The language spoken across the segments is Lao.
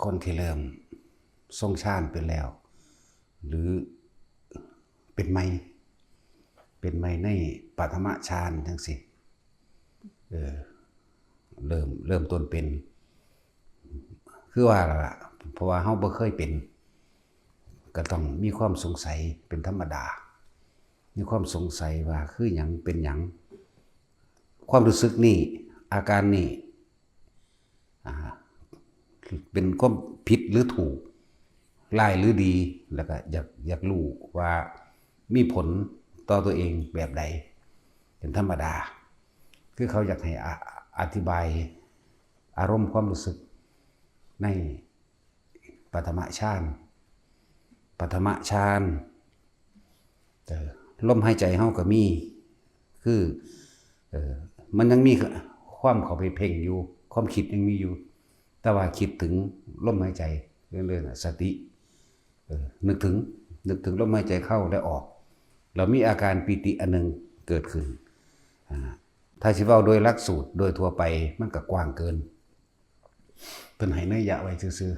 ຄົນທີ່ເລີ່ມຊົງຊານເປັນແລ້ວ ຫຼື ເປັນໃໝ່ ເປັນໃໝ່ໃນປະຖະມະຊານຈັ່ງຊີ້ ເອີ ເລີ່ມ ເລີ່ມຕົ້ນເປັນ ຄືວ່າລະ ເພາະວ່າເຮົາບໍ່ເຄີຍເປັນ ກໍຕ້ອງມີຄວາມສົງໄສເປັນທຳມະດາ ມີຄວາມສົງໄສວ່າຄືຫຍັງ ເປັນຫຍັງ ຄວາມຮູ້ສຶກນີ້ ອາການນີ້ ອ່າ ເປັນຄວາມຜິດ ຫຼື ຖືກ ຮ້າຍ ຫຼື ດີ ແລ້ວກໍຢາກ ຢາກຮູ້ວ່າມີຜົນຕໍ່ຕົວເອງແບບໃດ ເປັນທຳມະດາ. ຄືເຂົາຢາກໃຫ້ ອະ ອະທິບາຍອາລົມຄວາມຮູ້ສຶກໃນປະຖະມະຊານ ປະຖະມະຊານ ເອີ ລົມຫາຍໃຈເຮົາກໍມີ ຄື ເອີ ມັນຍັງມີຄວາມເຂົ້າໄປເພັ່ງຢູ່ ຄວາມຄິດຍັງມີຢູ່ ແຕ່ວ່າຄິດເຖິງລົມຫາຍໃຈ ເອີ້ນສະຕິ ເອີ ນຶກເຖິງ ນຶກເຖິງລົມຫາຍໃຈເຂົ້າ ແລະ ອອກ ແລ້ວມີອາການປີຕິອັນໜຶ່ງເກີດຂຶ້ນ. ອາ ຖ້າຊິເວົ້າໂດຍຫຼັກສູດໂດຍທົ່ວໄປ ມັນກໍກວ້າງເກີນ ເພິ່ນໃຫ້ໄນຍະໄວ້ຊື່ໆ ອືມ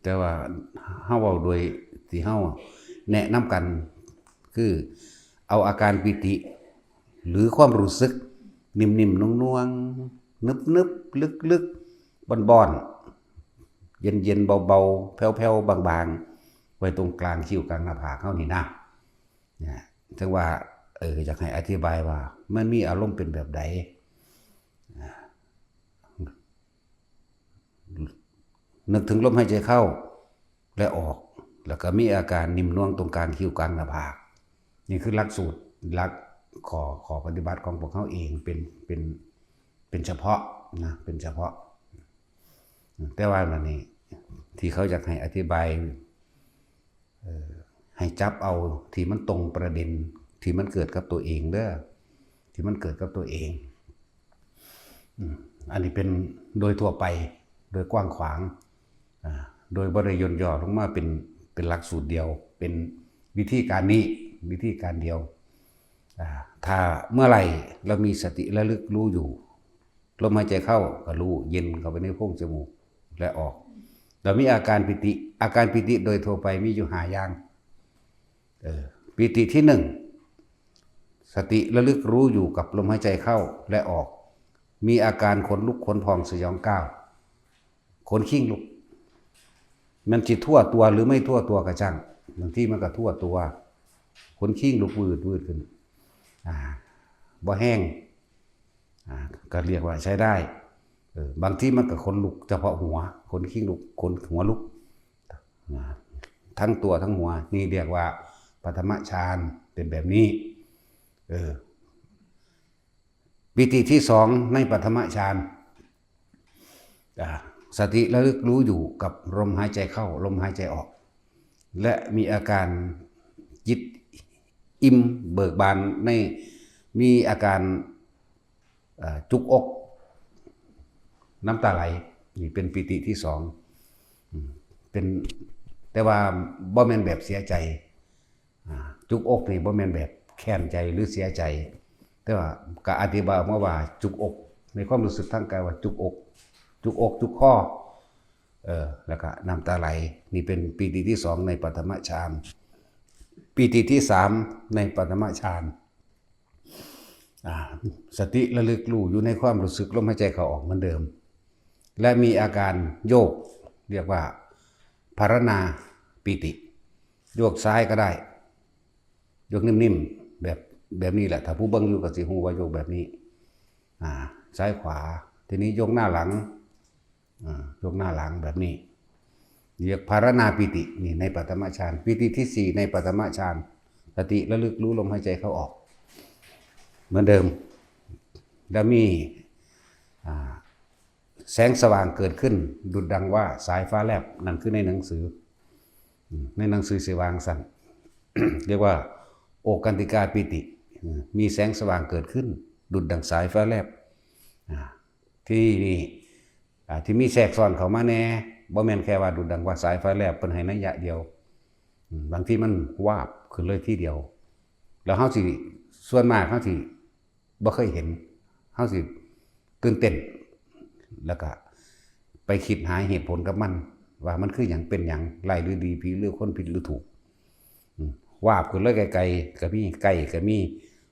ແຕ່ວ່າເຮົາເວົ້າໂດຍທີ່ເຮົາແນະນຳກັນ ຄືເອົາອາການປີຕິ ຫຼື ຄວາມຮູ້ສຶກນິ່ມໆ ນົວງໆ ນຶບໆ ລຶກໆ ບ່ອນໆ ເຢັນໆ ເບົາໆ ແຜ່ວໆ ບາງໆ ໄວ້ຕົງກາງຄິ້ວກາງໜ້າຜາກເຮົານີ້ນະ. ນະ ເຖິງວ່າ ເອີ ຢາກໃຫ້ອະທິບາຍວ່າມັນມີອາລົມເປັນແບບໃດ ນະ ນຶກເຖິງລົມຫາຍໃຈເຂົ້າ ແລະ ອອກ ແລ້ວກໍມີອາການນິ້ມນວງຕົງກາງຄິ້ວກາງໜ້າຜາກ. ນີ້ຄືຫຼັກສູດ ຫຼັກ ຂໍ້ ຂໍ້ປະຕິບັດຂອງພວກເຮົາເອງ ເປັນ ເປັນ ເປັນສະເພາະນະ ເປັນສະເພາະ. ແຕ່ວ່າອັນນີ້ ທີ່ເຂົາຢາກໃຫ້ອະທິບາຍ ເອີ ໃຫ້ຈັບເອົາທີ່ມັນຕົງປະເດັນ ທີ່ມັນເກີດກັບຕົວເອງເດີ ທີ່ມັນເກີດກັບຕົວເອງ. ອືມ ອັນນີ້ເປັນໂດຍທົ່ວໄປ ໂດຍກວ້າງຂວາງ ອາ ໂດຍບໍ່ໄດ້ຫຍໍ້ນຍໍ້ລົງມາເປັນ ເປັນຫຼັກສູດດຽວ ເປັນວິທີການນີ້ ວິທີການດຽວ. ອາ ຖ້າເມື່ອໃດເຮົາມີສະຕິລະລຶກຮູ້ຢູ່ ລົມຫາຍໃຈເຂົ້າກໍຮູ້ເຢັນເຂົ້າໄປໃນໂພງຈະມູກ ແລະ ອອກ ແລ້ວມີອາການປີຕິ. ອາການປີຕິໂດຍທົ່ວໄປມີຢູ່ຫ້າຢ່າງ ເອີ ປີຕິທີໜຶ່ງ ສະຕິລະລຶກຮູ້ຢູ່ກັບລົມຫາຍໃຈເຂົ້າ ແລະ ອອກ ມີອາການຂົນລຸກ ຂົນພອງ ສະຫຍອງກ້າວ ຂົນຄີງລຸກ ແມ່ນຊິທົ່ວຕົວ ຫຼື ໄມ່ທົ່ວຕົວກໍຊ່າງ ບາງທີມັນກໍທົ່ວຕົວ ຂົນຄີງລຸກວືດໆ ຂຶ້ນ ອາ ບໍ່ແຮງ ອາ ກໍລຽກວ່າໃຊ້ໄດ້. ເອີ ບາງທີມັນກໍຂົນລຸກສະເພາະຫົວ ຂົນຄີງລຸກ ຂົນຫົວລຸກ ນະ ທັງຕົວທັງຫົວ ນີ້ລຽກວ່າປະຖະມະຊານ ເປັນແບບນີ້. ເອີ ປີຕິທີສອງໃນປະຖະມະຊານ ອາ ສະຕິລະລຶກຮູ້ຢູ່ກັບລົມຫາຍໃຈເຂົ້າ ລົມຫາຍໃຈອອກ ແລະ ມີອາການຈິດອີ່ມເບີກບານ ໃນ ມີອາການ ເອີ ຈຸກອົກ ນ້ຳຕາໄຫຼ. ນີ້ເປັນປີຕິທີສອງ ອືມ ເປັນ ແຕ່ວ່າບໍ່ແມ່ນແບບເສຍໃຈ. ອາ ຈຸກອົກນີ້ບໍ່ແມ່ນແບບແຄ້ນໃຈ ຫຼື ເສຍໃຈ ແຕ່ວ່າກໍອະທິບາຍອອກມາວ່າຈຸກອົກ ໃນຄວາມຮູ້ສຶກທາງກາຍວ່າຈຸກອົກ ຈຸກອົກ ຈຸກຄໍ ເອີ ແລ້ວກໍນ້ຳຕາໄຫຼ. ນີ້ເປັນປີຕິທີສອງໃນປະຖະມະຊານ ປີຕິທີສາມໃນປະຖະມະຊານ ອາ ສະຕິລະລຶກຮູ້ຢູ່ໃນຄວາມຮູ້ສຶກລົມຫາຍໃຈເຂົ້າອອກເໝືອນເດີມ ແລະ ມີອາການໂຍກ ລຽກວ່າພາລະນາປີຕິ ໂຍກຊ້າຍກໍໄດ້ ໂຍກນິ້ມໆ ແບບ ແບບນີ້ແຫຼະ ຖ້າຜູ້ເບິ່ງຢູ່ກໍຊິຮູ້ວ່າໂຍກແບບນີ້ ອາ ຊ້າຍຂວາ. ທີນີ້ໂຍກໜ້າຫຼັງ ອາ ຍົກໜ້າຫຼັງແບບນີ້ ລຽກພາລະນາປີຕິ ນີ້ໃນປະຖະມະຊານ. ປີຕິທີສີ່ໃນປະຖະມະຊານ ສະຕິລະລຶກຮູ້ລົມຫາຍໃຈເຂົ້າອອກເໝືອນເດີມ ແລ້ວມີ ອາ ແສງສະຫວ່າງເກີດຂຶ້ນ ດຸດດັ່ງວ່າສາຍຟ້າແລບ. ນັ້ນຄືໃນໜັງສື ໃນໜັງສືຊິວ່າຈັ່ງຊັ້ນ ລຽກວ່າໂອກັນຕິກາປີຕິ ມີແສງສະຫວ່າງເກີດຂຶ້ນ ດຸດດັ່ງສາຍຟ້າແລບ. ອາ ທີ່ນີ້ ອາ ທີ່ມີແຊກຊ້ອນເຂົ້າມາແດ່ ບໍ່ແມ່ນແຄ່ວ່າດຸດດັ່ງວ່າສາຍຟ້າແລບ ເພິ່ນໃຫ້ໄນຍະດຽວ ອາ ບາງທີມັນວາບຂຶ້ນເລີຍທີດຽວ ແລ້ວເຮົາຊິ ສ່ວນມາກເຮົາຊິບໍ່ເຄີຍເຫັນ ເຮົາຊິຕື່ນເຕັ້ນ ແລ້ວກະ ໄປຄິດຫາເຫດຜົນກັບມັນ ວ່າມັນຄືຫຍັງ ເປັນຫຍັງ ຮ້າຍຫຼືດີ ຜີຫຼືຄົນ ຜິດຫຼືຖືກ. ອືມ ວາບຂຶ້ນເລີຍ ໄກໆກໍມີ ໃກ້ກໍມີ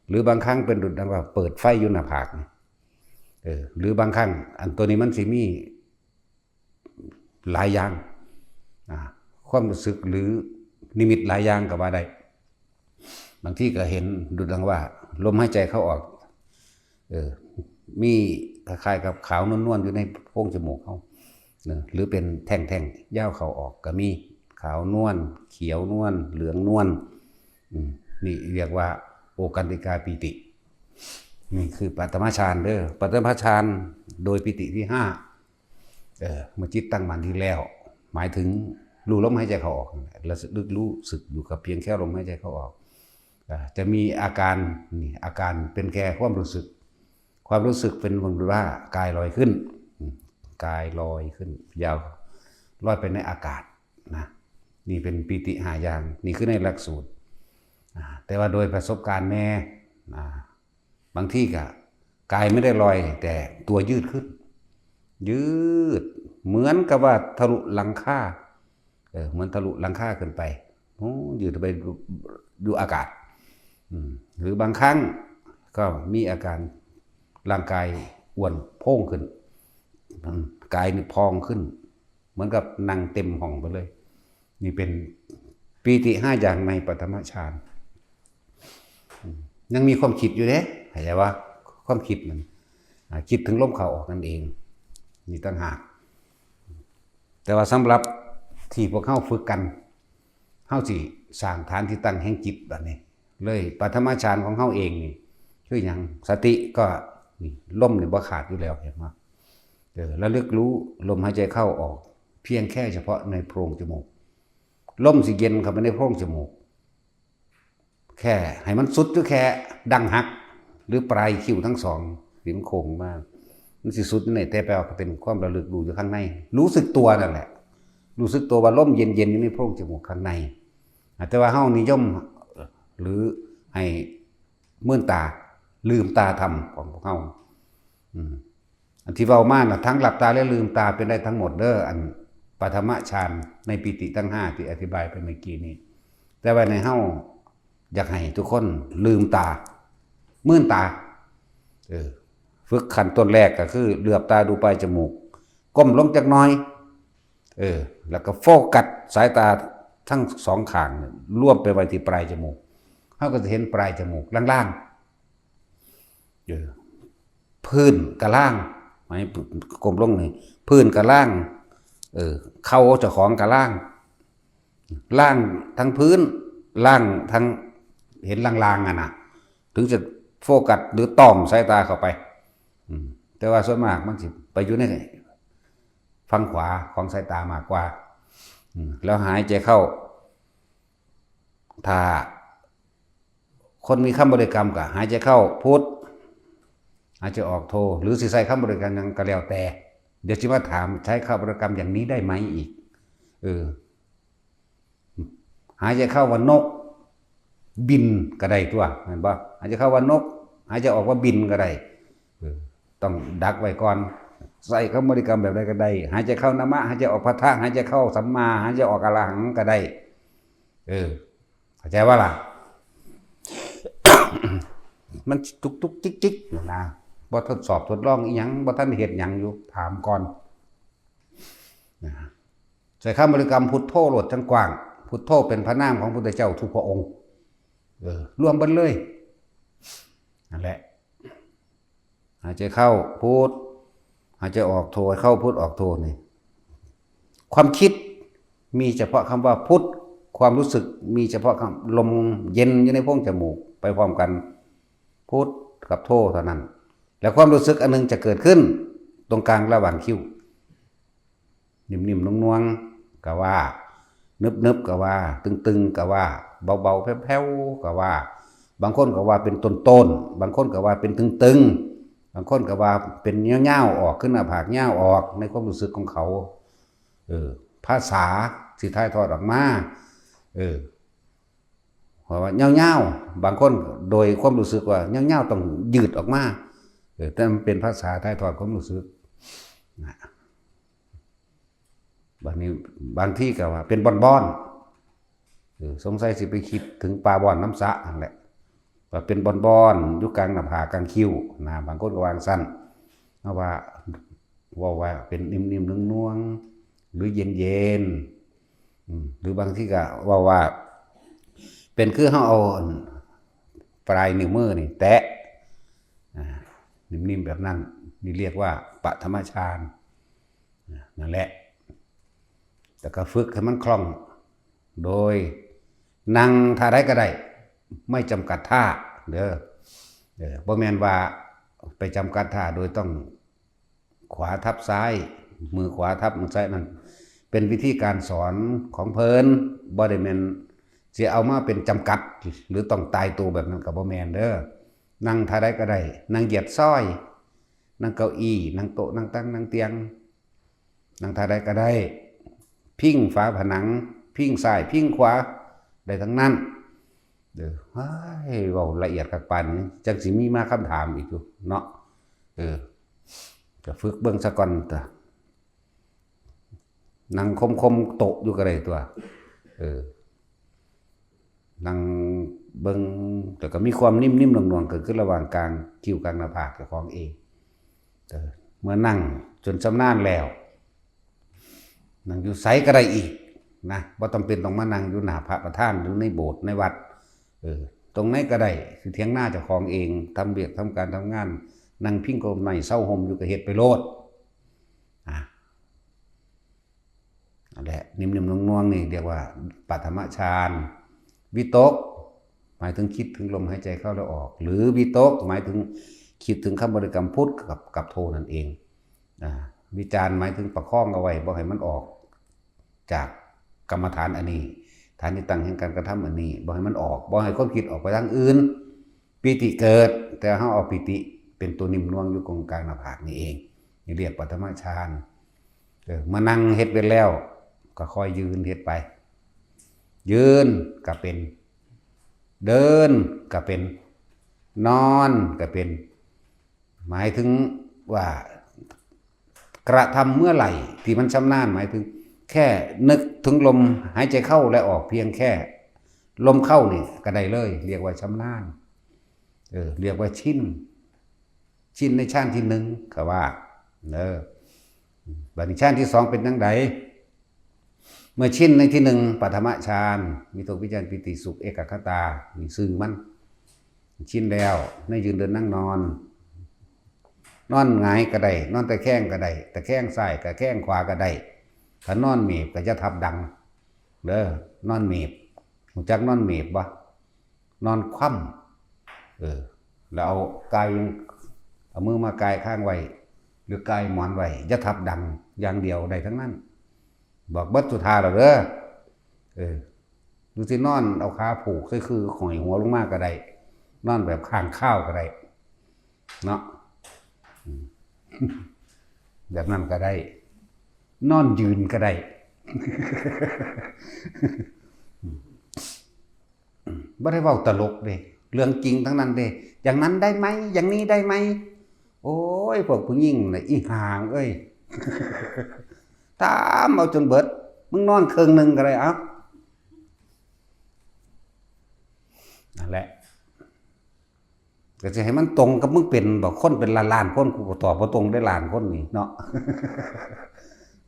ຫຼືບາງຄັ້ງເປັນດຸດດັ່ງວ່າເປີດໄຟຢູ່ໜ້າຜາກນີ້ ເອີ ຫຼືບາງຄັ້ງ ອັນໂຕນີ້ມັນຊິມີ ຫຼາຍຢ່າງ ອາ ຄວາມຮູ້ສຶກ ຫຼື ນິມິດຫຼາຍຢ່າງກໍວ່າໄດ້. ບາງທີກໍເຫັນດຸດດັ່ງວ່າ ລົມຫາຍໃຈເຂົ້າອອກ ເອີ ມີຄ້າຍໆກັບຂາວນວນໆຢູ່ໃນໂພງຈະມູກເຮົາ ເນາະ ຫຼືເປັນແທ່ງໆຍາວເຂົ້າອອກກໍມີ ຂາວນວນ ຂຽວນວນ ເຫຼືອງນວນ. ອືມ ນີ້ຮຽກວ່າໂອກັນຕິກາປີຕິ. ນີ້ຄືປະຖະມະຊານເດີ ປະຖະມະຊານໂດຍປີຕິທີຫ້າ. ເອີ ເມື່ອຈິດຕັ້ງໝັ້ນດີແລ້ວ ໝາຍເຖິງຮູ້ລົມຫາຍໃຈເຂົ້າອອກນັ້ນແຫຼະ ລະລຶກຮູ້ສຶກຢູ່ກັບພຽງແຄ່ລົມຫາຍໃຈເຂົ້າອອກ. ອາ ຈະມີອາການ ນີ້ ອາການເປັນແຄ່ຄວາມຮູ້ສຶກ ຄວາມຮູ້ສຶກເປັນເບິ່ງດູວ່າ ກາຍລອຍຂຶ້ນ ອືມ ກາຍລອຍຂຶ້ນ ຍາວ ລອຍໄປໃນອາກາດນະ. ນີ້ເປັນປີຕິຫ້າຢ່າງ ນີ້ຄືໃນຫຼັກສູດ. ອາ ແຕ່ວ່າໂດຍປະສົບການແດ່ ອາ ບາງທີກໍກາຍໄມ່ໄດ້ລອຍ ແຕ່ຕົວຍືດຂຶ້ນ ຍືດ ເໝືອນກັບວ່າທະລຸຫຼັງຄາ ເອີ ເໝືອນທະລຸຫຼັງຄາຂຶ້ນໄປ ໂອ້ ຍືດໄປຢູ່ ຢູ່ອາກາດ. ອືມ ຫຼືບາງຄັ້ງກໍມີອາການຮ່າງກາຍອ້ວນໂພງຂຶ້ນ ອືມ ກາຍນີ້ພອງຂຶ້ນ ເໝືອນກັບນັ່ງເຕັມຫ້ອງໄປເລີຍ. ນີ້ເປັນປີຕິຫ້າຢ່າງໃນປະຖະມະຊານ. ອືມ ຍັງມີຄວາມຄິດຢູ່ເດ້ ເຂົ້າໃຈວ່າ ຄວາມຄິດນັ້ນ ອາ ຄິດເຖິງລົມເຂົ້າອອກນັ້ນເອງ ນີ້ຕ່າງຫາກ. ແຕ່ວ່າສຳລັບທີ່ພວກເຮົາຝຶກກັນ ເຮົາຊິສ້າງຖານທີ່ຕັ້ງແຫ່ງຈິດບາດນີ້ ເລີຍປະຖະມະຊານຂອງເຮົາເອງນີ້ຄືຫຍັງ? ສະຕິກໍ ນີ້ ລົມນີ້ບໍ່ຂາດຢູ່ແລ້ວ ເຫັນບໍ່? ເອີ ລະລຶກຮູ້ລົມຫາຍໃຈເຂົ້າອອກ ພຽງແຄ່ສະເພາະໃນໂພງຈະມູກ. ລົມຊິເຢັນເຂົ້າໄປໃນໂພງຈະມູກ ແຄ່ໃຫ້ມັນສຸດຢູ່ແຄ່ດັງຫັກ ຫຼືປາຍຄິ້ວທັງສອງທີ່ມັນໂຄ້ງມາ ມັນຊິສຸດຢູ່ໃນ ແຕ່ແປວ່າກໍເປັນຄວາມລະລຶກຮູ້ຢູ່ຂ້າງໃນ ຮູ້ສຶກຕົວນັ້ນແຫຼະ ຮູ້ສຶກຕົວວ່າລົມເຢັນໆຢູ່ໃນໂພງຈະມູກຂ້າງໃນ. ອາ ແຕ່ວ່າເຮົານິຍົມ ຫຼື ໃຫ້ ເມີນຕາ ລືມຕາທຳຂອງພວກເຮົາ. ອືມ ອັນທີ່ເວົ້າມານະ ທັງຫຼັບຕາ ແລະ ລືມຕາເປັນໄດ້ທັງໝົດເດີ ອັນປະຖະມະຊານໃນປີຕິທັງຫ້າທີ່ອະທິບາຍໄປເມື່ອກີ້ນີ້. ແຕ່ວ່າໃນເຮົາຢາກໃຫ້ທຸກຄົນລືມຕາ ເມີນຕາ ເອີ ຝຶກຂັ້ນຕົ້ນແລກກໍຄືເຫຼືອບຕາດູປາຍຈະມູກ ກົ້ມລົງຈັກໜ່ອຍ ເອີ ແລ້ວກໍໂຟກັສສາຍຕາທັງສອງຂ້າງລວມໄປໄວ້ທີ່ປາຍຈະມູກ ເຮົາກໍຈະເຫັນປາຍຈະມູກລາງໆ ເອີ ພື້ນກະລາງ ໃຫ້ກົ້ມລົງນີ້ ພື້ນກະລາງ ເອີ ເຂົ່າເຈົ້າຂອງກະລາງ ລາງທັງພື້ນ ລາງທັງ ເຫັນລາງໆຫັ້ນນະ ເຖິງຈະໂຟກັສ ຫຼື ຕ້ອມສາຍຕາເຂົ້າໄປ. ອືມ ແຕ່ວ່າສ່ວນມາກມັນຊິໄປຢູ່ໃນຝັ່ງຂວາຂອງສາຍຕາມາກກວ່າ. ອືມ ແລ້ວຫາຍໃຈເຂົ້າ ຖ້າຄົນມີຄຳບໍລິກຳກໍຫາຍໃຈເຂົ້າພຸດ ຫາຍໃຈອອກໂທ ຫຼື ຊິໃຊ້ຄຳບໍລິກຳຫຍັງກໍແລ້ວແຕ່. ດຽວຊິມາຖາມ ໃຊ້ຄຳບໍລິກຳຢ່າງນີ້ໄດ້ໄໝອີກ? ເອີ ຫາຍໃຈເຂົ້າວ່ານົກບິນກໍໄດ້ຕົວະ ແມ່ນບໍ່? ຫາຍໃຈເຂົ້າວ່ານົກ ຫາຍໃຈອອກວ່າບິນກໍໄດ້. ເອີ ຕ້ອງດັກໄວ້ກ່ອນ ໃຊ້ຄຳບໍລິກຳແບບໃດກໍໄດ້ ຫາຍໃຈເຂົ້ານະມະ ຫາຍໃຈອອກພັດທະ ຫາຍໃຈເຂົ້າສຳມາ ຫາຍໃຈອອກອະລະຫັງກໍໄດ້. ເອີ ເຂົ້າໃຈບໍ່ລະ? ມັນຈຸກໆຈິກໆນະ ບໍ່ທົດສອບທົດລອງອີ່ຫຍັງ ບໍ່ທັນເຮັດຫຍັງຢູ່ ຖາມກ່ອນນະ. ໃຊ້ຄຳບໍລິກຳພຸດໂທໂລດຈັ່ງກວ້າງ ພຸດໂທເປັນພະນາມຂອງພຸດທະເຈົ້າທຸກພະອົງ. ເອີ ລວມເບິດເລີຍ ນັ້ນແຫຼະ. ຫາຍໃຈເຂົ້າພຸດ ຫາຍໃຈອອກໂທ ເຂົ້າພຸດອອກໂທນີ້ ຄວາມຄິດມີສະເພາະຄຳວ່າພຸດ ຄວາມຮູ້ສຶກມີສະເພາະຄຳລົມເຢັນຢູ່ໃນໂພງຈະມູກໄປພ້ອມກັນ ພຸດກັບໂທເທົ່ານັ້ນ ແລະ ຄວາມຮູ້ສຶກອັນໜຶ່ງຈະເກີດຂຶ້ນຕົງກາງລະຫວ່າງຄິ້ວ. ນິ່ມໆ ໜ່ວງໆ ກໍວ່າ ໜຶບໆ ກໍວ່າ ຕຶງໆ ກໍວ່າ ເບົາໆ ແຜ່ວໆ ກໍວ່າ. ບາງຄົນກໍວ່າເປັນໂຕນໆ ບາງຄົນກໍວ່າເປັນຕຶງໆ ບາງຄົນກໍວ່າເປັນຍາວໆ ອອກ ຄືໜ້າຜາກຍາວອອກ ໃນຄວາມຮູ້ສຶກຂອງເຂົາ. ເອີ ພາສາທີ່ຖ່າຍທອດອອກມາ ເອີ ເພາະວ່າຍາວໆ ບາງຄົນໂດຍຄວາມຮູ້ສຶກວ່າຍາວໆ ຕ້ອງຍືດອອກມາ. ເອີ ແຕ່ມັນເປັນພາສາຖ່າຍທອດຄວາມຮູ້ສຶກນະ. ນີ້ບາງທີກໍວ່າເປັນບ່ອນໆ ເອີ ສົງໄສຊິໄປຄິດເຖິງປາບ່ອນນຳສະຫັ້ນແຫຼະ ວ່າເປັນບ່ອນໆ ຢູ່ກາງໜ້າຜາກກາງຄິ້ວນະ ບາງຄົນກໍວ່າຈັ່ງຊັ້ນ ເຮົາວ່າ ເວົ້າວ່າເປັນນິ້ມໆ ນວງໆ ຫຼືເຢັນໆ ອືມ ຫຼືບາງທີກໍເວົ້າວ່າ ເປັນຄືເຮົາເອົາອັນປາຍນິ້ວມືນີ້ແຕະ ອ່າ ນິ້ມໆ ແບບນັ້ນ ນີ້ລຽກວ່າປະຖະມະຊານ ອ່າ ນັ້ນແຫຼະ ແລ້ວກໍຝຶກໃຫ້ມັນຄ່ອງ ໂດຍນັ່ງທ່າໃດກໍໄດ້ ໄມ່ຈຳກັດທ່າເດີ ເອີ ບໍ່ແມ່ນວ່າໄປຈຳກັດທ່າໂດຍຕ້ອງຂວາທັບຊ້າຍ ມືຂວາທັບມືຊ້າຍ ນັ້ນເປັນວິທີການສອນຂອງເພິ່ນ ບໍ່ໄດ້ແມ່ນຊິເອົາມາເປັນຈຳກັດ ຫຼືຕ້ອງຕາຍໂຕແບບນັ້ນກໍບໍ່ແມ່ນເດີ ນັ່ງທ່າໃດກໍໄດ້ ນັ່ງຢຽດຊອຍ ນັ່ງເກົ້າອີ່ ນັ່ງໂຕະ ນັ່ງຕັ່ງ ນັ່ງຕຽງ ນັ່ງທ່າໃດກໍໄດ້ ພິງຝາຜະໜັງ ພິງຊ້າຍພິງຂວາ ໄດ້ທັງນັ້ນເດີ ເອີຍ ເວົ້າລະອຽດຄັກປານນີ້ ຈັ່ງຊິມີມາຄຳຖາມອີກຢູ່ເນາະ ເອີ ກໍຝຶກເບິ່ງສາກ່ອນຕົວະ ນັ່ງຄົມໆໂຕະຢູ່ກໍໄດ້ຕົວະ ເອີ. ນັ່ງເບິ່ງ ແລ້ວກໍມີຄວາມນິ້ມໆ ນວງໆ ເກີດຂຶ້ນລະຫວ່າງກາງຄິ້ວກາງໜ້າຜາກເຈົ້າຂອງເອງ ເອີ ເມື່ອນັ່ງຈົນຊຳນານແລ້ວ ນັ່ງຢູ່ໃສກໍໄດ້ອີກນະ ບໍ່ຈຳເປັນຕ້ອງມານັ່ງຢູ່ໜ້າພະປະທານ ຫຼືໃນໂບດໃນວັດ ເອີ ຕົງໃດກໍໄດ້ ຄືຖຽງນາເຈົ້າຂອງເອງ ທຳວຽກທຳການທຳງານ ນັ່ງພິງກົມໄມ້ເຊົາຮົ່ມຢູ່ກໍເຮັດໄປໂລດ ອ່າ. ນັ້ນແຫຼະ ນິ້ມໆ ນວງໆ ນີ້ລຽກວ່າປະຖະມະຊານ ວິຕົກ ໝາຍເຖິງຄິດເຖິງລົມຫາຍໃຈເຂົ້າ ແລະ ອອກ ຫຼື ວິຕົກ ໝາຍເຖິງຄິດເຖິງຄຳບໍລິກຳພຸດກັບ ກັບໂທນັ້ນເອງ ອ່າ ວິຈານ ໝາຍເຖິງປະຄອງເອົາໄວ້ ບໍ່ໃຫ້ມັນອອກຈາກກຳມະຖານອັນນີ້ ຖານທີ່ຕັ້ງແຫ່ງການກະທຳອັນນີ້ ບໍ່ໃຫ້ມັນອອກ ບໍ່ໃຫ້ຄວາມຄິດອອກໄປທາງອື່ນ ປີຕິເກີດ ແຕ່ເຮົາເອົາປີຕິເປັນຕົວນິ້ມນວງຢູ່ກົງກາງໜ້າຜາກນີ້ເອງ ນີ້ລຽກປະຖະມະຊານ ເອີ ມານັ່ງເຮັດເປັນແລ້ວ ກໍຄ່ອຍຢືນເຮັດໄປ ຢືນກໍເປັນ ເດີນກໍເປັນ ນອນກໍເປັນ ໝາຍເຖິງວ່າກະທຳເມື່ອໃດທີ່ມັນຊຳນານ ໝາຍເຖິງແຄ່ນຶກເຖິງລົມຫາຍໃຈເຂົ້າ ແລະ ອອກ ພຽງແຄ່ລົມເຂົ້ານີ້ກໍໄດ້ເລີຍ ລຽກວ່າຊຳນານ ເອີ ລຽກວ່າຊິນ ຊິນໃນຊານທີໜຶ່ງ ເຂົາວ່າເດີ ບາດນີ້ຊານທີສອງເປັນຈັ່ງໃດ? ເມື່ອຊິນໃນທີໜຶ່ງ ປະຖະມະຊານ ວິຕົກ ວິຈານ ປີຕິ ສຸກ ເອກະຄະຕາ ນີ້ຊື່ມັນ ຊິນແລ້ວ ໃນຢືນເດີນນັ່ງນອນ ນອນຫງາຍກໍໄດ້ ນອນຕະແຄງກໍໄດ້ ຕະແຄງຊ້າຍ ຕະແຄງຂວາກໍໄດ້ ຖ້ານອນເໝບກໍຢ່າທັບດັງເດີ ນອນເໝບ ຮູ້ຈັກນອນເໝບບໍ່? ນອນຄວ່ຳ ເອີ ແລ້ວເອົາກ່າຍ ເອົາມືມາກ່າຍຄາງໄວ້ ຫຼືກ່າຍໝອນໄວ້ ຢ່າທັບດັງຢ່າງດຽວ ໄດ້ທັງນັ້ນ ບອກເບິດສຸດທ່າແລ້ວເດີ ເອີ ຫຼືຊິນອນເອົາຂາຜູກໃສ່ຄືຫ້ອຍຫົວລົງມາກໍໄດ້ ນອນແບບຄ້າງຄາວກໍໄດ້ເນາະ ອືມ ແບບນັ້ນກໍໄດ້ ນອນຢືນກໍໄດ້ ບໍ່ໄດ້ເວົ້າຕະຫຼົກເດ້ ເລື່ອງຈິງທັງນັ້ນເດ້ ຢ່າງນັ້ນໄດ້ໄໝ? ຢ່າງນີ້ໄດ້ໄໝ? ໂອ້ຍ ພວກຜູ້ຍິງນະ ອີຫ່າເອີຍ ຖາມເອົາຈົນເບິດ ມຶງນອນເຄິ່ງໜຶ່ງກໍໄດ້ ເອົ້າ ນັ້ນແຫຼະ ກໍຊິໃຫ້ມັນຕົງກັບມຶງເປັນບໍ? ຄົນເປັນລ້ານໆຄົນ ກູກໍຕອບບໍ່ຕົງໄດ້ລ້ານຄົນນີ້ເນາະ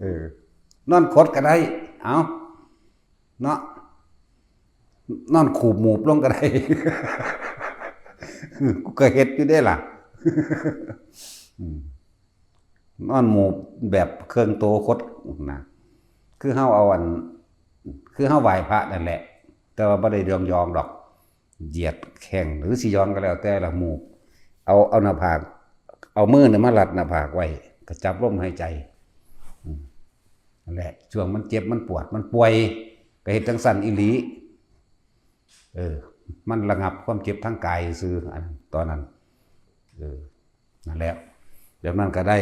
ເອີ ນອນຂົດກໍໄດ້ ເອົ້າ ເນາະ ນອນຂູບໝູບລົງກໍໄດ້ ກູກໍເຮັດຢູ່ເດ້ລະ ອືມ ນອນໝູບແບບເຄິ່ງໂຕຂົດນະ ຄືເຮົາເອົາອັນ ຄືເຮົາໄຫວ້ພະນັ້ນແຫຼະ ແຕ່ວ່າບໍ່ໄດ້ຢອງໆດອກ ຢຽດແຂ້ງ ຫຼືຊິຢອງກໍແລ້ວແຕ່ລະ ໝູບ ເອົາ ເອົາໜ້າຜາກ ເອົາມືນີ້ມາລັດໜ້າຜາກໄວ້ ກໍຈັບລົມຫາຍໃຈ ອືມ ນັ້ນແຫຼະ ຊ່ວງມັນເຈັບ ມັນປວດ ມັນປ່ວຍ ກໍເຮັດຈັ່ງຊັ້ນອີ່ຫຼີ ເອີ ມັນລະງັບຄວາມເຈັບທາງກາຍຊື່ໆ ອັນຕອນນັ້ນ ເອີ ນັ້ນແຫຼະ ແບບນັ້ນກໍໄດ້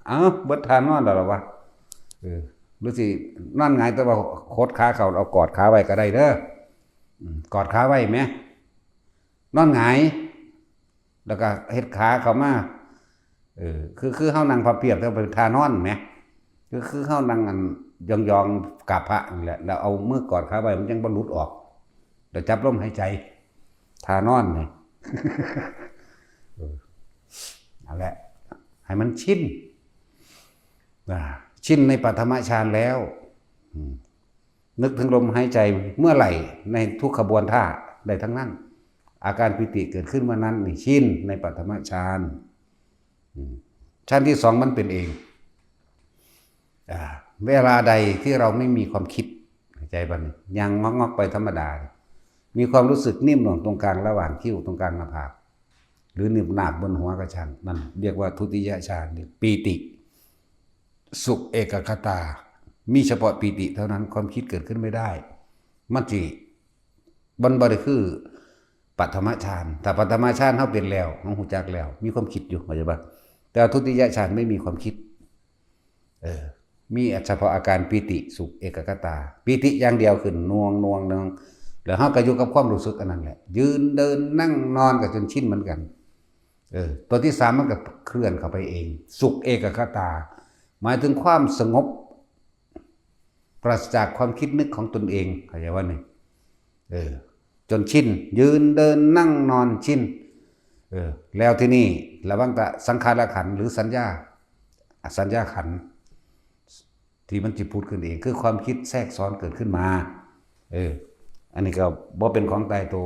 ເອົ້າ ເບິດທ່ານອນແລ້ວລະວະ ເອີ ຫຼືຊິນອນຫງາຍ ແຕ່ວ່າຂົດຂາເຂົ້າ ເອົາກອດຂາໄວ້ກໍໄດ້ເດີ ອືມ ກອດຂາໄວ້ແໝ ນອນຫງາຍ ແລ້ວກໍເຮັດຂາເຂົ້າມາ ເອີ ຄື ຄືເຮົານັ່ງພັບພຽບ ແຕ່ວ່າເປັນທ່ານອນແໝ ກໍຄືເຮົານັ່ງອັນ ຢອງໆ ກາບພະນີ້ແຫຼະ ແລ້ວເອົາມືກອດຄາໄວ້ ມັນຍັງບໍ່ຫຼຸດອອກ ແລ້ວຈັບລົມຫາຍໃຈ ທ່ານອນນີ້ ເອີ ນັ້ນແຫຼະ ໃຫ້ມັນຊິນ ນະ ຊິນໃນປະຖະມະຊານແລ້ວ ອືມ ນຶກເຖິງລົມຫາຍໃຈເມື່ອໄຫຼ ໃນທຸກຂະບວນທ່າໄດ້ທັງນັ້ນ. ອາການປີຕິເກີດຂຶ້ນເມື່ອນັ້ນນີ້ ຊິນໃນປະຖະມະຊານ. ອືມ ຊານທີສອງມັນເປັນເອງ. ອາ ເວລາໃດທີ່ເຮົາໄມ່ມີຄວາມຄິດ ເຂົ້າໃຈບໍ່ນີ້? ຍ່າງງອກໆໄປທຳມະດາ ມີຄວາມຮູ້ສຶກໜິ່ມໜ່ວງຕົງກາງລະຫວ່າງຄິ້ວ ຕົງກາງໜ້າຜາກ ຫຼືໜຶບໜາບບົນຫົວກໍຊ່າງ ນັ້ນລຽກວ່າທຸຕິຍະຊານ ປີຕິ ສຸກເອກະຄະຕາ ມີສະເພາະປີຕິເທົ່ານັ້ນ ຄວາມຄິດເກີດຂຶ້ນໄມ່ໄດ້ ມັນຊິ ມັນບໍ່ໄດ້ຄືປະຖະມະຊານ. ຖ້າປະຖະມະຊານເຮົາເປັນແລ້ວ ເຮົາຮູ້ຈັກແລ້ວ ມີຄວາມຄິດຢູ່ ເຂົ້າໃຈບໍ່? ແຕ່ວ່າທຸຕິຍະຊານໄມ່ມີຄວາມຄິດ ເອີ ມີສະເພາະອາການປີຕິ ສຸກ ເອກະຄະຕາ ປີຕິຢ່າງດຽວຂຶ້ນ ໜ່ວງໆ ແລ້ວເຮົາກໍຢູ່ກັບຄວາມຮູ້ສຶກອັນນັ້ນແຫຼະ ຢືນເດີນນັ່ງນອນກໍຈົນຊິນເໝືອນກັນ. ເອີ ຕົວທີສາມມັນກໍເຄື່ອນເຂົ້າໄປເອງ ສຸກເອກະຄະຕາ ໝາຍເຖິງຄວາມສະຫງົບ ປາສະຈາກຄວາມຄິດນຶກຂອງຕົນເອງ ເຂົ້າໃຈບໍ່ນີ້? ເອີ ຈົນຊິນ ຢືນເດີນນັ່ງນອນຊິນ ເອີ ແລ້ວທີນີ້ລະວັງຕະສັງຂາລະຂັນ ຫຼືສັນຍາ ອະ ສັນຍາຂັນ ທີ່ມັນຊິຜຸດຂຶ້ນເອງ ຄືຄວາມຄິດແຊກຊ້ອນເກີດຂຶ້ນມາ. ເອີ ອັນນີ້ກໍບໍ່ເປັນຂອງຕາຍໂຕ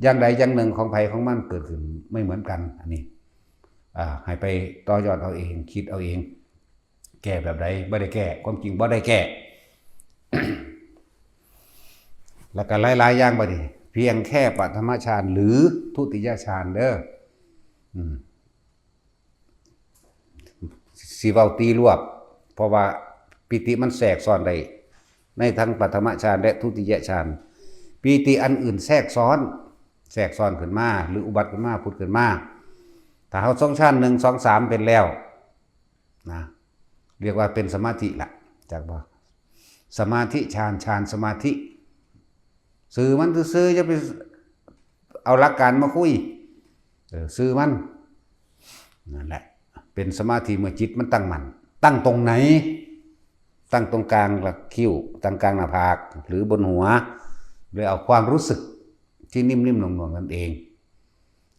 ຢ່າງໃດຢ່າງໜຶ່ງຂອງໃຜຂອງມັນເກີດຂຶ້ນໄມ່ເໝືອນກັນ. ອັນນີ້ ອາ ໃຫ້ໄປຕໍ່ຍອດເອົາເອງ ຄິດເອົາເອງ ແກ້ແບບໃດ? ບໍ່ໄດ້ແກ້ ຄວາມຈິງບໍ່ໄດ້ແກ້. ແລ້ວກໍຫຼາຍໆຢ່າງບັດນີ້ ພຽງແຄ່ປະຖະມະຊານ ຫຼື ທຸຕິຍະຊານເດີ ອືມ ຊິເວົ້າຕີລວບ ເພາະວ່າປີຕິມັນແຊກຊ້ອນໄດ້ໃນທັງປະຖະມະຊານ ແລະ ທຸຕິຍະຊານ. ປີຕິອັນອື່ນແຊກຊ້ອນ ແຊກຊ້ອນຂຶ້ນມາ ຫຼື ອຸບັດຂຶ້ນມາ ຜຸດຂຶ້ນມາ. ຖ້າເຮົາຊົງຊານໜຶ່ງ ສອງ ສາມເປັນແລ້ວ ນະ ລຽກວ່າເປັນສະມາທິລະ ຈັກບໍ່? ສະມາທິຊານ ຊານສະມາທິ ຊື່ມັນຊື່ໆ ຢ່າໄປເອົາຫຼັກການມາຄຸຍ ເອີ ຊື່ມັນ ນັ້ນແຫຼະ ເປັນສະມາທິເມື່ອຈິດມັນຕັ້ງໝັ້ນ. ຕັ້ງຕົງໃນ? ຕັ້ງຕົງກາງລະຄິ້ວ ຕັ້ງກາງໜ້າຜາກ ຫຼື ບົນຫົວ ໂດຍເອົາຄວາມຮູ້ສຶກທີ່ໜິ່ມໆໜ່ວງໆນັ້ນເອງ.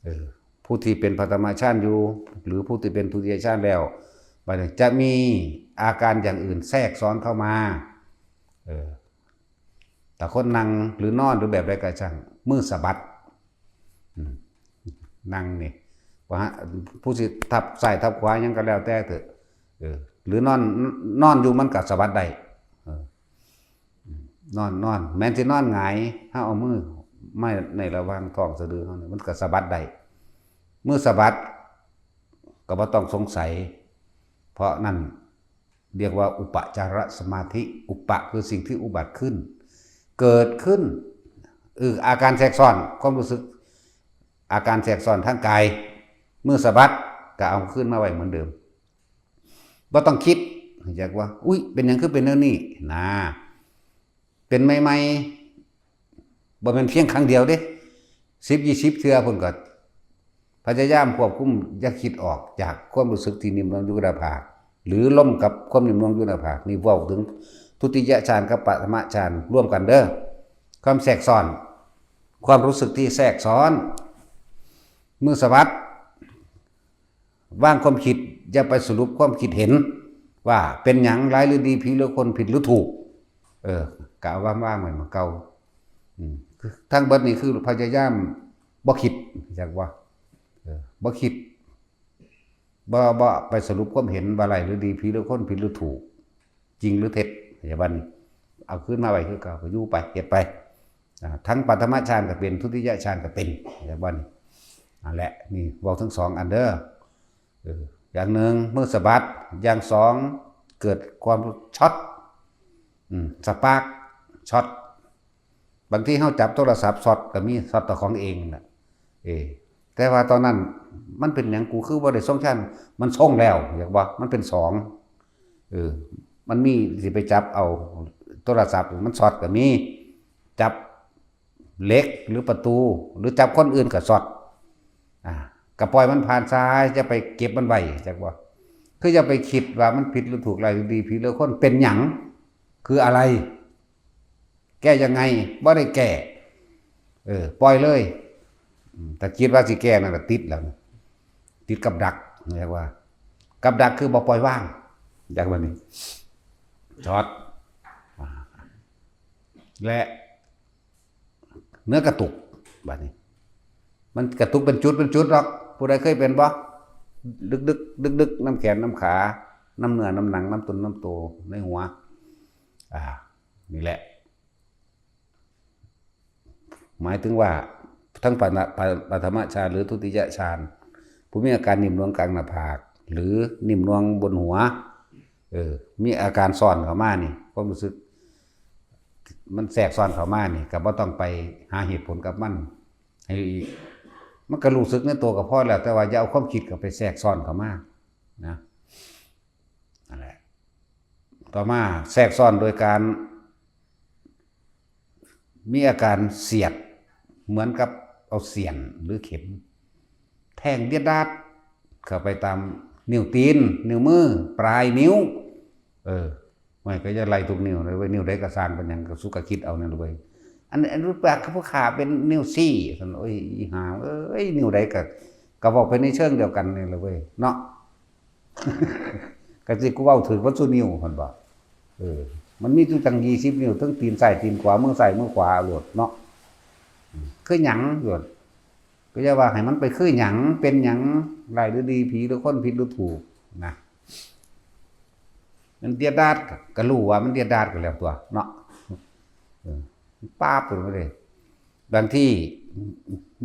ເອີ ຜູ້ທີ່ເປັນປະຖະມະຊານຢູ່ ຫຼື ຜູ້ທີ່ເປັນທຸຕິຍະຊານແລ້ວ ບັດນີ້ຈະມີອາການຢ່າງອື່ນແຊກຊ້ອນເຂົ້າມາ. ເອີ ຖ້າຄົນນັ່ງ ຫຼື ນອນ ຫຼື ແບບໃດກໍຊ່າງ ມືສະບັດ ອືມ ນັ່ງນີ້ ວ່າ ຜູ້ຊິທັບຊ້າຍທັບຂວາຫຍັງກໍແລ້ວແຕ່ເຖາະ ເອີ ຫຼື ນອນ ນອນຢູ່ມັນກໍສະບັດໄດ້ ເອີ ນອນ ນອນ ແມ່ນຊິນອນຫງາຍ ເຮົາເອົາມືມາໃນລະຫວ່າງທ້ອງສະດືເຮົານີ້ ມັນກໍສະບັດໄດ້. ມືສະບັດກໍບໍ່ຕ້ອງສົງໄສ ເພາະນັ້ນລຽກວ່າອຸປະຈາລະສະມາທິ. ອຸປະ ຄືສິ່ງທີ່ອຸບັດຂຶ້ນ ເກີດຂຶ້ນ ເອີ ອາການແຊກຊ້ອນ ຄວາມຮູ້ສຶກ ອາການແຊກຊ້ອນທາງກາຍ ມືສະບັດ ກໍເອົາຄືນມາໄວ້ເໝືອນເດີມ. ບໍ່ຕ້ອງຄິດ ຮູ້ຈັກວ່າ ອຸ້ຍ ເປັນຫຍັງຄືເປັນແນວນີ້ນາ ເປັນໃໝ່ໆ ບໍ່ແມ່ນພຽງຄັ້ງດຽວເດ້ ສິບ ຊາວ ເທື່ອພຸ້ນ ກໍພະຍາຍາມຄວບຄຸມ ຢ່າຄິດອອກຈາກຄວາມຮູ້ສຶກທີ່ໜິ່ມໜ່ວງຢູ່ໜ້າຜາກ ຫຼື ລົມກັບຄວາມໜິ່ມໜ່ວງຢູ່ໜ້າຜາກ. ນີ້ເວົ້າເຖິງທຸຕິຍະຊານກັບປະຖະມະຊານລວມກັນເດີ ຄວາມແຊກຊ້ອນ ຄວາມຮູ້ສຶກທີ່ແຊກຊ້ອນ ມືສະບັດ ວາງຄວາມຄິດ ຢ່າໄປສະຫຼຸບຄວາມຄິດເຫັນວ່າເປັນຫຍັງ ຮ້າຍຫຼືດີ ຜິດຫຼືຄົນ ຜິດຫຼືຖືກ ເອີ ກະເອົາວາງ ວາງໄວ້ໝ່ອງເກົ່າ. ອືມ ທັງເບິດນີ້ຄືພະຍາຍາມບໍ່ຄິດ ຮູ້ຈັກບໍ່? ເອີ ບໍ່ຄິດ ບໍ່ ບໍ່ໄປສະຫຼຸບຄວາມເຫັນວ່າຮ້າຍຫຼືດີ ຜິດຫຼືຄົນ ຜິດຫຼືຖືກ ຈິງຫຼືເທັດ ເຂົ້າໃຈບໍ່ນີ້? ເອົາຄືນມາໄວ້ຄືເກົ່າ ກໍຢູ່ໄປ ເຮັດໄປ. ອາ ທັງປະຖະມະຊານກໍເປັນ ທຸຕິຍະຊານກໍເປັນ ເຂົ້າໃຈບໍ່ນີ້? ນັ້ນແຫຼະ ນີ້ເວົ້າທັງສອງອັນເດີ. ເອີ ຢ່າງໜຶ່ງ ມືສະບັດ ຢ່າງສອງ ເກີດຄວາມຊັອດ ອືມ ສະປາກ ຊັອດ. ບາງທີເຮົາຈັບໂທລະສັບຊັອດກໍມີ ຊັອດເຈົ້າຂອງເອງນະ ເອີ ແຕ່ວ່າຕອນນັ້ນມັນເປັນຫຍັງ ກູຄືບໍ່ໄດ້ຊົງຊັ້ນ ມັນຊົງແລ້ວ ເຫັນບໍ່? ມັນເປັນສອງ ເອີ ມັນມີ ຊິໄປຈັບເອົາໂທລະສັບ ມັນຊັອດກໍມີ ຈັບເຫຼັກ ຫຼື ປະຕູ ຫຼື ຈັບຄົນອື່ນກໍຊັອດ ອາ ກໍປ່ອຍມັນຜ່ານຊະ ຢ່າໄປເກັບມັນໄວ້ ຈັກບໍ່? ຄືຢ່າໄປຄິດວ່າມັນຜິດຫຼືຖືກ, ຮ້າຍຫຼືດີ, ຜີຫຼືຄົນ, ເປັນຫຍັງ? ຄືອະໄລ? ແກ້ຍັງໄງ? ບໍ່ໄດ້ແກ້. ເອີ ປ່ອຍເລີຍ. ອືມ ຖ້າຄິດວ່າຊິແກ້ນັ້ນລະຕິດແລ້ວ, ຕິດກັບດັກ, ຮຽກວ່າກັບດັກຄືບໍ່ປ່ອຍວາງ. ຢາກແບບນີ້ ຊອດ ແລະ ເນື້ອກະຕຸກ. ບາດນີ້ມັນກະຕຸກເປັນຈຸດເປັນຈຸດດອກ. ຜູ້ໃດເຄີຍເປັນບໍ່? ດຶກໆ ດຶກໆ ນຳແຂນນຳຂາ, ນຳເນື້ອນຳໜັງ, ນຳຕົນນຳໂຕ, ໃນຫົວ. ອ່າ ນີ້ແຫຼະ ໝາຍເຖິງວ່າທັງປະນະ ປະ ປະຖະມະຊານ ຫຼື ທຸຕິຍະຊານ, ຜູ້ມີອາການໜິບໜວງກາງໜ້າຜາກ ຫຼື ໜິບໜວງບົນຫົວ, ເອີ ມີອາການຊ້ອນເຂົ້າມານີ້, ຄວາມຮູ້ສຶກມັນແຊກຊ້ອນເຂົ້າມານີ້ ກໍບໍ່ຕ້ອງໄປຫາເຫດຜົນກັບມັນໃຫ້, ມັນກໍຮູ້ສຶກໃນໂຕກໍພໍແລ້ວ, ແຕ່ວ່າຢ່າເອົາຄວາມຄິດເຂົ້າໄປແຊກຊ້ອນເຂົ້າມານະ. ນັ້ນແຫຼະ. ຕໍ່ມາແຊກຊ້ອນໂດຍການມີອາການສຽດ ເໝືອນກັບເອົາສ້ຽນ ຫຼື ເຂັມແທງດຽດດາດເຂົ້າໄປຕາມນິ້ວຕີນ, ນິ້ວມື, ປາຍນິ້ວ. ເອີ ໂອ້ຍ ກໍຢ່າໄລ່ທຸກນິ້ວເລີຍເວີຍ, ນິ້ວໃດກໍຊ່າງເປັນຫຍັງ, ກໍສຸກະຄິດເອົານັ້ນເລີຍເວີຍ. ອັນ ອັນ ປາກ ຜູ້ຂ້າເປັນນິ້ວຊີ້, ຊັ້ນ. ໂອ້ຍ ອີຫ່າເອີຍ, ນິ້ວໃດກໍ ກໍເວົ້າໄປໃນເຊີງດຽວກັນນີ້ລະເວີຍເນາະ. ກະຊິກູເວົ້າຖືກເບິດສູ່ນິ້ວຫັ້ນບໍ? ເອີ ມັນມີຢູ່ຕັ້ງຊາວນິ້ວ, ທັງຕີນຊ້າຍຕີນຂວາ, ມືຊ້າຍມືຂວາໂລດເນາະ. ຄືຫຍັງໂລດ, ກໍຢ່າວ່າໃຫ້ມັນໄປຄືຫຍັງ, ເປັນຫຍັງ, ຮ້າຍຫຼືດີ, ຜີຫຼືຄົນ, ຜິດຫຼືຖືກນະ. ມັນດຽດດາດ ກະ ກະຮູ້ວ່າມັນດຽດດາດກໍແລ້ວຕົວະເນາະ. ເອີ ປາບໄປເລີຍ. ບາງທີ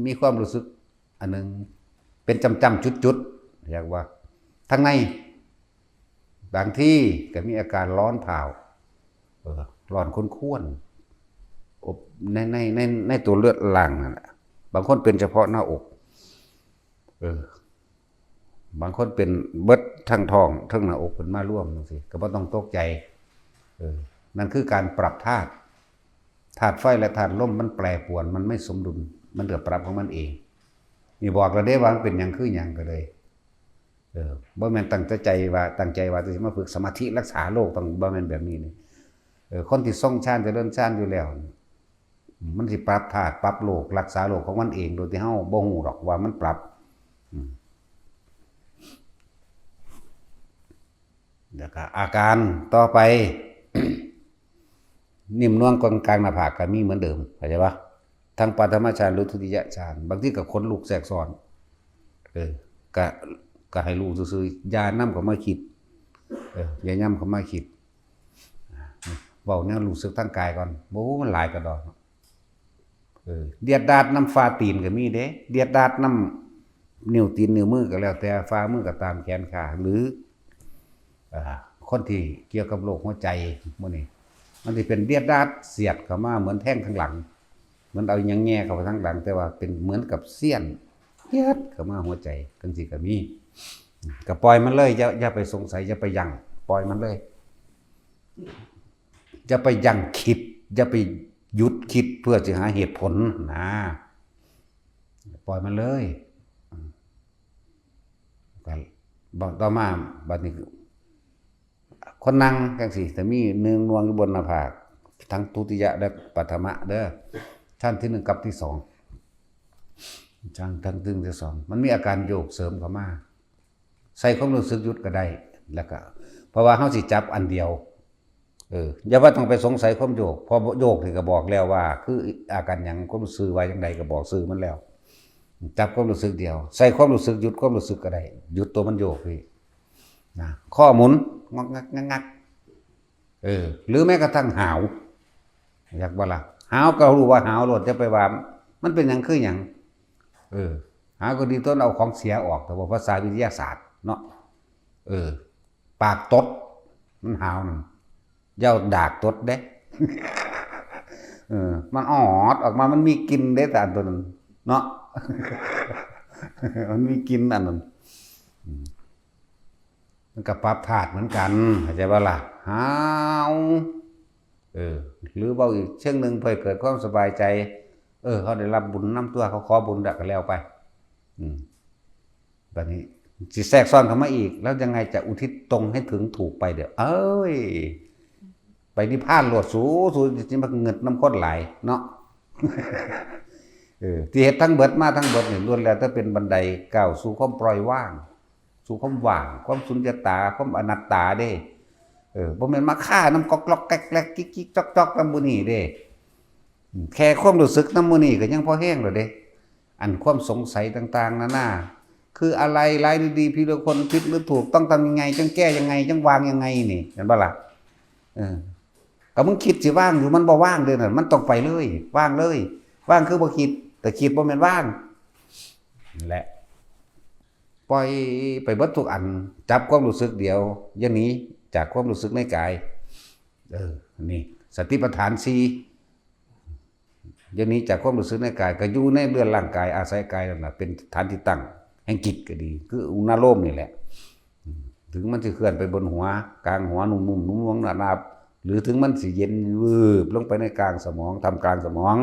ມີຄວາມຮູ້ສຶກ ອັນໜຶ່ງເປັນຈ້ຳໆຈຸດໆ ຮຽກວ່າທາງໃນ. ບາງທີກໍມີອາການຮ້ອນພ້າວ, ເອີ ຮ້ອນຄົນຄວນ ອົບໃນ ໃນ ໃນ ໃນຕົວເລືອດຫຼັ່ງນັ້ນແຫຼະ. ບາງຄົນເປັນສະເພາະໜ້າອົກ, ເອີ ບາງຄົນເປັນເບິດທັງທ້ອງ ທັງໜ້າອົກເພິ່ນມາລວມຈັ່ງຊີ້ ກໍບໍ່ຕ້ອງຕົກໃຈ. ເອີ ນັ້ນຄືການປັບທາດ. ທາດໄຟ ແລະ ທາດລົມມັນແປປວນ, ມັນໄມ່ສົມດຸນ, ມັນກໍປັບຂອງມັນເອງ. ນີ້ບອກແລ້ວເດ້ວ່າມັນເປັນຫຍັງຄືຫຍັງກໍເລີຍ. ເອີ ບໍ່ແມ່ນຕັ້ງແຕ່ໃຈວ່າ ຕັ້ງໃຈວ່າຈະມາຝຶກສະມາທິລັກສາໂລກ, ຕ້ອງ ບໍ່ແມ່ນແບບນີ້ເດ້. ເອີ ຄົນທີ່ຊົງຊານ ຈະເລີນຊານຢູ່ແລ້ວ ມັນຊິປັບທາດ ປັບໂລກ ລັກສາໂລກຂອງມັນເອງ ໂດຍທີ່ເຮົາບໍ່ຮູ້ດອກວ່າມັນປັບ. ອືມ ແລ້ວກໍອາການຕໍ່ໄປ ນິ້ວໜ່ວງກາງໜ້າຜາກກໍມີເໝືອນເດີມ, ເຂົ້າໃຈບໍ່? ທັງປະຖະມະຊານ ຫຼື ທຸຕິຍະຊານ, ບາງທີກໍຂົນລຸກແຊກຊ້ອນ. ເອີ ກໍ ກໍໃຫ້ຮູ້ຊື່ໆ, ຢ່ານຳເຂົ້າມາຄິດ. ເອີ ຢ່ານຳເຂົ້າມາຄິດ. ເວົ້າແນວຮູ້ສຶກທາງກາຍກ່ອນ. ໂອ້ ມັນຫຼາຍກະດອກ. ເອີ ດຽດດາດນຳຝ່າຕີນກໍມີເດ້, ດຽດດາດນຳນິ້ວຕີນນິ້ວມືກໍແລ້ວແຕ່, ຝ່າມືກໍຕາມ, ແຂນຂາ ຫຼື ເອີ ຄົນທີ່ກ່ຽວກັບໂລກຫົວໃຈ ໝູ່ນີ້ ມັນຊິເປັນດຽດດາດສຽດເຂົ້າມາເໝືອນແທງທາງຫຼັງ, ເໝືອນເອົາຫຍັງແຍ່ເຂົ້າໄປທາງຫຼັງ, ແຕ່ວ່າເປັນເໝືອນກັບສ້ຽນ ເຮັດເຂົ້າມາຫົວໃຈ ຈັ່ງຊີ້ກໍມີ. ກໍປ່ອຍມັນເລີຍ, ຢ່າ ຢ່າໄປສົງໄສ, ຢ່າໄປຢັ້ງ, ປ່ອຍມັນເລີຍ. ຢ່າໄປຢັ້ງຄິດ, ຢ່າໄປຢຸດຄິດເພື່ອຊິຫາເຫດຜົນນະ, ປ່ອຍມັນເລີຍ. ອືມ ກໍບອກຕໍ່ມາ ບັດນີ້ ຄົນນັ່ງຈັ່ງຊີ້ ຈະມີເນື້ອໜ່ວງຢູ່ບົນໜ້າຜາກ ທັງທຸຕິຍະ ແລະ ປະຖະມະເດີ, ຊັ້ນທີໜຶ່ງກັບທີສອງ. ຊັ້ນ ທັງທີໜຶ່ງ ທີສອງ ມັນມີອາການໂຍກເສີມເຂົ້າມາ, ໃຊ້ຄວາມຮູ້ສຶກຢຸດກໍໄດ້. ແລ້ວກໍ ເພາະວ່າເຮົາຊິຈັບອັນດຽວ, ເອີ ຢ່າວ່າຕ້ອງໄປສົງໄສຄວາມໂຍກ, ເພາະໂຍກນີ້ກໍບອກແລ້ວວ່າຄືອາການຫຍັງ, ຄວາມຊື່ວ່າຈັ່ງໃດກໍບອກຊື່ມັນແລ້ວ. ຈັບຄວາມຮູ້ສຶກດຽວ, ໃຊ້ຄວາມຮູ້ສຶກຢຸດຄວາມຮູ້ສຶກກໍໄດ້, ຢຸດຕົວມັນໂຍກນີ້ນະ. ຂໍ້ໝູນງອກງັກງັກງັກ, ເອີ ຫຼືແມ້ກະທັ່ງຫາວ, ຢາກບໍ່ລະ? ຫາວກໍຮູ້ວ່າຫາວໂລດ, ຢ່າໄປວ່າມັນເປັນຫຍັງຄືຫຍັງ. ເອີ ຫາວກໍດີຕົວເອົາຂອງເສຍອອກ, ແຕ່ວ່າພາສາວິທະຍາສາດເນາະ, ເອີ ປາກຕົດ ມັນຫາວນັ້ນ ຢ່າເອົາດາກຕົດເດ້. ເອີ ມັນອອດອອກມາ, ມັນມີກິ່ນເດ້ ສານຕົວນັ້ນເນາະ, ມັນມີກິ່ນອັນນັ້ນ. ອືມ ມັນກໍປັບທາດເໝືອນກັນ, ເຂົ້າໃຈບໍ່ລະ? ຫາວ ເອີ ຫຼືເວົ້າອີກເຊີງໜຶ່ງ ເພື່ອໃຫ້ເກີດຄວາມສະບາຍໃຈ, ເອີ ເຮົາໄດ້ຮັບບຸນນຳຕົວະ, ເຮົາຂໍບຸນແລ້ວກໍແລ້ວໄປ. ອືມ ບັດນີ້ ຊິແຊກຊ້ອນເຂົ້າມາອີກ ແລ້ວຍັງໄງຈະອຸທິດຕົນໃຫ້ເຖິງຖືກໄປເດ ເອີຍ ໄປນິບພານໂລດ ສູ ສູຊິມາເງິດນຳຄົນຫຼາຍເນາະ ເອີ ທີ່ເຮັດທັງເບິດມາທັງເບິດນີ້ ລ້ວນແລ້ວແຕ່ເປັນບັນໄດກ້າວສູ່ຄວາມປ່ອຍວາງ ສູ່ຄວາມວ່າງ ຄວາມສຸນຍະຕາ ຄວາມອະນັດຕາເດ້ ເອີ ບໍ່ແມ່ນມາຄານຳກອກໆແກກໆ ກິກໆຈອກໆນຳໝູ່ນີ້ເດ້ ແຄ່ຄວາມຮູ້ສຶກນຳໝູ່ນີ້ກໍຍັງພໍແຮງແລ້ວເດ້ ອັນຄວາມສົງໄສຕ່າງໆນານາ ຄືອາໄລຫຼາຍຫຼືດີ ຜິດຫຼືຄົນ ຜິດຫຼືຖືກ ຕ້ອງທຳຍັງໄງ ຈັ່ງແກ້ຍັງໄງ ຈັ່ງວາງຍັງໄງນີ້ ແມ່ນບໍ່ລະ? ເອີ ກໍມຶງຄິດຊິວາງຢູ່ ມັນບໍ່ວາງເດ້ນັ້ນ ມັນຕ້ອງໄປເລີຍ ວາງເລີຍ ວາງຄືບໍ່ຄິດ ແຕ່ຄິດບໍ່ແມ່ນວາງ ນັ້ນແຫຼະ ປ່ອຍໄປເບິດທຸກອັນ ຈັບຄວາມຮູ້ສຶກດຽວ ຢ່າໜີຈາກຄວາມຮູ້ສຶກໃນກາຍ ເອີ ນີ້ ສະຕິປັດຖານສີ່ ຢ່າໜີຈາກຄວາມຮູ້ສຶກໃນກາຍ ກໍຢູ່ໃນເຮືອນຮ່າງກາຍ ອາໄສກາຍນັ້ນລະເປັນຖານທີ່ຕັ້ງແຫ່ງຈິດກໍດີ ຄືອຸນາໂລມນີ້ແຫຼະ ເຖິງມັນຊິເຄື່ອນໄປບົນຫົວ ກາງຫົວ ນຸ້ມໆ ນຸ້ມໆ ໜາບໆ ຫຼືເຖິງມັນຊິເຢັນວືບລົງໄປໃນກາງສະໝອງ ທ່າມກາງສະໝອງ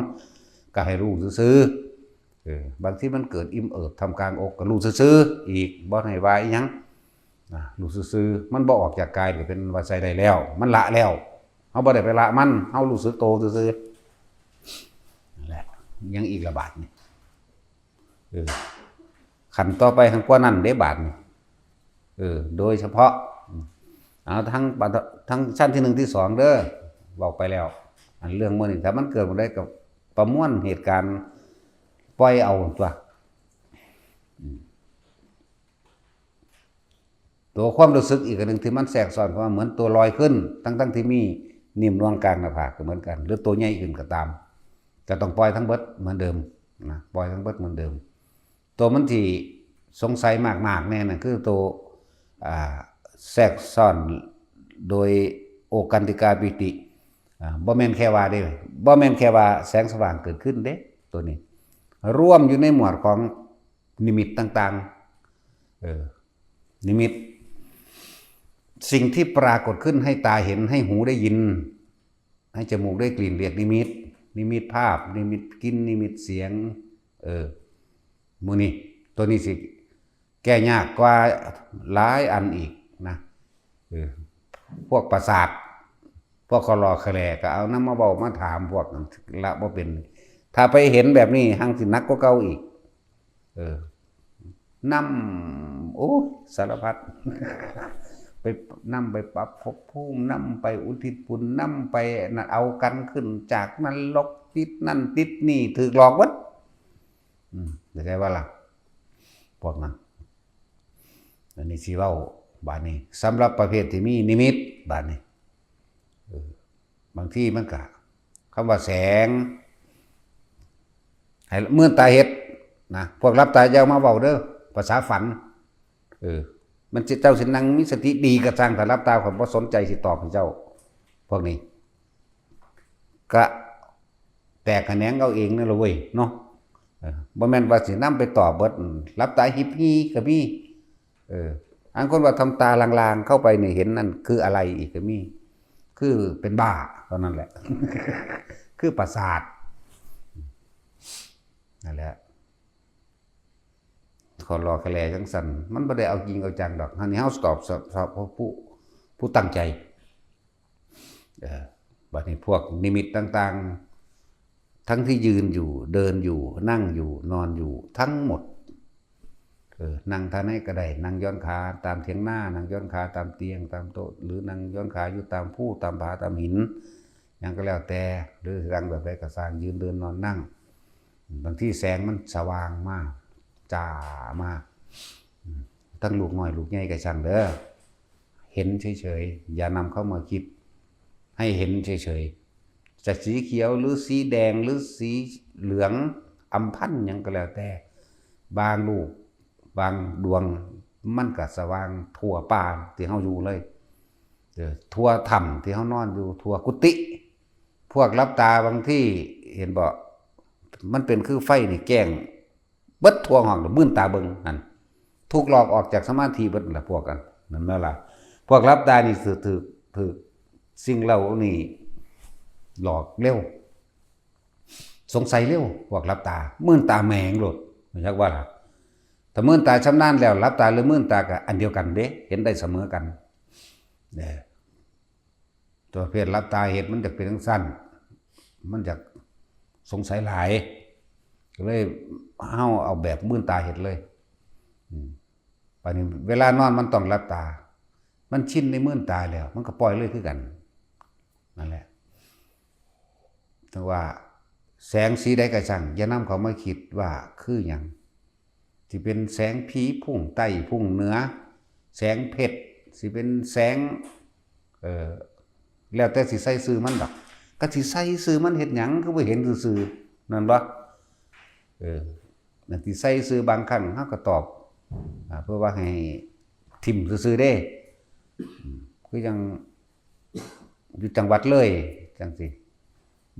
ກໍໃຫ້ຮູ້ຊື່ໆ ເອີ ບາງທີມັນເກີດອີ່ມເອີບທ່າມກາງອົກ ກໍຮູ້ຊື່ໆອີກ ບໍ່ໃຫ້ວ່າອີ່ຫຍັງ ນະ ຮູ້ຊື່ໆ ມັນບໍ່ອອກຈາກກາຍ ກໍເປັນວ່າໃຊ້ໄດ້ແລ້ວ ມັນລະແລ້ວ ເຮົາບໍ່ໄດ້ໄປລະມັນ ເຮົາຮູ້ສຶກໂຕຊື່ໆ ນັ້ນແຫຼະ ຍັງອີກລະບາດນີ້ ເອີ ຂັ້ນຕໍ່ໄປຫັ້ນກວ່ານັ້ນເດ້ບາດນີ້ ເອີ ໂດຍສະເພາະ ເອົາທັງ ທັງຊັ້ນທີໜຶ່ງ ທີສອງເດີ ເວົ້າໄປແລ້ວ ອັນເລື່ອງມື້ນີ້ ຖ້າມັນເກີດໝົດໄດ້ກໍປະມວນເຫດການ ປ່ອຍເອົາຕົວະ ອືມ ຕົວຄວາມຮູ້ສຶກອີກອັນໜຶ່ງທີ່ມັນແຊກຊ້ອນເຂົ້າມາ ເໝືອນຕົວລອຍຂຶ້ນ ທັງໆທີ່ມີນິ້ມນວງກາງໜ້າຜາກກໍເໝືອນກັນ ຫຼືຕົວໃຫຍ່ຂຶ້ນກໍຕາມ ກໍຕ້ອງປ່ອຍທັງເບິດເໝືອນເດີມນະ ປ່ອຍທັງເບິດເໝືອນເດີມ. ຕົວມັນທີ່ສົງໄສມາກໆແນ່ນະ ຄືໂຕ ອ່າ ແຊກຊ້ອນໂດຍໂອກັນຕິກາປີຕິ ອ່າ ບໍ່ແມ່ນແຄ່ວ່າເດ້ ບໍ່ແມ່ນແຄ່ວ່າແສງສະຫວ່າງເກີດຂຶ້ນເດ້ ຕົວນີ້ ລວມຢູ່ໃນໝວດຂອງນິມິດຕ່າງໆ ເອີ ນິມິດ ສິ່ງທີ່ປາກົດຂຶ້ນໃຫ້ຕາເຫັນ ໃຫ້ຫູໄດ້ຍິນ ໃຫ້ຈະມູກໄດ້ກິ່ນ ລຽກນິມິດ ນິມິດພາບ ນິມິດກິ່ນ ນິມິດສຽງ ເອີ ໝູ່ນີ້ ຕົວນີ້ຊິແກ້ຍາກກວ່າຫຼາຍອັນອີກນະ ເອີ ພວກປະສາດ ພວກຄະລໍຄະແຫຼກໍເອົານຳມາເວົ້າມາຖາມພວກນັ້ນລະບໍ່ເປັນ ຖ້າໄປເຫັນແບບນີ້ ຮັ່ງຊິໜັກກວ່າເກົ່າອີກ ເອີ ນຳ ໂອ້ຍ ສາລະພັດ ໄປ ນຳໄປປັບພົບພູມ ນຳໄປອຸທິດບຸນ ນຳໄປນັ້ນ ເອົາກັນຂຶ້ນຈາກນະລົກ ຕິດນັ້ນຕິດນີ້ ຖືກຫຼອກເບິດ ອືມ ເຂົ້າໃຈບໍ່ລະ ພວກນັ້ນ ອັນນີ້ຊິເວົ້າບາດນີ້ ສຳລັບປະເພດທີ່ມີນິມິດ ບາດນີ້ ເອີ ບາງທີມັນກະ ຄຳວ່າແສງ ໃຫ້ເມືອນຕາເຮັດນະ ພວກຫຼັບຕາຢ່າເອົາມາເວົ້າເດີ ພາສາຝັນ ເອີ ມັນຊິ ເຈົ້າຊິນັ່ງມີສະຕິດີກໍຊ່າງ ຖ້າຫຼັບຕາຂ້ອຍບໍ່ສົນໃຈຊິຕອບໃຫ້ເຈົ້າ ພວກນີ້ ກະແຕກຂະແໜງເອົາເອງນັ້ນລະເວີຍເນາະ ເອີ ບໍ່ແມ່ນວ່າຊິນຳໄປຕອບເບິດ ຫຼັບຕາຮິບຮີກໍມີ ເອີ ອັນຄົນວ່າທຳຕາລາງໆເຂົ້າໄປນີ້ເຫັນນັ້ນຄືອາໄລອີກກໍມີ ຄືເປັນບ້າເທົ່ານັ້ນແຫຼະ ຄືປະສາດ ນັ້ນແຫຼະ ຄະລໍຄະແຫຼຈັ່ງຊັ້ນ ມັນບໍ່ໄດ້ເອົາຈິງເອົາຈັງດອກ ອັນນີ້ເຮົາຕອບສະ ສະ ຜູ້ ຜູ້ຕັ້ງໃຈ ເອີ ບາດນີ້ພວກນິມິດຕ່າງໆ ທັງທີ່ຢືນຢູ່ ເດີນຢູ່ ນັ່ງຢູ່ ນອນຢູ່ ທັງໝົດ ເອີ ນັ່ງທ່າໃດກໍໄດ້ ນັ່ງຢ່ອນຂາຕາມຖຽງນາ ນັ່ງຢ່ອນຂາຕາມຕຽງ ຕາມໂຕະ ຫຼືນັ່ງຢ່ອນຂາຢູ່ຕາມພູ ຕາມຜາ ຕາມຫີນ ຫຍັງກໍແລ້ວແຕ່ ຫຼືນັ່ງແບບໃດກໍຊ່າງ ຢືນ ເດີນ ນອນ ນັ່ງ ບາງທີແສງມັນສະຫວ່າງມາ ຈ້າມາ ທັງລູກນ້ອຍລູກໃຫຍ່ກໍຊ່າງເດີ ເຫັນເສີຍໆ ຢ່ານຳເຂົ້າມາຄິດ ໃຫ້ເຫັນເສີຍໆ ຈະສີຂຽວ ຫຼືສີແດງ ຫຼືສີເຫຼືອງ ອຳພັນຫຍັງກໍແລ້ວແຕ່ ບາງລູກ ບາງດວງ ມັນກໍສະຫວ່າງທົ່ວປ່າທີ່ເຮົາຢູ່ເລີຍ ເອີ ທົ່ວຖ້ຳທີ່ເຮົານອນຢູ່ ທົ່ວກຸຕິ ພວກຫຼັບຕາບາງທີເຫັນບໍ່ ມັນເປັນຄືໄຟນີ້ແຈ້ງເບິດທົ່ວຫ້ອງ ແລ້ວມືນຕາເບິ່ງຫັ້ນ ຖືກຫຼອກອອກຈາກສະມາທິເບິດລະພວກອັນນັ້ນແມ່ນລະ ພວກຫຼັບຕານີ້ຖືກ ຖືກ ຖືກສິ່ງເຫຼົ່ານີ້ຫຼອກເລັວ ສົງໄສເລັວ ພວກຫຼັບຕາ ມືນຕາແໝງໂລດ ຮູ້ຈັກບໍ່ລະ? ຖ້າມື່ນຕາຊຳນານແລ້ວ ຫຼັບຕາຫຼືມື່ນຕາກໍອັນດຽວກັນເດ້ ເຫັນໄດ້ສະເໝີກັນເດີ. ຕົວະເພດຫຼັບຕາເຮັດ ມັນຈະເປັນຈັ່ງຊັ້ນ ມັນຈະສົງໄສຫຼາຍ ກໍເລີຍເຮົາເອົາແບບມື່ນຕາເຮັດເລີຍ. ອືມ ບາດນີ້ເວລານອນມັນຕ້ອງຫຼັບຕາ ມັນຊິນໃນມື່ນຕາແລ້ວ ມັນກໍປ່ອຍເລີຍຄືກັນ. ນັ້ນແຫຼະ ເຖິງວ່າແສງສີໃດກໍຊ່າງ ຢ່ານຳເຂົ້າມາຄິດວ່າຄືຫຍັງ ຊິເປັນແສງຜີ ພຸ້ງໃຕ້ພຸ້ງເໜືອ ແສງເພັດ ຊິເປັນແສງ ເອີ ແລ້ວແຕ່ຊິໃສ່ຊື່ມັນດອກ. ກໍຊິໃສ່ຊື່ມັນເຮັດຫຍັງ ຄືບໍ່ເຫັນຊື່ໆ ແມ່ນບໍ່? ເອີ ນັ້ນ ຊິໃສ່ຊື່ ບາງຄັ້ງເຮົາກໍຕອບ ອາ ເພື່ອວ່າໃຫ້ຖິ້ມຊື່ໆເດ້. ອືມ ຄືຈັ່ງຢູ່ຈັງຫວັດເລີຍຈັ່ງຊີ້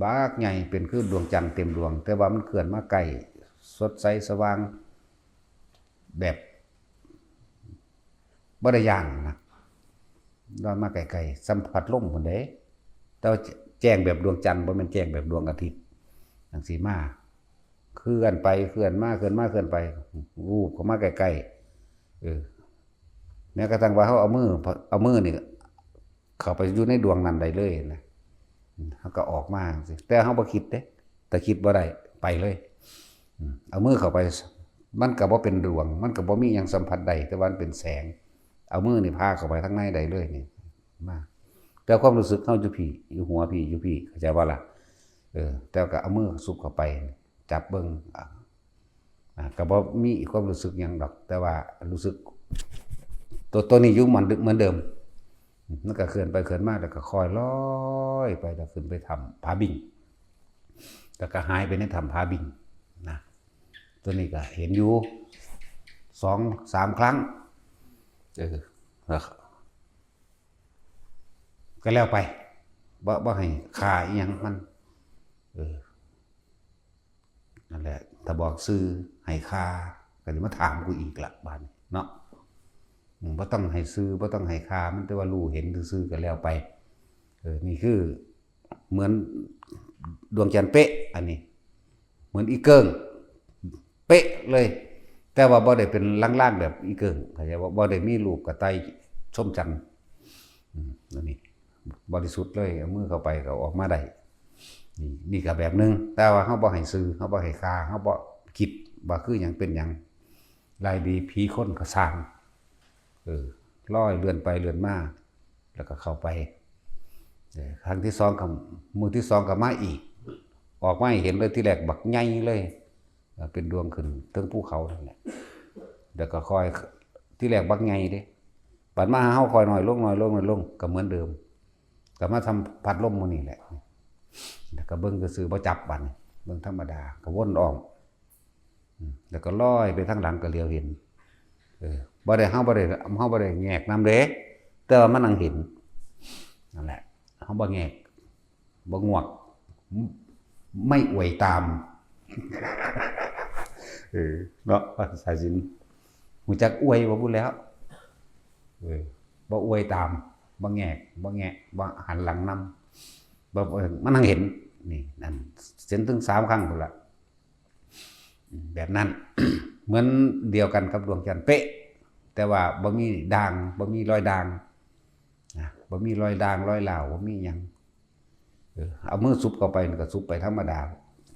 ບັກໃຫຍ່ເປັນຄືດວງຈັນເຕັມດວງ ແຕ່ວ່າມັນເຄື່ອນມາໃກ້ ສົດໃສສະຫວ່າງ ແບບບໍ່ໄດ້ຢ່າງນະ ລອຍມາໃກ້ໆ ສ່ຳພັດລົມພຸ້ນເດ້. ແຕ່ວ່າແຈ້ງແບບດວງຈັນ ບໍ່ແມ່ນແຈ້ງແບບດວງອາທິດຈັ່ງຊີ້ມາ ເຄື່ອນໄປເຄື່ອນມາ ເຄື່ອນມາເຄື່ອນໄປ ວູບເຂົ້າມາໃກ້ໆ. ເອີ ແມ້ກະທັ່ງວ່າເຮົາເອົາມື ເອົາມືນີ້ເຂົ້າໄປຢູ່ໃນດວງນັ້ນໄດ້ເລີຍນະ ເຮົາກໍອອກມາຈັ່ງຊີ້ ແຕ່ເຮົາບໍ່ຄິດເດ້ ຖ້າຄິດບໍ່ໄດ້ ໄປເລີຍ. ອືມ ເອົາມືເຂົ້າໄປ ມັນກໍບໍ່ເປັນດວງ ມັນກໍບໍ່ມີຫຍັງສຳຜັດໄດ້ ແຕ່ວ່າມັນເປັນແສງ. ເອົາມືນີ້ພາເຂົ້າໄປທາງໃນໄດ້ເລີຍນີ້ ມາ ແຕ່ຄວາມຮູ້ສຶກເຮົາຢູ່ພີ້ ຢູ່ຫົວພີ້ ຢູ່ພີ້ ເຂົ້າໃຈບໍ່ລະ? ເອີ ແຕ່ກໍເອົາມືຊຸບເຂົ້າໄປ ຈັບເບິ່ງ ອາ ອາ ກໍບໍ່ມີຄວາມຮູ້ສຶກຫຍັງດອກ ແຕ່ວ່າຮູ້ສຶກໂຕ ໂຕນີ້ຢູ່ໝອນ ເໝືອນເດີມ. ມັນກໍເຄື່ອນໄປເຄື່ອນມາ ແລ້ວກໍຄ່ອຍລອຍໄປ ແລ້ວຂຶ້ນໄປຖ້ຳຜາບິງ ແລ້ວກໍຫາຍໄປໃນຖ້ຳຜາບິງນະ. ໂຕນີ້ກໍເຫັນຢູ່ສອງສາມຄັ້ງ ເອີ ແລ້ວກໍແລ້ວໄປ ບໍ່ ບໍ່ໃຫ້ຄ່າອີ່ຫຍັງມັນ ເອີ. ນັ້ນແຫຼະ ຖ້າບອກຊື່ໃຫ້ຄ່າ ກໍຊິມາຖາມກູອີກລະບາດນີ້ເນາະ. ອືມ ບໍ່ຕ້ອງໃຫ້ຊື່ ບໍ່ຕ້ອງໃຫ້ຄ່າມັນ ແຕ່ວ່າຮູ້ເຫັນຊື່ໆກໍແລ້ວໄປ. ເອີ ນີ້ຄືເໝືອນດວງຈັນເປະ ອັນນີ້ເໝືອນອີ່ເກີ້ງເປະເລີຍ ແຕ່ວ່າບໍ່ໄດ້ເປັນລາງໆແບບອີ່ເກີ້ງ ເຂົ້າໃຈບໍ່? ບໍ່ໄດ້ມີຮູບກະຕ່າຍຊົມຈັນ. ອືມ ອັນນີ້ ບໍລິສຸດເລີຍ ເອົາມືເຂົ້າໄປກໍເອົາອອກມາໄດ້. ນີ້ ນີ້ກໍແບບໜຶ່ງ ແຕ່ວ່າເຮົາບໍ່ໃຫ້ຊື່ ເຮົາບໍ່ໃຫ້ຄ່າ ເຮົາບໍ່ຄິດວ່າຄືຫຍັງເປັນຫຍັງ ລາຍດີຜີຄົນກໍຊ່າງ ເອີ ລອຍເລື່ອນໄປເລື່ອນມາ ແລ້ວກໍເຂົ້າໄປ. ເອີ ຄັ້ງທີສອງກໍ ມື້ທີສອງກໍມາອີກ ອອກມາໃຫ້ເຫັນເລີຍ ທີແລກບັກໃຫຍ່ເລີຍ ເປັນດວງຂຶ້ນເທິງພູເຂົານັ້ນແຫຼະ ແລ້ວກໍຄ່ອຍ ທີແລກບັກໃຫຍ່ເດ້ ບັດມາຫາເຮົາຄ່ອຍນ້ອຍລົງ ນ້ອຍລົງ ນ້ອຍລົງ ກໍເໝືອນເດີມ ກໍມາທຳພັດລົມໝູ່ນີ້ແຫຼະ ແລ້ວກໍເບິ່ງຊື່ໆ ບໍ່ຈັບ ບັດນີ້ເບິ່ງທຳມະດາ ກໍວົນອ້ອມ ອືມ ແລ້ວກໍລອຍໄປທາງຫຼັງ ກໍຫຼຽວເຫັນ ເອີ ບໍ່ໄດ້ ເຮົາບໍ່ໄດ້ ເຮົາບໍ່ໄດ້ແງກນຳເດ້ ແຕ່ວ່າມັນນັ່ງເຫັນ ນັ້ນແຫຼະ ເຮົາບໍ່ແງກ ບໍ່ງວກ ໄມ່ອວຍຕາມ ເອີ ເນາະ ພາສາຈີນ ຮູ້ຈັກອວຍບໍ່? ບໍ່ແລ້ວ ເອີ ບໍ່ອວຍຕາມ ບໍ່ແງກ ບໍ່ແງະ ບໍ່ຫັນຫຼັງນຳ ບໍ່ ມັນຫັ້ງເຫັນ ນີ້ ນັ້ນ ເຫັນເຖິງສາມຄັ້ງພຸ້ນລະ ແບບນັ້ນ ເໝືອນດຽວກັນກັບດວງຈັນເປະ ແຕ່ວ່າບໍ່ມີດ່າງ ບໍ່ມີລອຍດ່າງ ນະ ບໍ່ມີລອຍດ່າງ ລອຍຫຼາວ ບໍ່ມີຫຍັງ ເອີ ເອົາມືຊຸບເຂົ້າໄປ ມັນກໍຊຸບໄປທຳມະດາ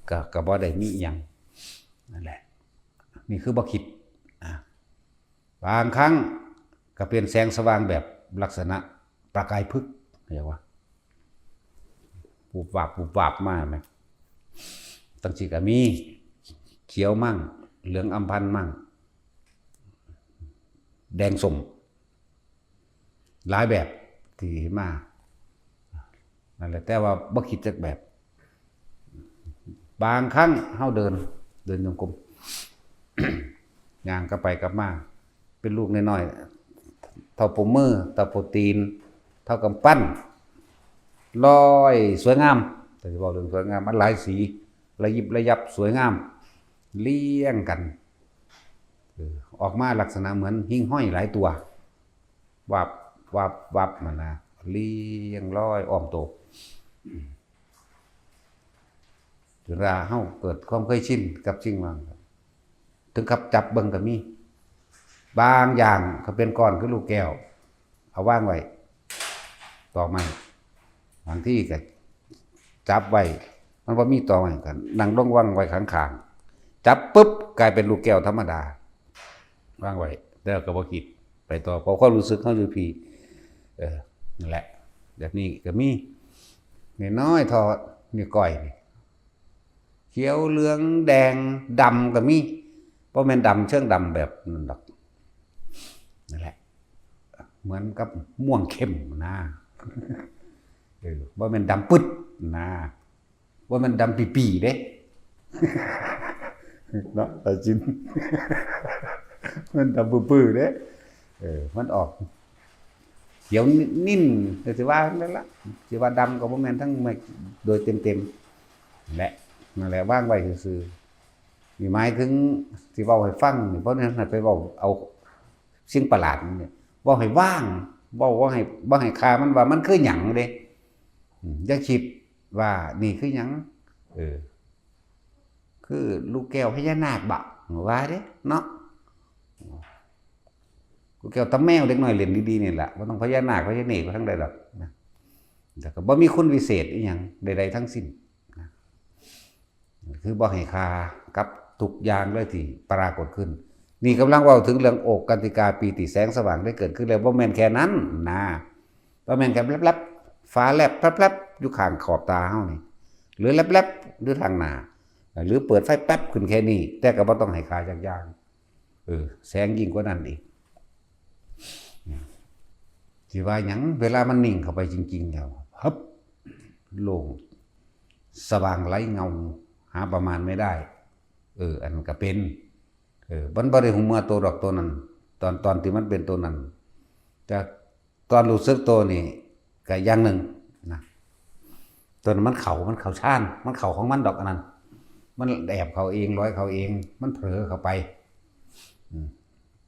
ກໍ ກໍບໍ່ໄດ້ມີຫຍັງ ນັ້ນແຫຼະ ນີ້ຄືບໍ່ຄິດ ອາ ບາງຄັ້ງກໍເປັນແສງສະຫວ່າງແບບລັກສະນະປະກາຍພຶກ ເອີ້ນວ່າ ວຸບວາບ ວຸບວາບມາແມ່ນ ຈັ່ງຊີ້ກໍມີ ຂຽວມັ້ງ ເຫຼືອງອຳພັນມັ້ງ ແດງສົ້ມ ຫຼາຍແບບທີ່ເຫັນມາ ນັ້ນແຫຼະ ແຕ່ວ່າບໍ່ຄິດຈັກແບບ. ບາງຄັ້ງເຮົາເດີນ ເດີນຈົງກົມ ຍ່າງກັບໄປກັບມາ ເປັນລູກນ້ອຍໆ ເທົ່າໂປ້ມື ເທົ່າໂປ້ຕີນ ເທົ່າກຳປັ້ນ ລອຍສວຍງາມ ແຕ່ຊິເວົ້າເລື່ອງສວຍງາມ ມັນຫຼາຍສີ ລະຍິບລະຍັບ ສວຍງາມ ລຽງກັນ ເອີ ອອກມາລັກສະນະເໝືອນຫິ່ງຫ້ອຍຫຼາຍຕົວ ວັບ ວັບ ວັບ ຫັ້ນນະ ລຽງລອຍອ້ອມໂຕ ຈົນວ່າເຮົາເກີດຄວາມເຄີຍຊິນກັບສິ່ງນັ້ນ ເຖິງກັບຈັບເບິ່ງກໍມີ ບາງຢ່າງກໍເປັນກ້ອນຄືລູກແກ້ວ ເອົາວາງໄວ້ຕອກໄມ້ ບາງທີກໍຈັບໄວ້ ມັນບໍ່ມີຕອກໄມ້ ກໍນັ່ງລົງວາງໄວ້ຂ້າງໆ ຈັບປຶບ ກາຍເປັນລູກແກ້ວທຳມະດາ ວາງໄວ້ ແລ້ວກໍບໍ່ຄິດໄປຕໍ່ ເພາະຄວາມຮູ້ສຶກເຮົາຢູ່ພີ້. ເອີ ນັ້ນແຫຼະ ແບບນີ້ກໍມີ ນ້ອຍໆ ທໍ່ນິ້ວກ້ອຍນີ້ ຂຽວ ເຫຼືອງ ແດງ ດຳກໍມີ ບໍ່ແມ່ນດຳເຊີງດຳແບບນັ້ນດອກ ນັ້ນແຫຼະ ເໝືອນກັບມ່ວງເຂັ້ມນະ ເອີ ບໍ່ແມ່ນດຳປຶດນະ ບໍ່ແມ່ນດຳປີໆເດ້ ເນາະ ຕາຈິນ ມັນດຳປືໆເດ້ ເອີ ມັນອອກ ຂຽວນິ້ນ ກໍຊິວ່ານັ້ນລະ ຊິວ່າດຳກໍບໍ່ແມ່ນທັງແມັກໂດຍເຕັມໆ ແຫຼະ ນັ້ນແຫຼະ ວາງໄວ້ຊື່ໆ ນີ້ໝາຍເຖິງຊິເວົ້າໃຫ້ຟັງນີ້ ເພາະນັ້ນໃຫ້ໄປເວົ້າເອົາສິ່ງປະຫຼາດນີ້ ເວົ້າໃຫ້ວາງ ເວົ້າ ເວົ້າໃຫ້ ເວົ້າໃຫ້ຄ່າມັນວ່າມັນຄືຫຍັງເດ້ ອືມ ຢ່າຄິດວ່ານີ້ຄືຫຍັງ ເອີ ຄືລູກແກ້ວພະຍານາກບໍ ວ່າເດ້ເນາະ ລູກແກ້ວຕາແມວ ເດັກນ້ອຍຫຼິ້ນດີໆນີ້ລະ ບໍ່ຕ້ອງພະຍານາກພະຍາເນກໄປທາງໃດດອກນະ ແລ້ວກໍບໍ່ມີຄຸນວິເສດອີ່ຫຍັງໃດໆທັງສິ້ນນະ ຄືບໍ່ໃຫ້ຄ່າກັບທຸກຢ່າງເລີຍທີ່ປາກົດຂຶ້ນ. ນີ້ກຳລັງເວົ້າເຖິງເລື່ອງໂອກກັນຕິກາປີຕິແສງສະຫວ່າງໄດ້ເກີດຂຶ້ນແລ້ວ ບໍ່ແມ່ນແຄ່ນັ້ນນະ ບໍ່ແມ່ນແຄ່ແລັບໆ ຟ້າແລັບແປັບໆ ຢູ່ຂ້າງຂອບຕາເຮົານີ້ ຫຼືແລັບໆ ຢູ່ທາງໜ້າ ຫຼືເປີດໄຟແປັບຂຶ້ນແຄ່ນີ້ ແຕ່ກໍບໍ່ຕ້ອງໃຫ້ຄ່າຈັກຢ່າງ ເອີ ແສງຍິ່ງກວ່ານັ້ນອີກ ຊິວ່າຫຍັງ ເວລາມັນນິ່ງເຂົ້າໄປຈິງໆແລ້ວ ຮຶບ ໂລ່ງ ສະຫວ່າງໄຮ້ເງົາ ຫາປະມານໄມ່ໄດ້ ເອີ ອັນນັ້ນກໍເປັນ ເອີ ມັນບໍ່ໄດ້ຮູ້ເມື່ອໂຕດອກໂຕນັ້ນ ຕອນ ຕອນທີ່ມັນເປັນໂຕນັ້ນ ແຕ່ ຕອນຮູ້ສຶກໂຕນີ້ກໍຢ່າງໜຶ່ງນະ ຕົວນັ້ນມັນເຂົ້າ ມັນເຂົ້າຊານ ມັນເຂົ້າຂອງມັນດອກ ອັນນັ້ນ ມັນແອບເຂົ້າເອງ ລອຍເຂົ້າເອງ ມັນເຜີເຂົ້າໄປ ອືມ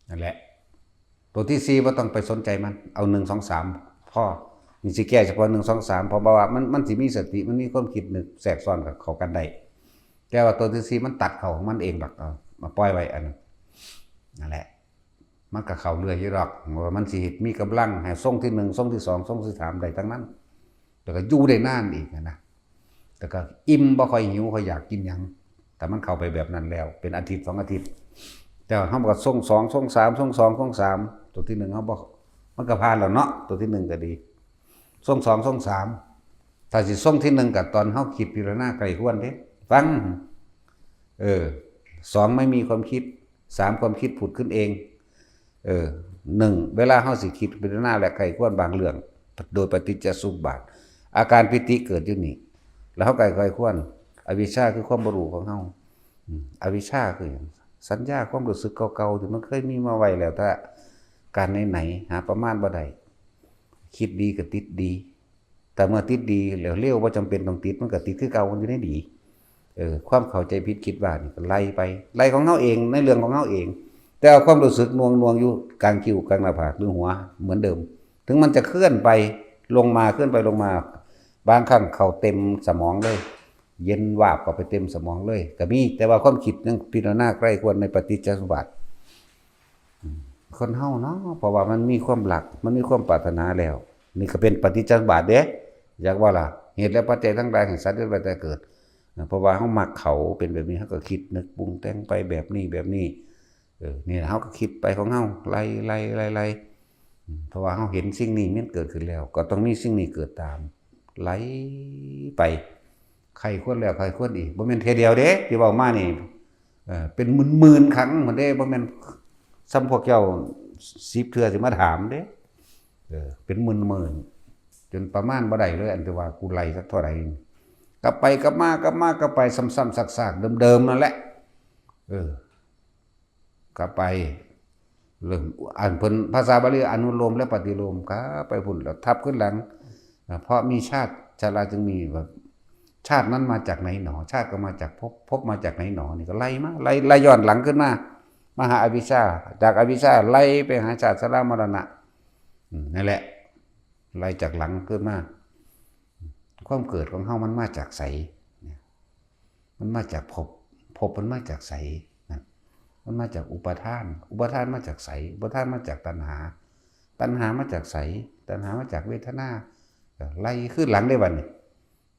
ນັ້ນແຫຼະ ຕົວທີສີ່ບໍ່ຕ້ອງໄປສົນໃຈມັນ ເອົາໜຶ່ງ ສອງ ສາມ ພໍ ນີ້ຊິແກ້ສະເພາະໜຶ່ງ ສອງ ສາມ ເພາະວ່າມັນ ມັນຊິມີສະຕິ ມັນມີຄວາມຄິດນຶກແຊກຊ້ອນເຂົ້າກັນໄດ້ ແຕ່ວ່າຕົວທີສີ່ມັນຕັດເຂົ້າຂອງມັນເອງດອກ ເອົາ ມາປ່ອຍໄວ້ ອັນນັ້ນ ນັ້ນແຫຼະ ມັນກໍເຂົ້າເລື່ອຍຢູ່ດອກ ວ່າມັນຊິເຮັດມີກຳລັງໃຫ້ຊົງທີໜຶ່ງ ຊົງທີສອງ ຊົງທີສາມໄດ້ທັງນັ້ນ ແລ້ວກໍຢູ່ໄດ້ນານອີກນະ ແລ້ວກໍອີ່ມ ບໍ່ຄ່ອຍຫິວ ຄ່ອຍຢາກກິນຫຍັງ ຖ້າມັນເຂົ້າໄປແບບນັ້ນແລ້ວ ເປັນອາທິດສອງອາທິດ ແຕ່ວ່າເຮົາກໍຊົງສອງ ຊົງສາມ ຊົງສອງ ຊົງສາມ ຕົວທີໜຶ່ງເຮົາບໍ່ ມັນກໍຜ່ານແລ້ວເນາະ ຕົວທີໜຶ່ງກໍດີ ຊົງສອງ ຊົງສາມ ຖ້າຊິຊົງທີໜຶ່ງກໍຕອນເຮົາຄິດພິຈາລະນາໃຄ່ຄວນເດ້ ຟັງ ເອີ ສອງ ໄມ່ມີຄວາມຄິດ ສາມ ຄວາມຄິດຜຸດຂຶ້ນເອງ ເອີ ໜຶ່ງ ເວລາເຮົາຊິຄິດພິຈາລະນາ ແລະ ໃຄ່ຄວນບາງເລື່ອງໂດຍປະຕິດຈະສະມຸດບາດ ອາການປີຕິເກີດຢູ່ນີ້ ແລ້ວເຮົາໃຄ່ຄວນ ອະວິຊຊາຄືຄວາມບໍ່ຮູ້ຂອງເຮົາ ອືມ ອະວິຊຊາຄືຫຍັງ? ສັນຍາ ຄວາມຮູ້ສຶກເກົ່າໆ ທີ່ມັນເຄີຍມີມາໄວ້ແລ້ວ ຖ້າການໄຫນໆ ຫາປະມານບໍ່ໄດ້ ຄິດດີກໍຕິດດີ ແຕ່ເມື່ອຕິດດີແລ້ວ ເລວບໍ່ຈຳເປັນຕ້ອງຕິດ ມັນກໍຕິດຄືເກົ່າ ມັນຢູ່ໃນດີ ເອີ ຄວາມເຂົ້າໃຈຜິດຄິດວ່ານີ້ກໍໄລ່ໄປ ໄລ່ຂອງເຮົາເອງ ໃນເລື່ອງຂອງເຮົາເອງ ແຕ່ວ່າຄວາມຮູ້ສຶກໜ່ວງໆ ຢູ່ກາງຄິ້ວ ກາງໜ້າຜາກ ຫຼືຫົວ ເໝືອນເດີມ ເຖິງມັນຈະເຄື່ອນໄປລົງມາ ເຄື່ອນໄປລົງມາ ບາງຄັ້ງເຂົ້າເຕັມສະໝອງເລີຍ ເຢັນວາບເຂົ້າໄປເຕັມສະໝອງເລີຍກໍມີ ແຕ່ວ່າຄວາມຄິດຍັງພິຈາລະນາໃຄ່ຄວນໃນປະຕິດຈະສະມຸດບາດ ອືມ ຄົນເຮົາເນາະ ເພາະວ່າມັນມີຄວາມລັກ ມັນມີຄວາມປາດຖະໜາແລ້ວ ນີ້ກໍເປັນປະຕິດຈະສະມຸດບາດເດ້ ຢາກວ່າລະ ເຫດ ແລະ ປັດໄຈທັງຫຼາຍແຫ່ງສັດເກີດໄວ້ແຕ່ເກີດ ເພາະວ່າເຮົາມັກເຂົາເປັນແບບນີ້ ເຮົາກໍຄິດນຶກປຸງແຕ່ງໄປແບບນີ້ ແບບນີ້ ເອີ ນີ້ລະ ເຮົາກໍຄິດໄປຂອງເຮົາ ໄລ່ໆໆໆ ອືມ ເພາະວ່າເຮົາເຫັນສິ່ງນີ້ມັນເກີດຂຶ້ນແລ້ວ ກໍຕ້ອງມີສິ່ງນີ້ເກີດຕາມ ໄລ່ໄປ ໃຄ່ຄວນແລ້ວໃຄ່ຄວນອີກ ບໍ່ແມ່ນເທື່ອດຽວເດ້ ທີ່ເວົ້າມານີ້ ເອີ ເປັນໝື່ນໆຄັ້ງພຸ້ນເດ້ ບໍ່ແມ່ນສ່ຳພວກເຈົ້າສິບເທື່ອຊິມາຖາມເດ້ ເອີ ເປັນໝື່ນໆ ຈົນປະມານບໍ່ໄດ້ເລີຍ ອັນທີ່ວ່າກູໄລ່ຈັກເທົ່າໃດ ກັບໄປກັບມາ ກັບມາກັບໄປ ຊ້ຳໆຊາກໆເດີມໆນັ້ນແຫຼະ ເອີ ກັບໄປ ເລີ່ມ ອັນເພິ່ນ ພາສາບາລີອະນຸໂລມ ແລະ ປະຕິໂລມ ກັບໄປພຸ້ນ ແລ້ວທັບຂຶ້ນຫຼັງ ເພາະມີຊາດ ຊາດລາຈຶ່ງມີ ວ່າ ຊາດນັ້ນມາຈາກໃນໜໍ? ຊາດກໍມາຈາກພົບ ພົບມາຈາກໃນໜໍ? ນີ້ກໍໄລ່ມາ ໄລ່ ໄລ່ຍ້ອນຫຼັງຂຶ້ນມາ ມາຫາອະວິຊຊາ ຈາກອະວິຊຊາໄລ່ໄປຫາຊາດ ຊະລາ ມໍລະນະ ອືມ ນັ້ນແຫຼະ ໄລ່ຈາກຫຼັງຂຶ້ນມາ ຄວາມເກີດຂອງເຮົາມັນມາຈາກໃສ? ມັນມາຈາກພົບ ພົບມັນມາຈາກໃສ? ນັ້ນ ມັນມາຈາກອຸປາທານ. ອຸປາທານມາຈາກໃສ? ອຸປາທານມາຈາກຕັນຫາ. ຕັນຫາມາຈາກໃສ? ຕັນຫາມາຈາກເວທະນາ. ກໍໄລ່ຄືນຫຼັງເດ້ບັດນີ້.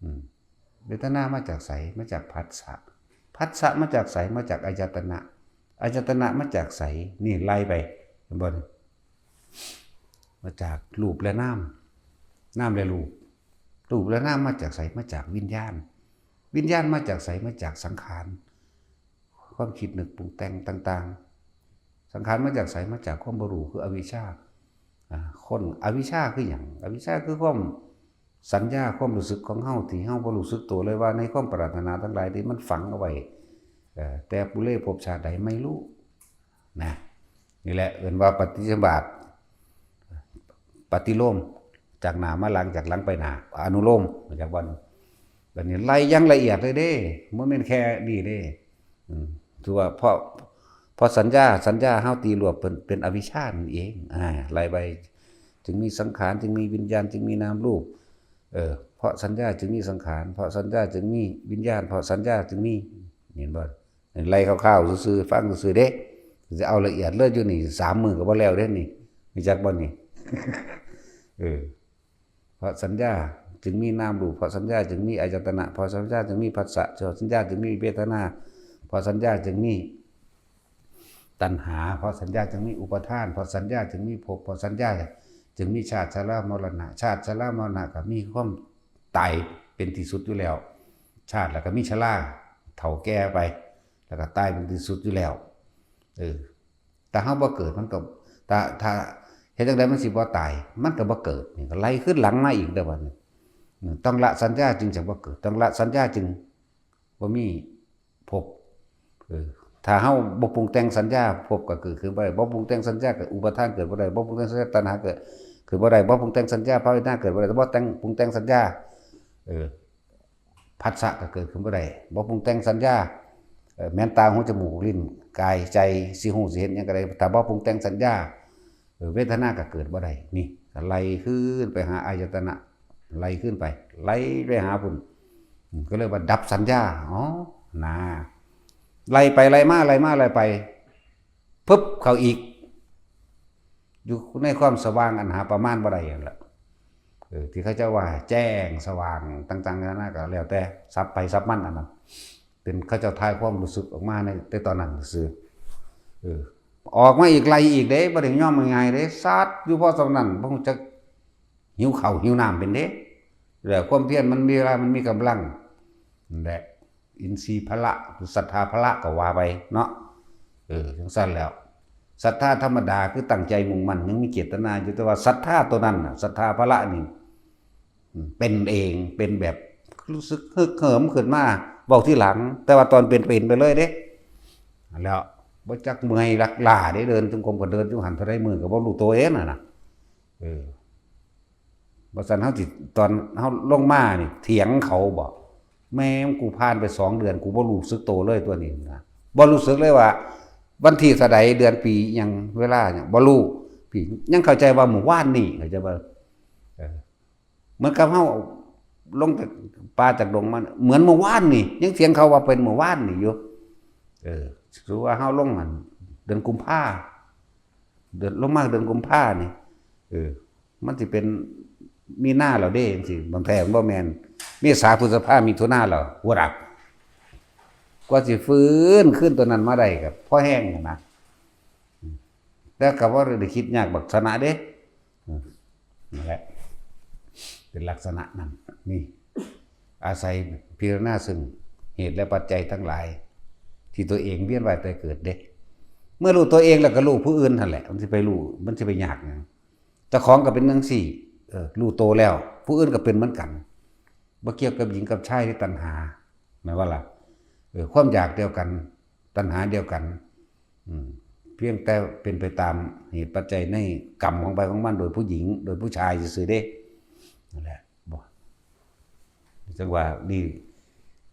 ອືມ ເວທະນາມາຈາກໃສ? ມາຈາກພັດສະ. ພັດສະມາຈາກໃສ? ມາຈາກອາຍະຕະນະ. ອາຍະຕະນະມາຈາກໃສ? ນີ້ໄລ່ໄປ ເຫັນບໍ່? ມາຈາກຮູບແລະນາມ, ນາມແລະຮູບ. ຮູບແລະນາມມາຈາກໃສ? ມາຈາກວິນຍານ. ວິນຍານມາຈາກໃສ? ມາຈາກສັງຂານ, ຄວາມຄິດນຶກປຸງແຕ່ງຕ່າງໆ. ສັງຂານມາຈາກໃສ? ມາຈາກຄວາມບໍ່ຮູ້ ຄືອະວິຊຊາ. ອາ ຄົນ ອະວິຊຊາຄືຫຍັງ? ອະວິຊຊາຄືຄວາມ ສັນຍາຄວາມຮູ້ສຶກຂອງເຮົາ ທີ່ເຮົາບໍ່ຮູ້ສຶກໂຕເລີຍວ່າ ໃນຄວາມປາດຖະໜາທັງຫຼາຍທີ່ມັນຝັງເອົາໄວ້ ເອີ ແຕ່ປຸເລພົບຊາດໃດໄມ່ຮູ້ນະ. ນີ້ແຫຼະເອີ້ນວ່າປະຕິສຳບາດ ປະຕິໂລມ ຈາກໜ້າມາຫຼັງ ຈາກຫຼັງໄປໜ້າ ອະນຸໂລມ ຮູ້ຈັກບໍ່? ບັດນີ້ໄລ່ຢ່າງລະອຽດເລີຍເດ້ ບໍ່ແມ່ນແຄ່ນີ້ເດ້. ອືມ ຖືວ່າເພາະ ເພາະສັນຍາ ສັນຍາເຮົາຕີລວບເປັນ ເປັນອະວິຊຊານັ້ນເອງ. ອາ ໄລ່ໄປ ຈຶ່ງມີສັງຂານ ຈຶ່ງມີວິນຍານ ຈຶ່ງມີນາມຮູບ. ເອີ ເພາະສັນຍາຈຶ່ງມີສັງຂານ ເພາະສັນຍາຈຶ່ງມີວິນຍານ ເພາະສັນຍາຈຶ່ງມີ ເຫັນບໍ່? ໄລ່ຄ່າວໆຊື່ໆ ຟັງຊື່ໆເດ້. ຊິເອົາລະອຽດເລີຍຢູ່ນີ້ ສາມມື້ກໍບໍ່ແລ້ວເດ້ນີ້ ຮູ້ຈັກບໍ່ນີ້? ເອີ ເພາະສັນຍາຈຶ່ງມີນາມຮູບ ເພາະສັນຍາຈຶ່ງມີອາຍະຕະນະ ເພາະສັນຍາຈຶ່ງມີພັດສະ ເພາະສັນຍາຈຶ່ງມີເວທະນາ ເພາະສັນຍາຈຶ່ງມີ ຕັນຫາ ເພາະສັນຍາຈຶ່ງມີອຸປາທານ ເພາະສັນຍາຈຶ່ງມີພົບ ເພາະສັນຍາຈຶ່ງມີຊາດຊະລາມໍລະນະ ຊາດຊະລາມໍລະນະກໍມີຄວາມຕາຍເປັນທີ່ສຸດຢູ່ແລ້ວ ຊາດແລ້ວກໍມີຊະລາ ເຖົ້າແກ່ໄປ ແລ້ວກໍຕາຍເປັນທີ່ສຸດຢູ່ແລ້ວ. ເອີ ຖ້າເຮົາບໍ່ເກີດມັນກໍ ຖ້າ ຖ້າເຮັດຈັ່ງໃດມັນຊິບໍ່ຕາຍ ມັນກໍບໍ່ເກີດ ນີ້ກໍໄລ່ຄືນຫຼັງມາອີກເດີ້ບັດນີ້. ອືມ ຕ້ອງລະສັນຍາຈຶ່ງຈະບໍ່ເກີດ ຕ້ອງລະສັນຍາຈຶ່ງ ບໍ່ມີພົບ. ເອີ ຖ້າເຮົາບໍ່ປຸງແຕ່ງສັນຍາ ພົບກໍເກີດຂຶ້ນບໍ່ໄດ້ ບໍ່ປຸງແຕ່ງສັນຍາກໍອຸປາທານເກີດບໍ່ໄດ້ ບໍ່ປຸງແຕ່ງສັນຍາຕັນຫາເກີດຂຶ້ນບໍ່ໄດ້ ບໍ່ປຸງແຕ່ງສັນຍາພາວະເວທະນາເກີດບໍ່ໄດ້ ບໍ່ແຕ່ງ ປຸງແຕ່ງສັນຍາ ເອີ ພັດສະກໍເກີດຂຶ້ນບໍ່ໄດ້ ບໍ່ປຸງແຕ່ງສັນຍາ ເອີ ແມ່ນຕາ ຫູ ຈະມູກ ລີ້ນ ກາຍ ໃຈ ຊິຮູ້ຊິເຫັນຫຍັງກໍໄດ້ ຖ້າບໍ່ປຸງແຕ່ງສັນຍາ ເອີ ເວທະນາກໍເກີດບໍ່ໄດ້. ນີ້ກໍໄລ່ຄືນໄປຫາອາຍະຕະນະ ໄລ່ຄືນໄປ ໄລ່ໄປຫາພຸ້ນ ອືມ ກໍເລີຍວ່າດັບສັນຍາ. ອໍ ນາ ໄລ່ໄປໄລ່ມາ ໄລ່ມາໄລ່ໄປ ປຶບ ເຂົ້າອີກ ຢູ່ໃນຄວາມສະຫວ່າງອັນຫາປະມານບໍ່ໄດ້ຫັ້ນລະ ເອີ ທີ່ເຂົາເຈົ້າວ່າແຈ້ງສະຫວ່າງຕ່າງໆນານາ ກໍແລ້ວແຕ່ສັບໃຜສັບມັນ ອັນນັ້ນ ເປັນເຂົາເຈົ້າຖ່າຍຄວາມຮູ້ສຶກອອກມາໃນ ໃນຕອນນັ້ນຊື່ໆ. ເອີ ອອກມາອີກ ໄລ່ອີກເດ້ ບໍ່ໄດ້ຍອມງ່າຍໆເດ້ ຊັດຢູ່ພໍສ່ຳນັ້ນ ບໍ່ຮູ້ຈັກຫິວເຂົ້າຫິວນ້ຳເປັນເດ້. ແລ້ວຄວາມພຽນມັນມີເວລາ ມັນມີກຳລັງ ນັ້ນແຫຼະ ອິນຊີພະລະ ສັດທາພະລະກໍວ່າໄປເນາະ. ເອີ ຈັ່ງຊັ້ນແລ້ວ ສັດທາທຳມະດາ ຄືຕັ້ງໃຈມຸ່ງໝັ້ນ ຍັງມີເຈດຕະນາຢູ່ ແຕ່ວ່າສັດທາໂຕນັ້ນນະ ສັດທາພະລະນີ້ ເປັນເອງ ເປັນແບບຮູ້ສຶກຮຶກເຫີມຂຶ້ນມາ ເວົ້າທີຫຼັງ ແຕ່ວ່າຕອນເປັນ ເປັນໄປເລີຍເດ້. ແລ້ວບໍ່ຈັກເມື່ອຍລັກລ້າເດ້ ເດີນຈົງກົມກໍເດີນຢູ່ຫັ້ນ ເທົ່າໃດມື້ກໍບໍ່ຮູ້ໂຕເອງຫັ້ນນະ. ເອີ ບໍ່ຊັ້ນເຮົາຊິ ຕອນເຮົາລົງມານີ້ ຖຽງເຂົາບໍ? ແມ່ ກູຜ່ານໄປສອງເດືອນ ກູບໍ່ຮູ້ສຶກໂຕເລີຍຕົວນີ້ນະ ບໍ່ຮູ້ສຶກເລີຍວ່າ ວັນທີເທົ່າໃດ ເດືອນ ປີ ຫຍັງ ເວລາຫຍັງ ບໍ່ຮູ້. ພີ່ຍັງເຂົ້າໃຈວ່າມື້ວານນີ້ ເຂົ້າໃຈບໍ່? ເອີ ເໝືອນກັບເຮົາລົງຈາກປ່າຈາກດົງມາ ເໝືອນມື້ວານນີ້ ຍັງຖຽງເຂົາວ່າເປັນມື້ວານນີ້ຢູ່. ເອີ ສົມມຸດວ່າເຮົາລົງຫັ້ນເດືອນກຸມພາ ເດືອນ ລົງມາເດືອນກຸມພານີ້ ເອີ ມັນຊິເປັນມີນາແລ້ວເດ້ ຈັ່ງຊີ້ ບາງເທື່ອມັນບໍ່ແມ່ນ ເມສາ ພຶດສະພາ ມິຖຸນາແລ້ວ ວະດະ ກວ່າຊິຟື້ນຄືນຕົວນັ້ນມາໄດ້ກໍພໍແຮງຫັ້ນນະ. ແຕ່ກໍບໍ່ໄດ້ຄິດຍາກບັກຊະນະເດ້. ອືມ ນັ້ນແຫຼະ ເປັນລັກສະນະນັ້ນ. ນີ້ ອາໄສພິຈາລະນາເຊິ່ງເຫດ ແລະ ປັດໄຈທັງຫຼາຍ ທີ່ຕົວເອງວຽນວ່າຍຕາຍເກີດເດ້. ເມື່ອຮູ້ຕົວເອງແລ້ວກໍຮູ້ຜູ້ອື່ນຫັ້ນແຫຼະ ມັນຊິໄປຮູ້ ມັນຊິໄປຍາກຫຍັງ? ເຈົ້າຂອງກໍເປັນຈັ່ງຊີ້ ເອີ ຮູ້ໂຕແລ້ວ ຜູ້ອື່ນກໍເປັນເໝືອນກັນ ບໍ່ກ່ຽວກັບຍິງກັບຊາຍ ຫຼື ຕັນຫາ ແມ່ນບໍ່ລະ? ເອີ ຄວາມຢາກດຽວກັນ ຕັນຫາດຽວກັນ ອືມ ພຽງແຕ່ເປັນໄປຕາມເຫດປັດໄຈໃນກຳຂອງໃຜຂອງມັນ ໂດຍຜູ້ຍິງ ໂດຍຜູ້ຊາຍຊື່ໆເດ້. ນັ້ນແຫຼະ ບໍ່ ຈັ່ງວ່ານີ້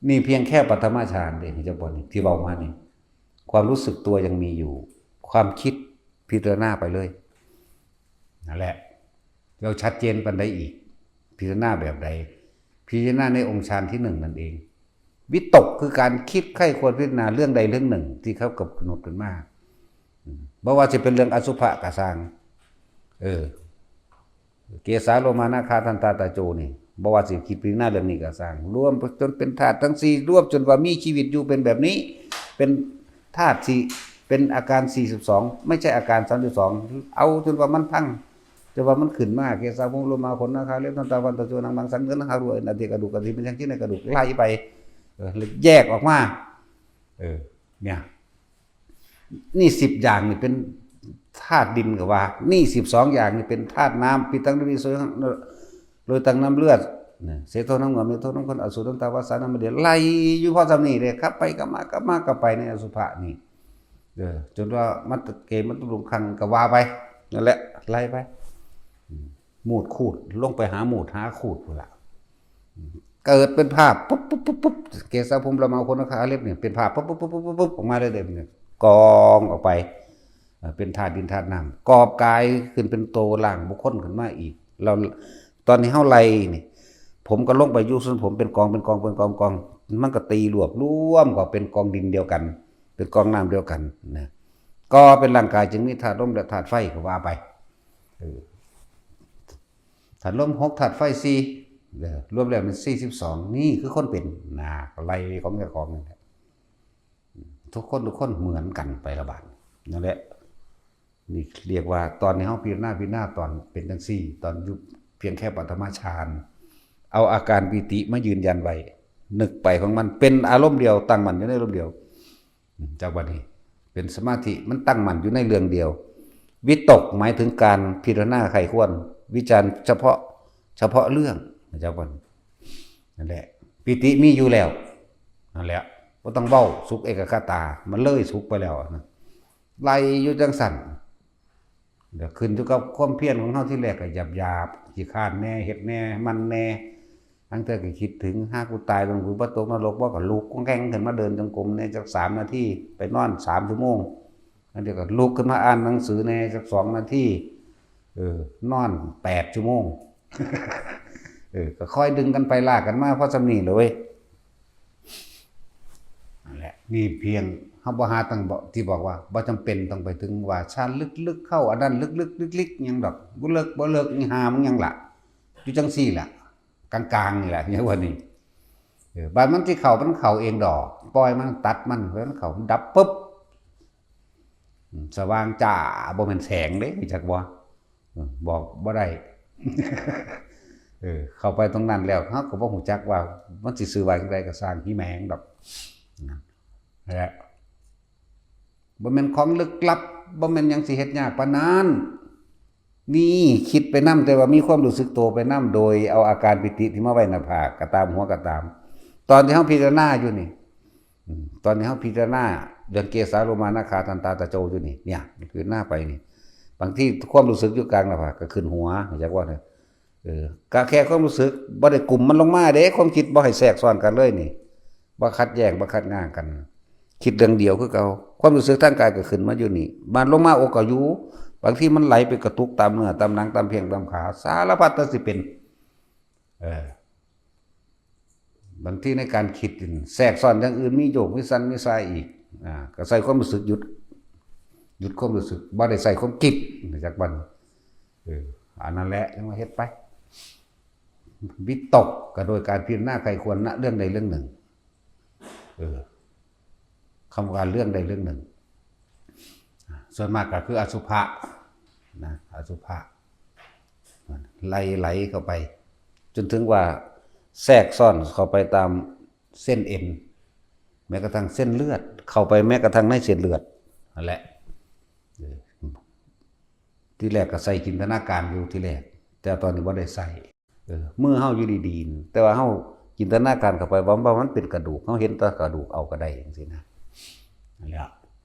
ນີ້ພຽງແຄ່ປະຖະມະຊານເດ້ ເຈົ້າບໍ່ນີ້ ທີ່ເວົ້າມານີ້ ຄວາມຮູ້ສຶກຕົວຍັງມີຢູ່ ຄວາມຄິດພິຈາລະນາໄປເລີຍ. ນັ້ນແຫຼະ ເຈົ້າຊັດເຈນປານໃດອີກ? ພິຈາລະນາແບບໃດ? ພິຈາລະນາໃນອົງຊານທີໜຶ່ງນັ້ນເອງ. ວິຕົກຄືການຄິດໃຄ່ຄວນພິຈາລະນາເລື່ອງໃດເລື່ອງໜຶ່ງທີ່ເຂົາກຳນົດຂຶ້ນມາ. ອືມ ບໍ່ວ່າຊິເປັນເລື່ອງອະສຸພະກໍຊ່າງ ເອີ ເກສາໂລມານາຄາທັນຕາຕະໂຈນີ້ ບໍ່ວ່າຊິຄິດພິຈາລະນາເລື່ອງນີ້ກໍຊ່າງ ລວມຈົນເປັນທາດທັງສີ່ ລວມຈົນວ່າມີຊີວິດຢູ່ເປັນແບບນີ້ ເປັນທາດທີ່ເປັນອາການສີ່ສິບສອງ ໄມ່ໃຊ່ອາການສາມສິບສອງ ເອົາຈົນວ່າມັນພັງ ແຕ່ວ່າມັນຂຶ້ນມາ ເກສາ ຜົມ ໂລມາ ຂົນ ໜັງ ຂາ ເລັບ ທັນຕາ ຟັນ ຕະໂຈ ໜັງ ມັງ ສັນ ເນື້ອ ໜັງ ຫາ ຣວຍ ອາທິ ກະດູກ ກະດິບ ມັນຍັງຢູ່ໃນກະດູກ ໄລ່ໄປ ເອີ ແຍກອອກມາ ເອີ ເນຍ ນີ້ສິບຢ່າງນີ້ເປັນທາດດິນກໍວ່າ ນີ້ສິບສອງຢ່າງນີ້ເປັນທາດນ້ຳ ປິຕັງ ລະວິ ໂສ ໂລຫິຕັງ ນ້ຳເລືອດ ເສໂທ ນ້ຳເຫື່ອ ເມໂທ ນ້ຳຂົນ ອະໂສ ນ້ຳຕາ ວາສາ ນ້ຳມັນເດ ໄລ່ຢູ່ພໍສ່ຳນີ້ເດ້ ກັບໄປກັບມາ ກັບມາກັບໄປໃນອະສຸພະນີ້ ເອີ ຈົນວ່າມັນເກ ມັນຕະລຸງຄັງກໍວ່າໄປ ນັ້ນແຫຼະ ໄລ່ໄປ ອືມ ມູດຂູດ ລົງໄປຫາມູດຫາຂູດພຸ້ນລະ ເກີດເປັນພາບ ປຸບ ປຸບ ປຸບ ປຸບ ເກສາ ຜົມ ລະມາ ຂົນ ໜັງ ຂາ ເລັບ ນີ້ ເປັນພາບ ປຶບ ປຶບ ປຶບ ປຶບ ອອກມາເລີຍເດ້ ກອງອອກໄປ ເອີ ເປັນທາດດິນທາດນ້ຳ ກອບກາຍຂຶ້ນເປັນໂຕຮ່າງບຸກຄົນຂຶ້ນມາອີກ ແລ້ວຕອນທີ່ເຮົາໄລ່ນີ້ ຜົມກໍລົງໄປຢູ່ສ່ວນຜົມ ເປັນກອງ ເປັນກອງ ເປັນກອງ ກອງ ມັນກໍຕີລວບລວມກໍເປັນກອງດິນດຽວກັນ ເປັນກອງນ້ຳດຽວກັນນະ ກໍເປັນຮ່າງກາຍ ຈຶ່ງມີທາດລົມ ແລະ ທາດໄຟ ກໍວ່າໄປ ເອີ ທາດລົມຫົກ ທາດໄຟສີ່ ເອີ ລວມແລ້ວແມ່ນສີ່ສິບສອງ ນີ້ຄືຄົນເປັນນະ ໄລ່ຂອງເຈົ້າຂອງນັ້ນແຫຼະ ທຸກຄົນ ທຸກຄົນເໝືອນກັນໄປລະບາດ ນັ້ນແຫຼະ ນີ້ຮຽກວ່າຕອນນີ້ເຮົາພິຈາລະນາ ພິຈາລະນາຕອນເປັນຈັ່ງຊີ້ ຕອນຢູ່ພຽງແຄ່ປະຖະມະฌານ ເອົາອາການປີຕິມາຢືນຢັນໄວ້ ນຶກໄປຂອງມັນ ເປັນອາລົມດຽວ ຕັ້ງໝັ້ນຢູ່ໃນອາລົມດຽວ ອືມ ຈາກບັດນີ້ເປັນສະມາທິ ມັນຕັ້ງໝັ້ນຢູ່ໃນເລື່ອງດຽວ ວິຕົກໝາຍເຖິງການພິຈາລະນາໃຄ່ຄວນ ວິຈານສະເພາະ ສະເພາະເລື່ອງ ຈາກບັດນີ້ ນັ້ນແຫຼະ ປີຕິມີຢູ່ແລ້ວ ນັ້ນແຫຼະ ບໍ່ຕ້ອງເວົ້າ ສຸກເອກະຄະຕາ ມັນເລີຍສຸກໄປແລ້ວນະ ໄລ່ຢູ່ຈັ່ງຊັ້ນ ແລ້ວຂຶ້ນຢູ່ກັບຄວາມພຽນຂອງເຮົາ ທີແລກກໍຫຍາບໆ ຂີ້ຄ້ານແດ່ ເຮັດແດ່ ໝັ່ນແດ່ ລາງເທື່ອກໍຄິດເຖິງ ຫາກູຕາຍ ລົງຫວືບໍ່ຕົກນະລົກບໍ່ ກໍລຸກກອງແກງຂຶ້ນມາເດີນຈົງກົມແດ່ຈັກສາມນາທີ ໄປນອນສາມຊົ່ວໂມງ ລາງເທື່ອກໍລຸກຂຶ້ນມາອ່ານໜັງສືແດ່ຈັກສອງນາທີ ເອີ ນອນແປດຊົ່ວໂມງ ເອີ ກໍຄ່ອຍດຶງກັນໄປລາກກັນມາພໍສ່ຳນີ້ແຫຼະເວີຍ ນັ້ນແຫຼະ ນີ້ພຽງເຮົາບໍ່ຫາຕັ້ງ ບໍ່ ທີ່ບອກວ່າບໍ່ຈຳເປັນຕ້ອງໄປເຖິງວ່າຊານເລິກໆ ເຂົ້າອັນນັ້ນເລິກໆ ລິກໆ ຫຍັງດອກ ບໍ່ເລິກ ບໍ່ເລິກ ອີ່ຫ່າມັນຫຍັງລະ ຢູ່ຈັ່ງຊີ້ລະ ກາງໆ ນີ້ລະ ເອີ້ນວ່ານີ້ ເອີ ບາດມັນຊິເຂົ້າ ມັນເຂົ້າເອງດອກ ປ່ອຍມັນ ຕັດມັນ ໃຫ້ມັນເຂົ້າ ມັນດັບປຶບ ອືມ ສະຫວ່າງຈ້າ ບໍ່ແມ່ນແສງເດ້ ຮູ້ຈັກບໍ່? ເອີ ບອກບໍ່ໄດ້ ເອີ ເຂົ້າໄປຕົງນັ້ນແລ້ວ ເຮົາກໍບໍ່ຮູ້ຈັກວ່າມັນຊິຊື່ວ່າຈັ່ງໃດກໍຊ່າງ ອີ່ແມງດອກ ນັ້ນແຫຼະ ບໍ່ແມ່ນຂອງລຶກລັບ ບໍ່ແມ່ນຫຍັງຊິເຮັດຍາກປານນັ້ນ ນີ້ຄິດໄປນຳ ແຕ່ວ່າມີຄວາມຮູ້ສຶກໂຕໄປນຳ ໂດຍເອົາອາການປີຕິທີ່ມາໄວ້ໜ້າຜາກກໍຕາມ ຫົວກໍຕາມ ຕອນທີ່ເຮົາພິຈາລະນາຢູ່ນີ້ ອືມ ຕອນນີ້ເຮົາພິຈາລະນາເລື່ອງເກສາໂລມານາຄາທັນຕາຕະໂຈຢູ່ນີ້ ເນ່ຍ ພິຈາລະນາໄປນີ້ ບາງທີຄວາມຮູ້ສຶກຢູ່ກາງໜ້າຜາກກໍຂຶ້ນຫົວ ຮູ້ຈັກບໍ່ເນາະ ເອີ ກະແຄ່ຄວາມຮູ້ສຶກ ບໍ່ໄດ້ກຸມມັນລົງມາເດ້ ຄວາມຄິດບໍ່ໃຫ້ແຊກຊ້ອນກັນເລີຍນີ້ ບໍ່ຂັດແຍ່ງ ບໍ່ຂັດງາກັນ ຄິດເລື່ອງດຽວຄືເກົ່າ ຄວາມຮູ້ສຶກທາງກາຍກໍຂຶ້ນມາຢູ່ນີ້ ບາດລົງມາອົກກໍຢູ່ ບາງທີມັນໄຫຼໄປກະຕຸກຕາມເນື້ອຕາມໜັງ ຕາມແຂ້ງຕາມຂາ ສາລະພັດແນວຊິເປັນ ເອີ ບາງທີໃນການຄິດນີ້ ແຊກຊ້ອນຢ່າງອື່ນ ມີໂຍກ ມີສັ່ນ ມີສາຍອີກ ອາ ກໍໃຊ້ຄວາມຮູ້ສຶກ ຢຸດ ຢຸດຄວາມຮູ້ສຶກ ບໍ່ໄດ້ໃຊ້ຄວາມຄິດ ຮູ້ຈັກບໍ່? ເອີ ອັນນັ້ນແຫຼະ ຈັ່ງວ່າເຮັດໄປ ວິຕົກກໍໂດຍການພິຈາລະນາໃຄ່ຄວນນະເລື່ອງໃດເລື່ອງໜຶ່ງ ເອີ ຄຳວ່າເລື່ອງໃດເລື່ອງໜຶ່ງ ສ່ວນມາກກໍຄືອະສຸພະນະ ອະສຸພະ ໄຫຼ ໄຫຼເຂົ້າໄປ ຈົນເຖິງວ່າແຊກຊ້ອນເຂົ້າໄປຕາມເສັ້ນເອັນ ແມ້ກະທັ່ງເສັ້ນເລືອດ ເຂົ້າໄປແມ້ກະທັ່ງໃນເສັ້ນເລືອດຫັ້ນແຫຼະ ເອີ ທີແລກກໍໃສ່ຈິນຕະນາການຢູ່ທີແລກ ແຕ່ຕອນນີ້ບໍ່ໄດ້ໃສ່ ເອີ ມືເຮົາຢູ່ດີໆ ແຕ່ວ່າເຮົາຈິນຕະນາການເຂົ້າໄປວ່າ ວ່າມັນເປັນກະດູກ ເຮົາເຫັນແຕ່ກະດູກເອົາກໍໄດ້ຈັ່ງຊີ້ນະ ນັ້ນແຫຼະ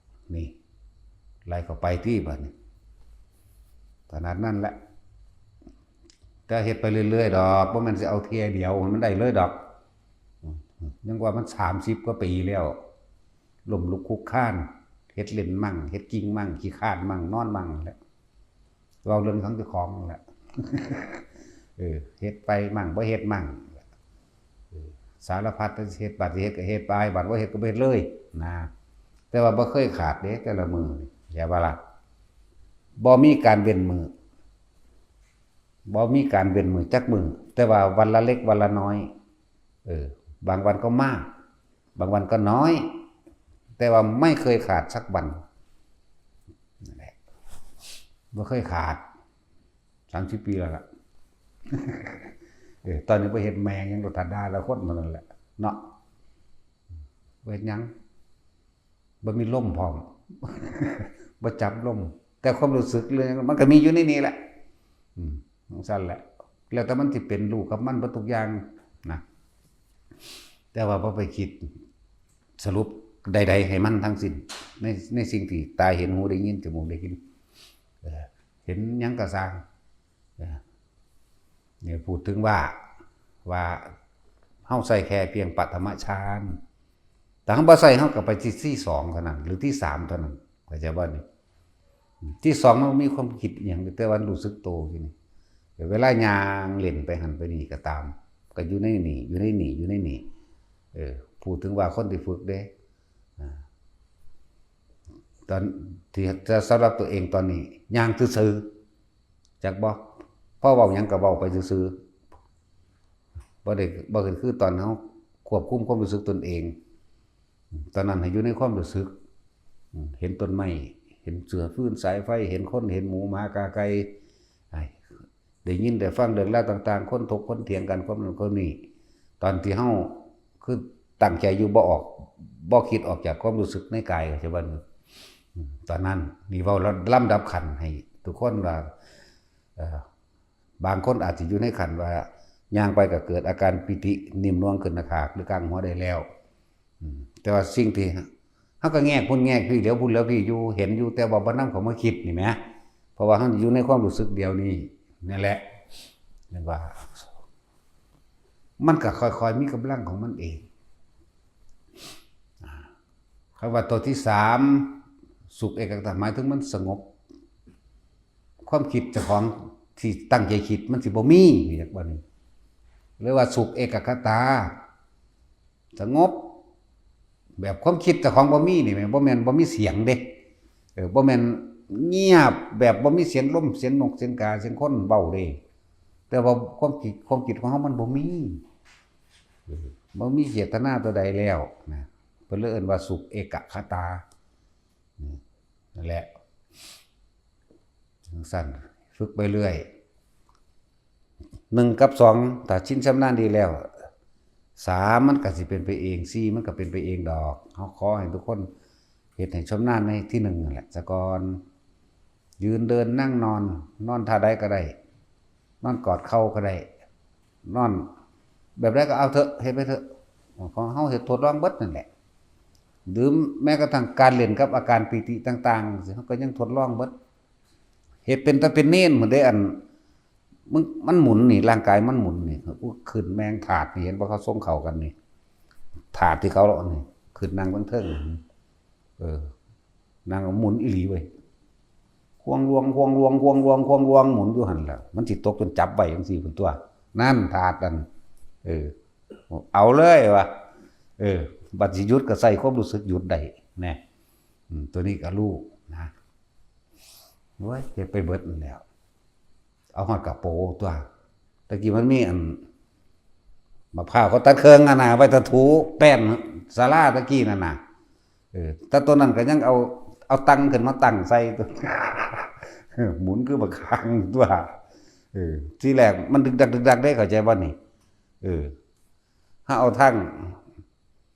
ນີ້ ໄລ່ເຂົ້າໄປຕິບາດນີ້ ຂະໜາດນັ້ນແຫຼະ ແຕ່ເຮັດໄປເລື້ອຍໆດອກ ບໍ່ແມ່ນຊິເອົາເທື່ອດຽວໃຫ້ມັນໄດ້ເລີຍດອກ ຍັງວ່າມັນສາມສິບກວ່າປີແລ້ວ ລົ້ມລຸກຄຸກຄານ ເຮັດເຫຼັ້ນມັ່ງ ເຮັດກິ່ງມັ່ງ ຂີ້ຄ້ານມັ່ງ ນອນມັ່ງແຫຼະ ເວົ້າເລື່ອງຂອງເຈົ້າຂອງນັ້ນແຫຼະ ເອີ ເຮັດໄປມັ່ງ ບໍ່ເຮັດມັ່ງ ເອີ ສາລະພັດ ເຮັດ ບາດຊິເຮັດກໍເຮັດໄປ ບາດບໍ່ເຮັດກໍບໍ່ເຮັດເລີຍນະ. ແຕ່ວ່າບໍ່ເຄີຍຂາດເດ້ ແຕ່ລະມື້ນີ້ ຢ່າວ່າລະ ບໍ່ມີການເວັ້ນມື້ ບໍ່ມີການເວັ້ນມື້ຈັກມື້ ແຕ່ວ່າວັນລະເລັກວັນລະນ້ອຍ ເອີ ບາງວັນກໍມາກ ບາງວັນກໍນ້ອຍ ແຕ່ວ່າໄມ່ເຄີຍຂາດສັກວັນ ນັ້ນແຫຼະ ບໍ່ເຄີຍຂາດ ສາມສິບປີແລ້ວລະ. ເອີ ຕອນນີ້ບໍ່ເຮັດແມ່ງຫຍັງ ກໍຖ້າດ່າລະຄົນເທົ່ານັ້ນແຫຼະເນາະ. ບໍ່ເຮັດຫຍັງ ບໍ່ມີລົມພ້ອມ ບໍ່ຈັບລົມ ແຕ່ຄວາມຮູ້ສຶກເລື່ອງຫຍັງ ມັນກໍມີຢູ່ໃນນີ້ແຫຼະ. ອືມ ຈັ່ງຊັ້ນແຫຼະ ແລ້ວແຕ່ມັນຊິເປັນ ຮູ້ກັບມັນເບິດທຸກຢ່າງນະ. ແຕ່ວ່າບໍ່ໄປຄິດສະຫຼຸບໃດໆໃຫ້ມັນທັງສິ້ນ ໃນ ໃນສິ່ງທີ່ຕາເຫັນ ຫູໄດ້ຍິນ ຈະມູກໄດ້ກິນ ເອີ ເຫັນຫຍັງກໍຊ່າງ ເອີ ນີ້ ເວົ້າເຖິງວ່າ ວ່າເຮົາໃຊ້ແຄ່ພຽງປະຖະມະຊານ ຖ້າເຮົາບໍ່ໃຊ້ ເຮົາກໍໄປທີ່ ທີສອງເທົ່ານັ້ນ ຫຼື ທີສາມເທົ່ານັ້ນ ເຂົ້າໃຈບໍ່ນີ້? ທີສອງມັນບໍ່ມີຄວາມຄິດອີ່ຫຍັງ ແຕ່ວ່າຮູ້ສຶກໂຕຢູ່ນີ້ ເວລາຍ່າງເລ່ນໄປຫັ້ນໄປນີ້ກໍຕາມ ກໍຢູ່ໃນນີ້ ຢູ່ໃນນີ້ ຢູ່ໃນນີ້ ເອີ ເວົ້າເຖິງວ່າຄົນທີ່ຝຶກເດ້ ອາ ຕອນທີ່ ສຳລັບຕົວເອງຕອນນີ້ຍ່າງຊື່ໆ ຈັກບໍ່? ພໍເວົ້າຫຍັງກໍເວົ້າໄປຊື່ໆ ບໍ່ໄດ້ ບໍ່ຄືຕອນເຮົາຄວບຄຸມຄວາມຮູ້ສຶກຕົນເອງ. ຕອນນັ້ນໃຫ້ຢູ່ໃນຄວາມຮູ້ສຶກ ເຫັນຕົ້ນໄມ້ ເຫັນເສື້ອຟືນສາຍໄຟ ເຫັນຄົນ ເຫັນໝູໝາກາໄກ່ ໄດ້ຍິນໄດ້ຟັງເລື່ອງລາວຕ່າງໆ ຄົນຖົກຄົນຖຽງກັນ ຄວາມນັ້ນຄວາມນີ້. ຕອນທີ່ເຮົາຄືຕັ້ງໃຈຢູ່ ບໍ່ອອກ ບໍ່ຄິດອອກຈາກຄວາມຮູ້ສຶກໃນກາຍ ເຂົ້າໃຈບໍ່? ຕອນນັ້ນ ນີ້ເວົ້າລຳດັບຂັ້ນໃຫ້ທຸກຄົນວ່າ ເອີ ບາງຄົນອາດຊິຢູ່ໃນຂັ້ນວ່າ ຍ່າງໄປກໍເກີດອາການປີຕິ ໜິ່ມນວງຂຶ້ນໜ້າຜາກ ຫຼື ກາງຫົວໄດ້ແລ້ວ. ອືມ ແຕ່ວ່າສິ່ງທີ່ ເຮົາກໍແງກພຸ້ນແງກພີ້ ຫຼຽວພຸ້ນຫຼຽວພີ້ຢູ່ ເຫັນຢູ່ ແຕ່ວ່າບໍ່ນຳເຂົ້າມາຄິດນີ້ແໝ ເພາະວ່າເຮົາຢູ່ໃນຄວາມຮູ້ສຶກດຽວນີ້ນັ້ນແຫຼະ ເອີ້ນວ່າ ມັນກໍຄ່ອຍໆມີກຳລັງຂອງມັນເອງ. ອາ ຄຳວ່າຕົວທີສາມ ສຸກເອກະກະຕາ ໝາຍເຖິງມັນສະຫງົບ ຄວາມຄິດເຈົ້າຂອງທີ່ຕັ້ງໃຈຄິດມັນຊິບໍ່ມີ ເຮັດບໍ່ນີ້ ເອີ້ນວ່າສຸກເອກະກະຕາ ສະຫງົບ ແບບຄວາມຄິດເຈົ້າຂອງບໍ່ມີນີ້ແມ່ນ ບໍ່ແມ່ນບໍ່ມີສຽງເດ້ ເອີ ບໍ່ແມ່ນງຽບແບບບໍ່ມີສຽງລົມ ສຽງນົກ ສຽງກາ ສຽງຄົນເວົ້າເດ້ ແຕ່ວ່າຄວາມຄິດ ຄວາມຄິດຂອງເຮົາມັນບໍ່ມີ ເອີ ບໍ່ມີເຈດຕະນາຕົວໃດແລ້ວນະ ເພິ່ນເລີຍເອີ້ນວ່າສຸກເອກະຄະຕາ ນັ້ນແຫຼະ ຈັ່ງຊັ້ນ ຝຶກໄປເລື້ອຍ ໜຶ່ງກັບສອງ ຖ້າຊິນຊຳນານດີແລ້ວ ສາມ ມັນກໍຊິເປັນໄປເອງ ສີ່ ມັນກໍເປັນໄປເອງດອກ. ເຮົາຂໍໃຫ້ທຸກຄົນເຮັດໃຫ້ຊຳນານໃນທີໜຶ່ງນັ້ນແຫຼະສາກ່ອນ ຢືນເດີນນັ່ງນອນ ນອນທ່າໃດກໍໄດ້ ນອນກອດເຂົ່າກໍໄດ້ ນອນແບບໃດກໍເອົາເຖາະ ເຮັດໄປເຖາະ ຂອງເຮົາເຮັດທົດລອງເບິດນັ້ນແຫຼະ ຫຼືແມ້ກະທັ່ງການຫຼິ້ນກັບອາການປີຕິຕ່າງໆ ເຮົາກໍຍັງທົດລອງເບິດ ເຮັດເປັນຕາເປັນເນນພຸ້ນເດ້ ອັນ ມັນ ມັນໝູນນີ້ ຮ່າງກາຍມັນໝູນນີ້ ຂຶ້ນແມ່ນທາດນີ້ ເຫັນບໍ່ ເຂົາຊົງເຂົ້າກັນນີ້ ທາດທີ່ເຂົາເນາະນີ້ ຂຶ້ນນັ່ງເທິງ ເອີ ນັ່ງໝູນອີ່ຫຼີເວີຍ ຄວາງລວງ ຄວງລວງ ຄວງລວງ ຄວງລວງ ໝູນຢູ່ຫັ້ນລະ ມັນຊິຕົກຈົນຈັບໄວ້ຈັ່ງຊີ້ພຸ້ນຕົວະ ນັ້ນທາດນັ້ນ ເອີ ເອົາເລີຍວ່າ ເອີ ບັດຊິຢຸດກໍໃຊ້ຄວາມຮູ້ສຶກຢຸດໄດ້ແນ່ ອືມ ຕົວນີ້ກໍຮູ້ນະ ໂອ້ຍ ເຮັດໄປເບິດນັ້ນແຫຼ້ວ ເອົາຮອດກະໂປຕົວະ ຕະກີ້ມັນມີອັນ ໝາກພ້າວເຂົາຕັດເຄິ່ງຫັ້ນນະ ໄວ້ທາຖູແປ້ນສາລາຕະກີ້ນັ້ນນະ ເອີ ແຕ່ຕົວນັ້ນກໍຍັງເອົາ ເອົາຕັ່ງຂຶ້ນມາຕັ້ງໃສ່ ໝູນຄືບັກຄາງຕົວະ ເອີ ທີແລກມັນດຶກດັກ ດຶກດັກເດ້ ເຂົ້າໃຈບໍ່ນີ້? ເອີ ເຮົາເອົາທັງ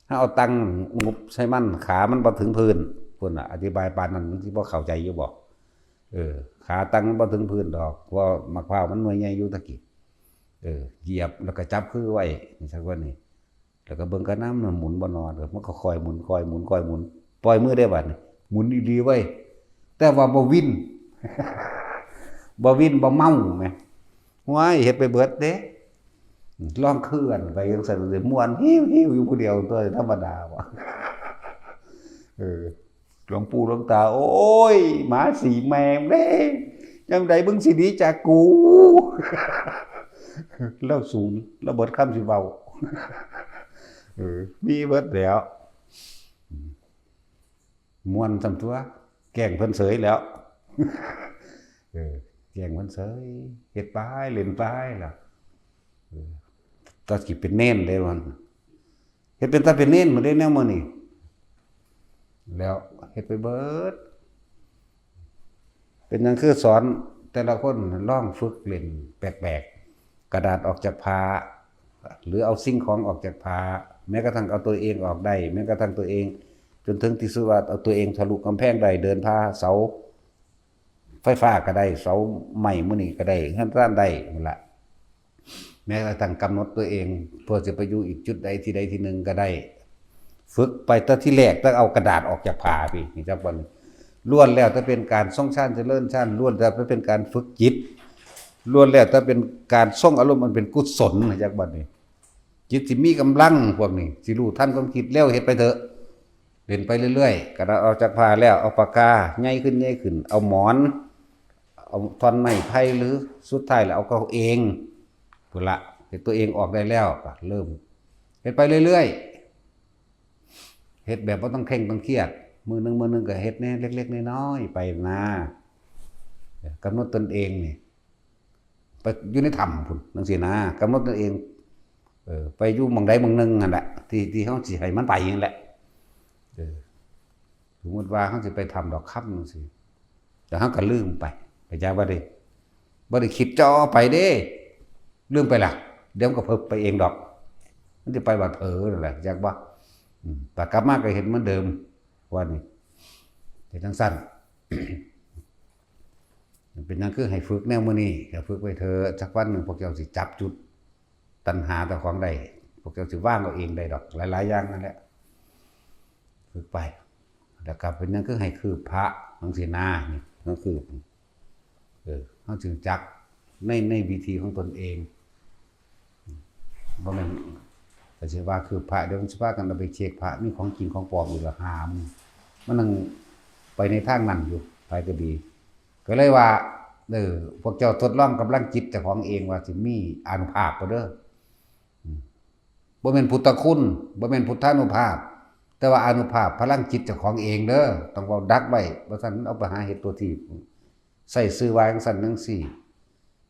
ເຮົາເອົາຕັ່ງຫຸບໃສ່ມັນ ຂາມັນບໍ່ເຖິງພື້ນ ພຸ້ນນະ ອະທິບາຍປານນັ້ນມັນຊິບໍ່ເຂົ້າໃຈຢູ່ບໍ່? ເອີ ຂາຕັ່ງມັນບໍ່ເຖິງພື້ນດອກ ເພາະໝາກພ້າວມັນໜ່ວຍໃຫຍ່ຢູ່ຕະກີ້ ເອີ ຢຽບແລ້ວກໍຈັບຄືໄວ້ ຈັ່ງຊັ້ນວ່ານີ້ ແລ້ວກໍເບິ່ງກະນຳ ມັນໝູນບໍ່ໜໍ ມັນກໍຄ່ອຍໝູນ ຄ່ອຍໝູນ ຄ່ອຍໝູນ ປ່ອຍມືເດ້ບາດນີ້ ໝູນອີ່ຫຼີເວີຍ ແຕ່ວ່າບໍ່ວິນ ບໍ່ວິນ ບໍ່ເມົາແໝ ໂອ້ຍ ເຮັດໄປເບິດເດ້ ລອງເຄື່ອນໄປຈັ່ງຊັ້ນ ມ່ວນຫິວໆຢູ່ຜູ້ດຽວຕົວະ ທຳມະດາບໍ່? ເອີ ຫຼວງປູ່ຫຼວງຕາ ໂອ້ຍ ໝາສີແມ່ງເດ້ ຍາມໃດມຶງຊິໜີຈາກກູ? ລາວສູງ ລາວເບິດຄຳຊິເວົ້າ ເອີ ມີເບິດແລ້ວ ມ່ວນສ່ຳຕົວະ ແກ້ງເພິ່ນເສີຍແລ້ວ ເອີ ແກ້ງເພິ່ນເສີຍ ເຮັດໄປ ຫຼິ້ນໄປແລ້ວ ເອີ ຕາຊິເປັນເນນເດ້ມັນ ເຮັດເປັນຕາເປັນເນນໝົດເດ້ແນວມື້ນີ້ ແລ້ວເຮັດໄປເບິດ ເປັນຫຍັງຄືສອນແຕ່ລະຄົນລອງຝຶກຫຼິ້ນແປກໆ ກະດາດອອກຈາກຜ້າ ຫຼືເອົາສິ່ງຂອງອອກຈາກຜ້າ ແມ້ກະທັ່ງເອົາຕົວເອງອອກໄດ້ ແມ້ກະທັ່ງຕົວເອງ ຈົນເຖິງທີ່ສຸດວ່າເອົາຕົວເອງທະລຸກຳແພງໄດ້ ເດີນຜ່າເສົາ ໄຟຟ້າກະໄດ້ ເສົາໄມ້ມື້ນີ້ກະໄດ້ ເຮືອນຊານໄດ້ພຸ້ນລະ ແມ້ກະທັ່ງກຳນົດຕົວເອງ ເພື່ອຊິໄປຢູ່ອີກຈຸດໃດທີ່ໃດທີ່ໜຶ່ງກະໄດ້ ຝຶກໄປແຕ່ທີແລກ ແຕ່ເອົາກະດາດອອກຈາກຜ້າພີ້ ຮູ້ຈັກບໍ່ນີ້ ລ້ວນແລ້ວແຕ່ເປັນການຊົງຊານຈະເລີນຊານ ລ້ວນແລ້ວແຕ່ເປັນການຝຶກຈິດ ລ້ວນແລ້ວແຕ່ເປັນການຊົງອາລົມອັນເປັນກຸສົນ ຮູ້ຈັກບໍ່ນີ້ ຈິດຊິມີກຳລັງ ພວກນີ້ຊິຮູ້ທັນຄວາມຄິດ ແລ້ວເຮັດໄປເຖາະ ຫຼິ້ນໄປເລື້ອຍໆ ກະດາດອອກຈາກຜ້າແລ້ວ ເອົາປາກກາໃຫຍ່ຂຶ້ນ ໃຫຍ່ຂຶ້ນ ເອົາໝອນ ເອົາທ່ອນໄມ້ໄຜ່ ຫຼືສຸດທ້າຍແລ້ວເອົາເກົ້າເອງພຸ້ນລະ ເຮັດຕົວເອງອອກໄດ້ແລ້ວ ກະເລີ່ມເຮັດໄປເລື້ອຍໆ ເຮັດແບບບໍ່ຕ້ອງເຄັ່ງຕ້ອງຄຽດ ມື້ໜຶ່ງ ມື້ໜຶ່ງກະເຮັດແດ່ເລັກໆນ້ອຍໆໄປນາ ກຳນົດຕົນເອງນີ້ ໄປຢູ່ໃນຖ້ຳພຸ້ນ ຈັ່ງຊີ້ນາ ກຳນົດຕົນເອງ ເອີ ໄປຢູ່ໝ່ອງໃດໝ່ອງໜຶ່ງຫັ້ນແຫຼະ ທີ່ ທີ່ເຮົາຊິໃຫ້ມັນໄປຫັ້ນແຫຼະ ເອີ ສົມມຸດວ່າເຮົາຊິໄປຖ້ຳດອກຄຳຈັ່ງຊີ້ ແລ້ວເຮົາກະລືມໄປ ເຂົ້າໃຈບໍ່ເດ ບໍ່ໄດ້ຄິດຈໍໄປເດ້ ລືມໄປລະ ດຽວມັນກະເພີບໄປເອງດອກ ມັນຊິໄປບາດເຜີນັ້ນແຫຼະ ເຂົ້າໃຈບໍ່ ອືມ ບາດກັບມາກະເຮັດເໝືອນເດີມ ວ່ານີ້ ເຮັດຈັ່ງຊັ້ນ ເປັນຫຍັງຄືໃຫ້ຝຶກແນວມື້ນີ້ ກະຝຶກໄວ້ເຖາະ ຈັກວັນໜຶ່ງພວກເຈົ້າຊິຈັບຈຸດຕັນຫາເຈົ້າຂອງໄດ້ ພວກເຈົ້າຊິວາງເອົາເອງໄດ້ດອກ ຫຼາຍໆຢ່າງນັ້ນແຫຼະ ຝຶກໄປ ແລ້ວກະເປັນຫຍັງຄືໃຫ້ຄືບພະຈັ່ງຊີ້ນາ ນີ້ ຄືບ ເອີ ເຮົາຈຶ່ງຈັກໃນ ໃນວິທີຂອງຕົນເອງ ບໍ່ແມ່ນ ກະຊິວ່າຄືພະ ດຽວມັນຊິພາກັນເອົາໄປເຊັກພະ ມີຂອງຈິງຂອງປອມອີກລະຫາມ ມັນຍັງໄປໃນທາງນັ້ນຢູ່ ໃຜກະດີ ກະເລີຍວ່າ ເອີ ພວກເຈົ້າທົດລອງກຳລັງຈິດເຈົ້າຂອງເອງວ່າຊິມີອານຸພາບບໍ່ເດີ ອືມ ບໍ່ແມ່ນພຸດທະຄຸນ ບໍ່ແມ່ນພຸດທານຸພາບ ແຕ່ວ່າອານຸພາບພະລັງຈິດເຈົ້າຂອງເອງເດີ ຕ້ອງເວົ້າດັກໄວ້ ບໍ່ຊັ້ນເອົາໄປຫາເຮັດຕົວທີບ ໃຊ້ຊື່ວ່າຈັ່ງຊັ້ນຈັ່ງຊີ້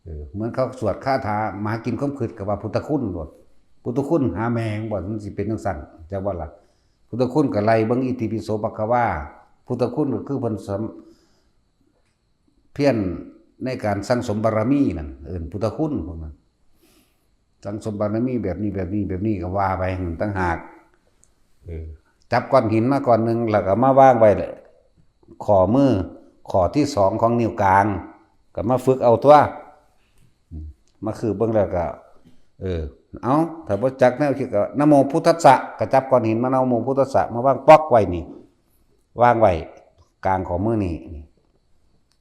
ເອີ ເໝືອນເຂົາສວດຄາຖາໝາກິນຄວາມຄຶດກະວ່າພຸດທະຄຸນໂລດ ພຸດທະຄຸນຫາແມ່ງບໍ່ ມັນຊິເປັນຈັ່ງຊັ້ນ ເຈົ້າວ່າລະ ພຸດທະຄຸນກະໄລ່ເບິ່ງ ອິຕິປິໂສພະຄະວາ ພຸດທະຄຸນກະຄືເພິ່ນສຳ ພຽນໃນການສັ່ງສົມບາລະມີນັ້ນ ເອີ້ນພຸດທະຄຸນພວກນັ້ນ ສັ່ງສົມບາລະມີແບບນີ້ ແບບນີ້ ແບບນີ້ ກະວ່າໄປຫັ້ນຕ່າງຫາກ ເອີ ຈັບກ້ອນຫີນມາກ້ອນໜຶ່ງ ແລ້ວກະມາວາງໄວ້ຂໍ້ມື ຂໍ້ທີສອງຂອງນິ້ວກາງ ກະມາຝຶກເອົາຕົວະ ມາຄືບເບິ່ງແລ້ວກະ ເອີ ເອົາ ຖ້າບໍ່ຈັກແນວຄິດກະ ນະໂມພຸດທັດສະ ກະຈັບກ້ອນຫີນມາ ນະໂມພຸດທັດສະ ມາວາງປ໊ອກໄວ້ນີ້ ວາງໄວ້ກາງຂໍ້ມືນີ້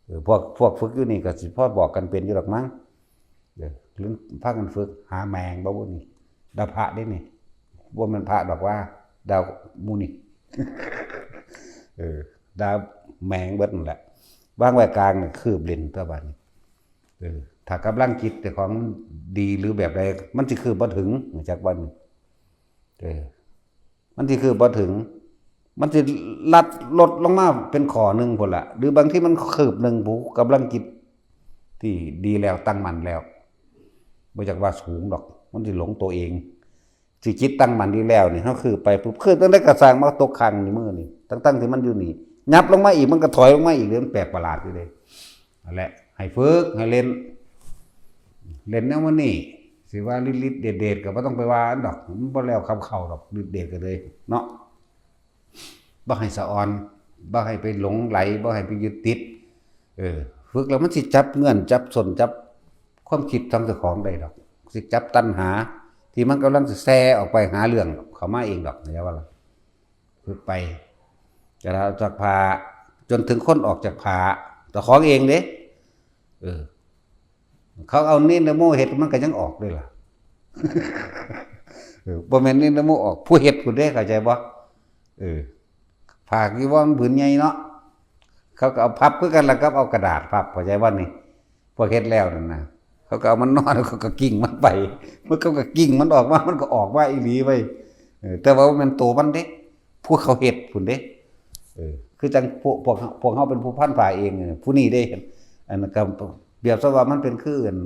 ເອີ ພວກ ພວກຝຶກຢູ່ນີ້ກະຊິພໍບອກກັນເປັນຢູ່ດອກມັງ ເອີ ຫຼືພາກັນຝຶກຫາແມງບໍ່ບຸນີ້ ດາພະເດ້ນີ້ ບໍ່ແມ່ນພະດອກວ່າ ດາໝູ່ນີ້ ເອີ ດາແມງເບິດນັ້ນແຫຼະ ວາງໄວ້ກາງນີ້ ຄືບຫຼິ້ນຕົວະບາດນີ້ ເອີ ຖ້າກຳລັງຈິດເຈົ້າຂອງດີຫຼືແບບໃດ ມັນຊິຄືບບໍ່ເຖິງ ຮູ້ຈັກບໍ່ນີ້ ເອີ ມັນຊິຄືບບໍ່ເຖິງ ມັນຊິລັດລົດລົງມາເປັນຂໍ້ໜຶ່ງພຸ້ນລະ ຫຼືບາງທີມັນຄືບໜຶ່ງ ຜູ້ກຳລັງຈິດທີ່ດີແລ້ວ ຕັ້ງໝັ້ນແລ້ວ ບໍ່ຢາກວ່າສູງດອກ ມັນຊິຫຼົງໂຕເອງ ຊິຈິດຕັ້ງໝັ້ນດີແລ້ວນີ້ ເຮົາຄືບໄປປຸບ ຄືບຈັ່ງໃດກະຊ່າງ ມາຕົກຂ້າງນີ້ມືນີ້ ທັງໆທີ່ມັນຢູ່ນີ້ ຫຍັບລົງມາອີກ ມັນກະຖອຍລົງມາອີກເດ້ ມັນແປກປະຫຼາດຢູ່ເດ້ ຫັ້ນແຫຼະ ໃຫ້ຝຶກ ໃຫ້ຫຼິ້ນ ຫຼິ້ນແນວມື້ນີ້ ຊິວ່າລິດໆເດດໆ ກະບໍ່ຕ້ອງໄປວ່າອັນດອກ ມັນບໍ່ແລ້ວຄຳເຂົ້າດອກ ລິດເດດກະເລີຍເນາະ ບໍ່ໃຫ້ສະອອນ ບໍ່ໃຫ້ໄປຫຼົງໄຫຼ ບໍ່ໃຫ້ໄປຍຶດຕິດ ເອີ ຝຶກແລ້ວມັນຊິຈັບເງື່ອນ ຈັບສົ້ນ ຈັບຄວາມຄິດຂອງເຈົ້າຂອງໄດ້ດອກ ຊິຈັບຕັນຫາ ທີ່ມັນກຳລັງຊິແຊອອກໄປຫາເລື່ອງເຂົ້າມາເອງດອກ ເຂົ້າໃຈບໍ່ລະ? ຝຶກໄປ ຈາກ ຈາກຜ້າ ຈົນເຖິງຄົນອອກຈາກຜ້າ ເຈົ້າຂອງເອງເດ້ ເອີ ເຂົາເອົາເນນນະໂມເຮັດ ມັນກະຍັງອອກເດ້ລະ ເອີ ບໍ່ແມ່ນເນນນະໂມອອກ ຜູ້ເຮັດພຸ້ນເດ້ ເຂົ້າໃຈບໍ່? ເອີ ຜ້າຈີວອນຜືນໃຫຍ່ເນາະ ເຂົາກະເອົາພັບຄືກັນລະກັບເອົາກະດາດພັບ ເຂົ້າໃຈບໍ່ນີ້? ພວກເຮັດແລ້ວນັ້ນນະ ເຂົາກະເອົາມັນນອນ ເຂົາກະກິ້ງມັນໄປ ມັນ ເຂົາກະກິ້ງມັນອອກມາ ມັນກະອອກມາອີ່ຫຼີເວີຍ ເອີ ແຕ່ວ່າບໍ່ແມ່ນໂຕມັນເດ້ ຜູ້ເຂົາເຮັດພຸ້ນເດ້. ເອີ ຄືຈັ່ງພວກ ພວກ ພວກເຮົາເປັນຜູ້ພັນຜ້າເອງນີ້ ຜູ້ນີ້ເດ້ ອັນນັ້ນກໍປຽບສະວ່າມັນເປັນຄືອັນ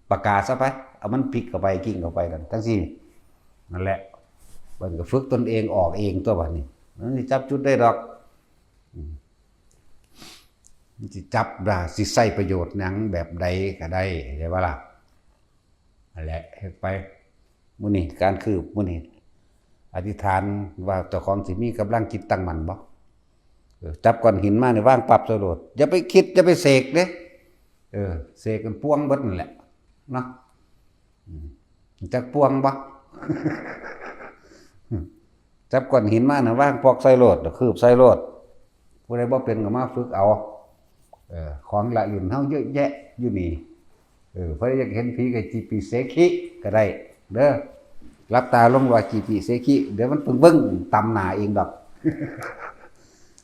ປາກກາຊະໄປ ເອົາມັນພິກເຂົ້າໄປ ກິ້ງເຂົ້າໄປນັ້ນ ຈັ່ງຊີ້ ນັ້ນແຫຼະ. ບັດນີ້ກໍຝຶກຕົນເອງອອກເອງຕົວະ ບັດນີ້ມັນຊິຈັບຈຸດໄດ້ດອກ ອືມ ມັນຊິຈັບວ່າຊິໃຊ້ປະໂຫຍດຫຍັງແບບໃດກໍໄດ້ ເຫັນບໍ່ລະ? ນັ້ນແຫຼະ ເຮັດໄປ. ມື້ນີ້ການຄືບມື້ນີ້ ອະທິຖານວ່າເຈົ້າຂອງຊິມີກຳລັງຈິດຕັ້ງໝັ້ນບໍ່? ເອີ ຈັບກ້ອນຫີນມານີ້ວາງປັບໃສ່ໂລດ ຢ່າໄປຄິດ ຢ່າໄປເສກເດ້. ເອີ ເສກມັນປ່ວງເບິດນັ້ນແຫຼະເນາະ. ອືມ ຈັກປ່ວງບໍ່? ຈັບກ້ອນຫີນມານະ ວາງປອກໃສ່ໂລດ ຄືບໃສ່ໂລດ. ຜູ້ໃດບໍ່ເປັນກໍມາຝຶກເອົາ. ເອີ ຂອງລະຫຼິ້ນເຮົາເຍອະແຍະຢູ່ນີ້. ເອີ ໃຜຢາກເຫັນຜີກໍຈີປີເສຄີກໍໄດ້ເດີ. ຫຼັບຕາລົງວ່າຈີປີເສຄີ ດຽວມັນປຶ້ງໆຕຳໜ້າເອງດອກ.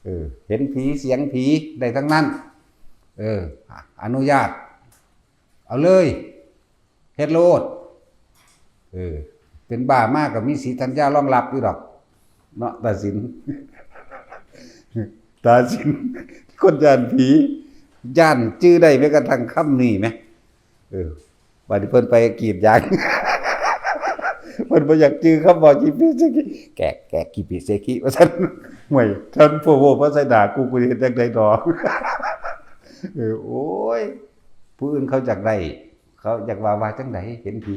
ເອີ ເຫັນຜີ ສຽງຜີ ໄດ້ທັງນັ້ນ. ເອີ ອະນຸຍາດ ເອົາເລີຍ ເຮັດໂລດ. ເອີ ເປັນບ້າມາກໍມີສີທັນຍາລອງຮັບຢູ່ດອກເນາະ ຕາສິນ ຕາສິນ ຄົນຢ້ານຜີ ຢ້ານຈື່ໄດ້ແມ້ກະທັ່ງຄຳນີ້ແໝ. ເອີ ບາດນີ້ເພິ່ນໄປກຣີດຢາງ ເພິ່ນບໍ່ຢາກຈື່ຄຳວ່າກີປີເຊຄີ ແກກ ແກກ ກີປີເຊຄີ ວ່າຊັ້ນ. ໂອ້ຍ ທ່ານໂພໂວ ມາໃສ່ໜ້າກູ ກູເຮັດຈັ່ງໃດດອກ. ເອີ ໂອ້ຍ ຜູ້ອື່ນເຂົາຢາກໄດ້ ເຂົາຢາກວ່າ ວ່າຈັ່ງໃດ ເຫັນຜີ.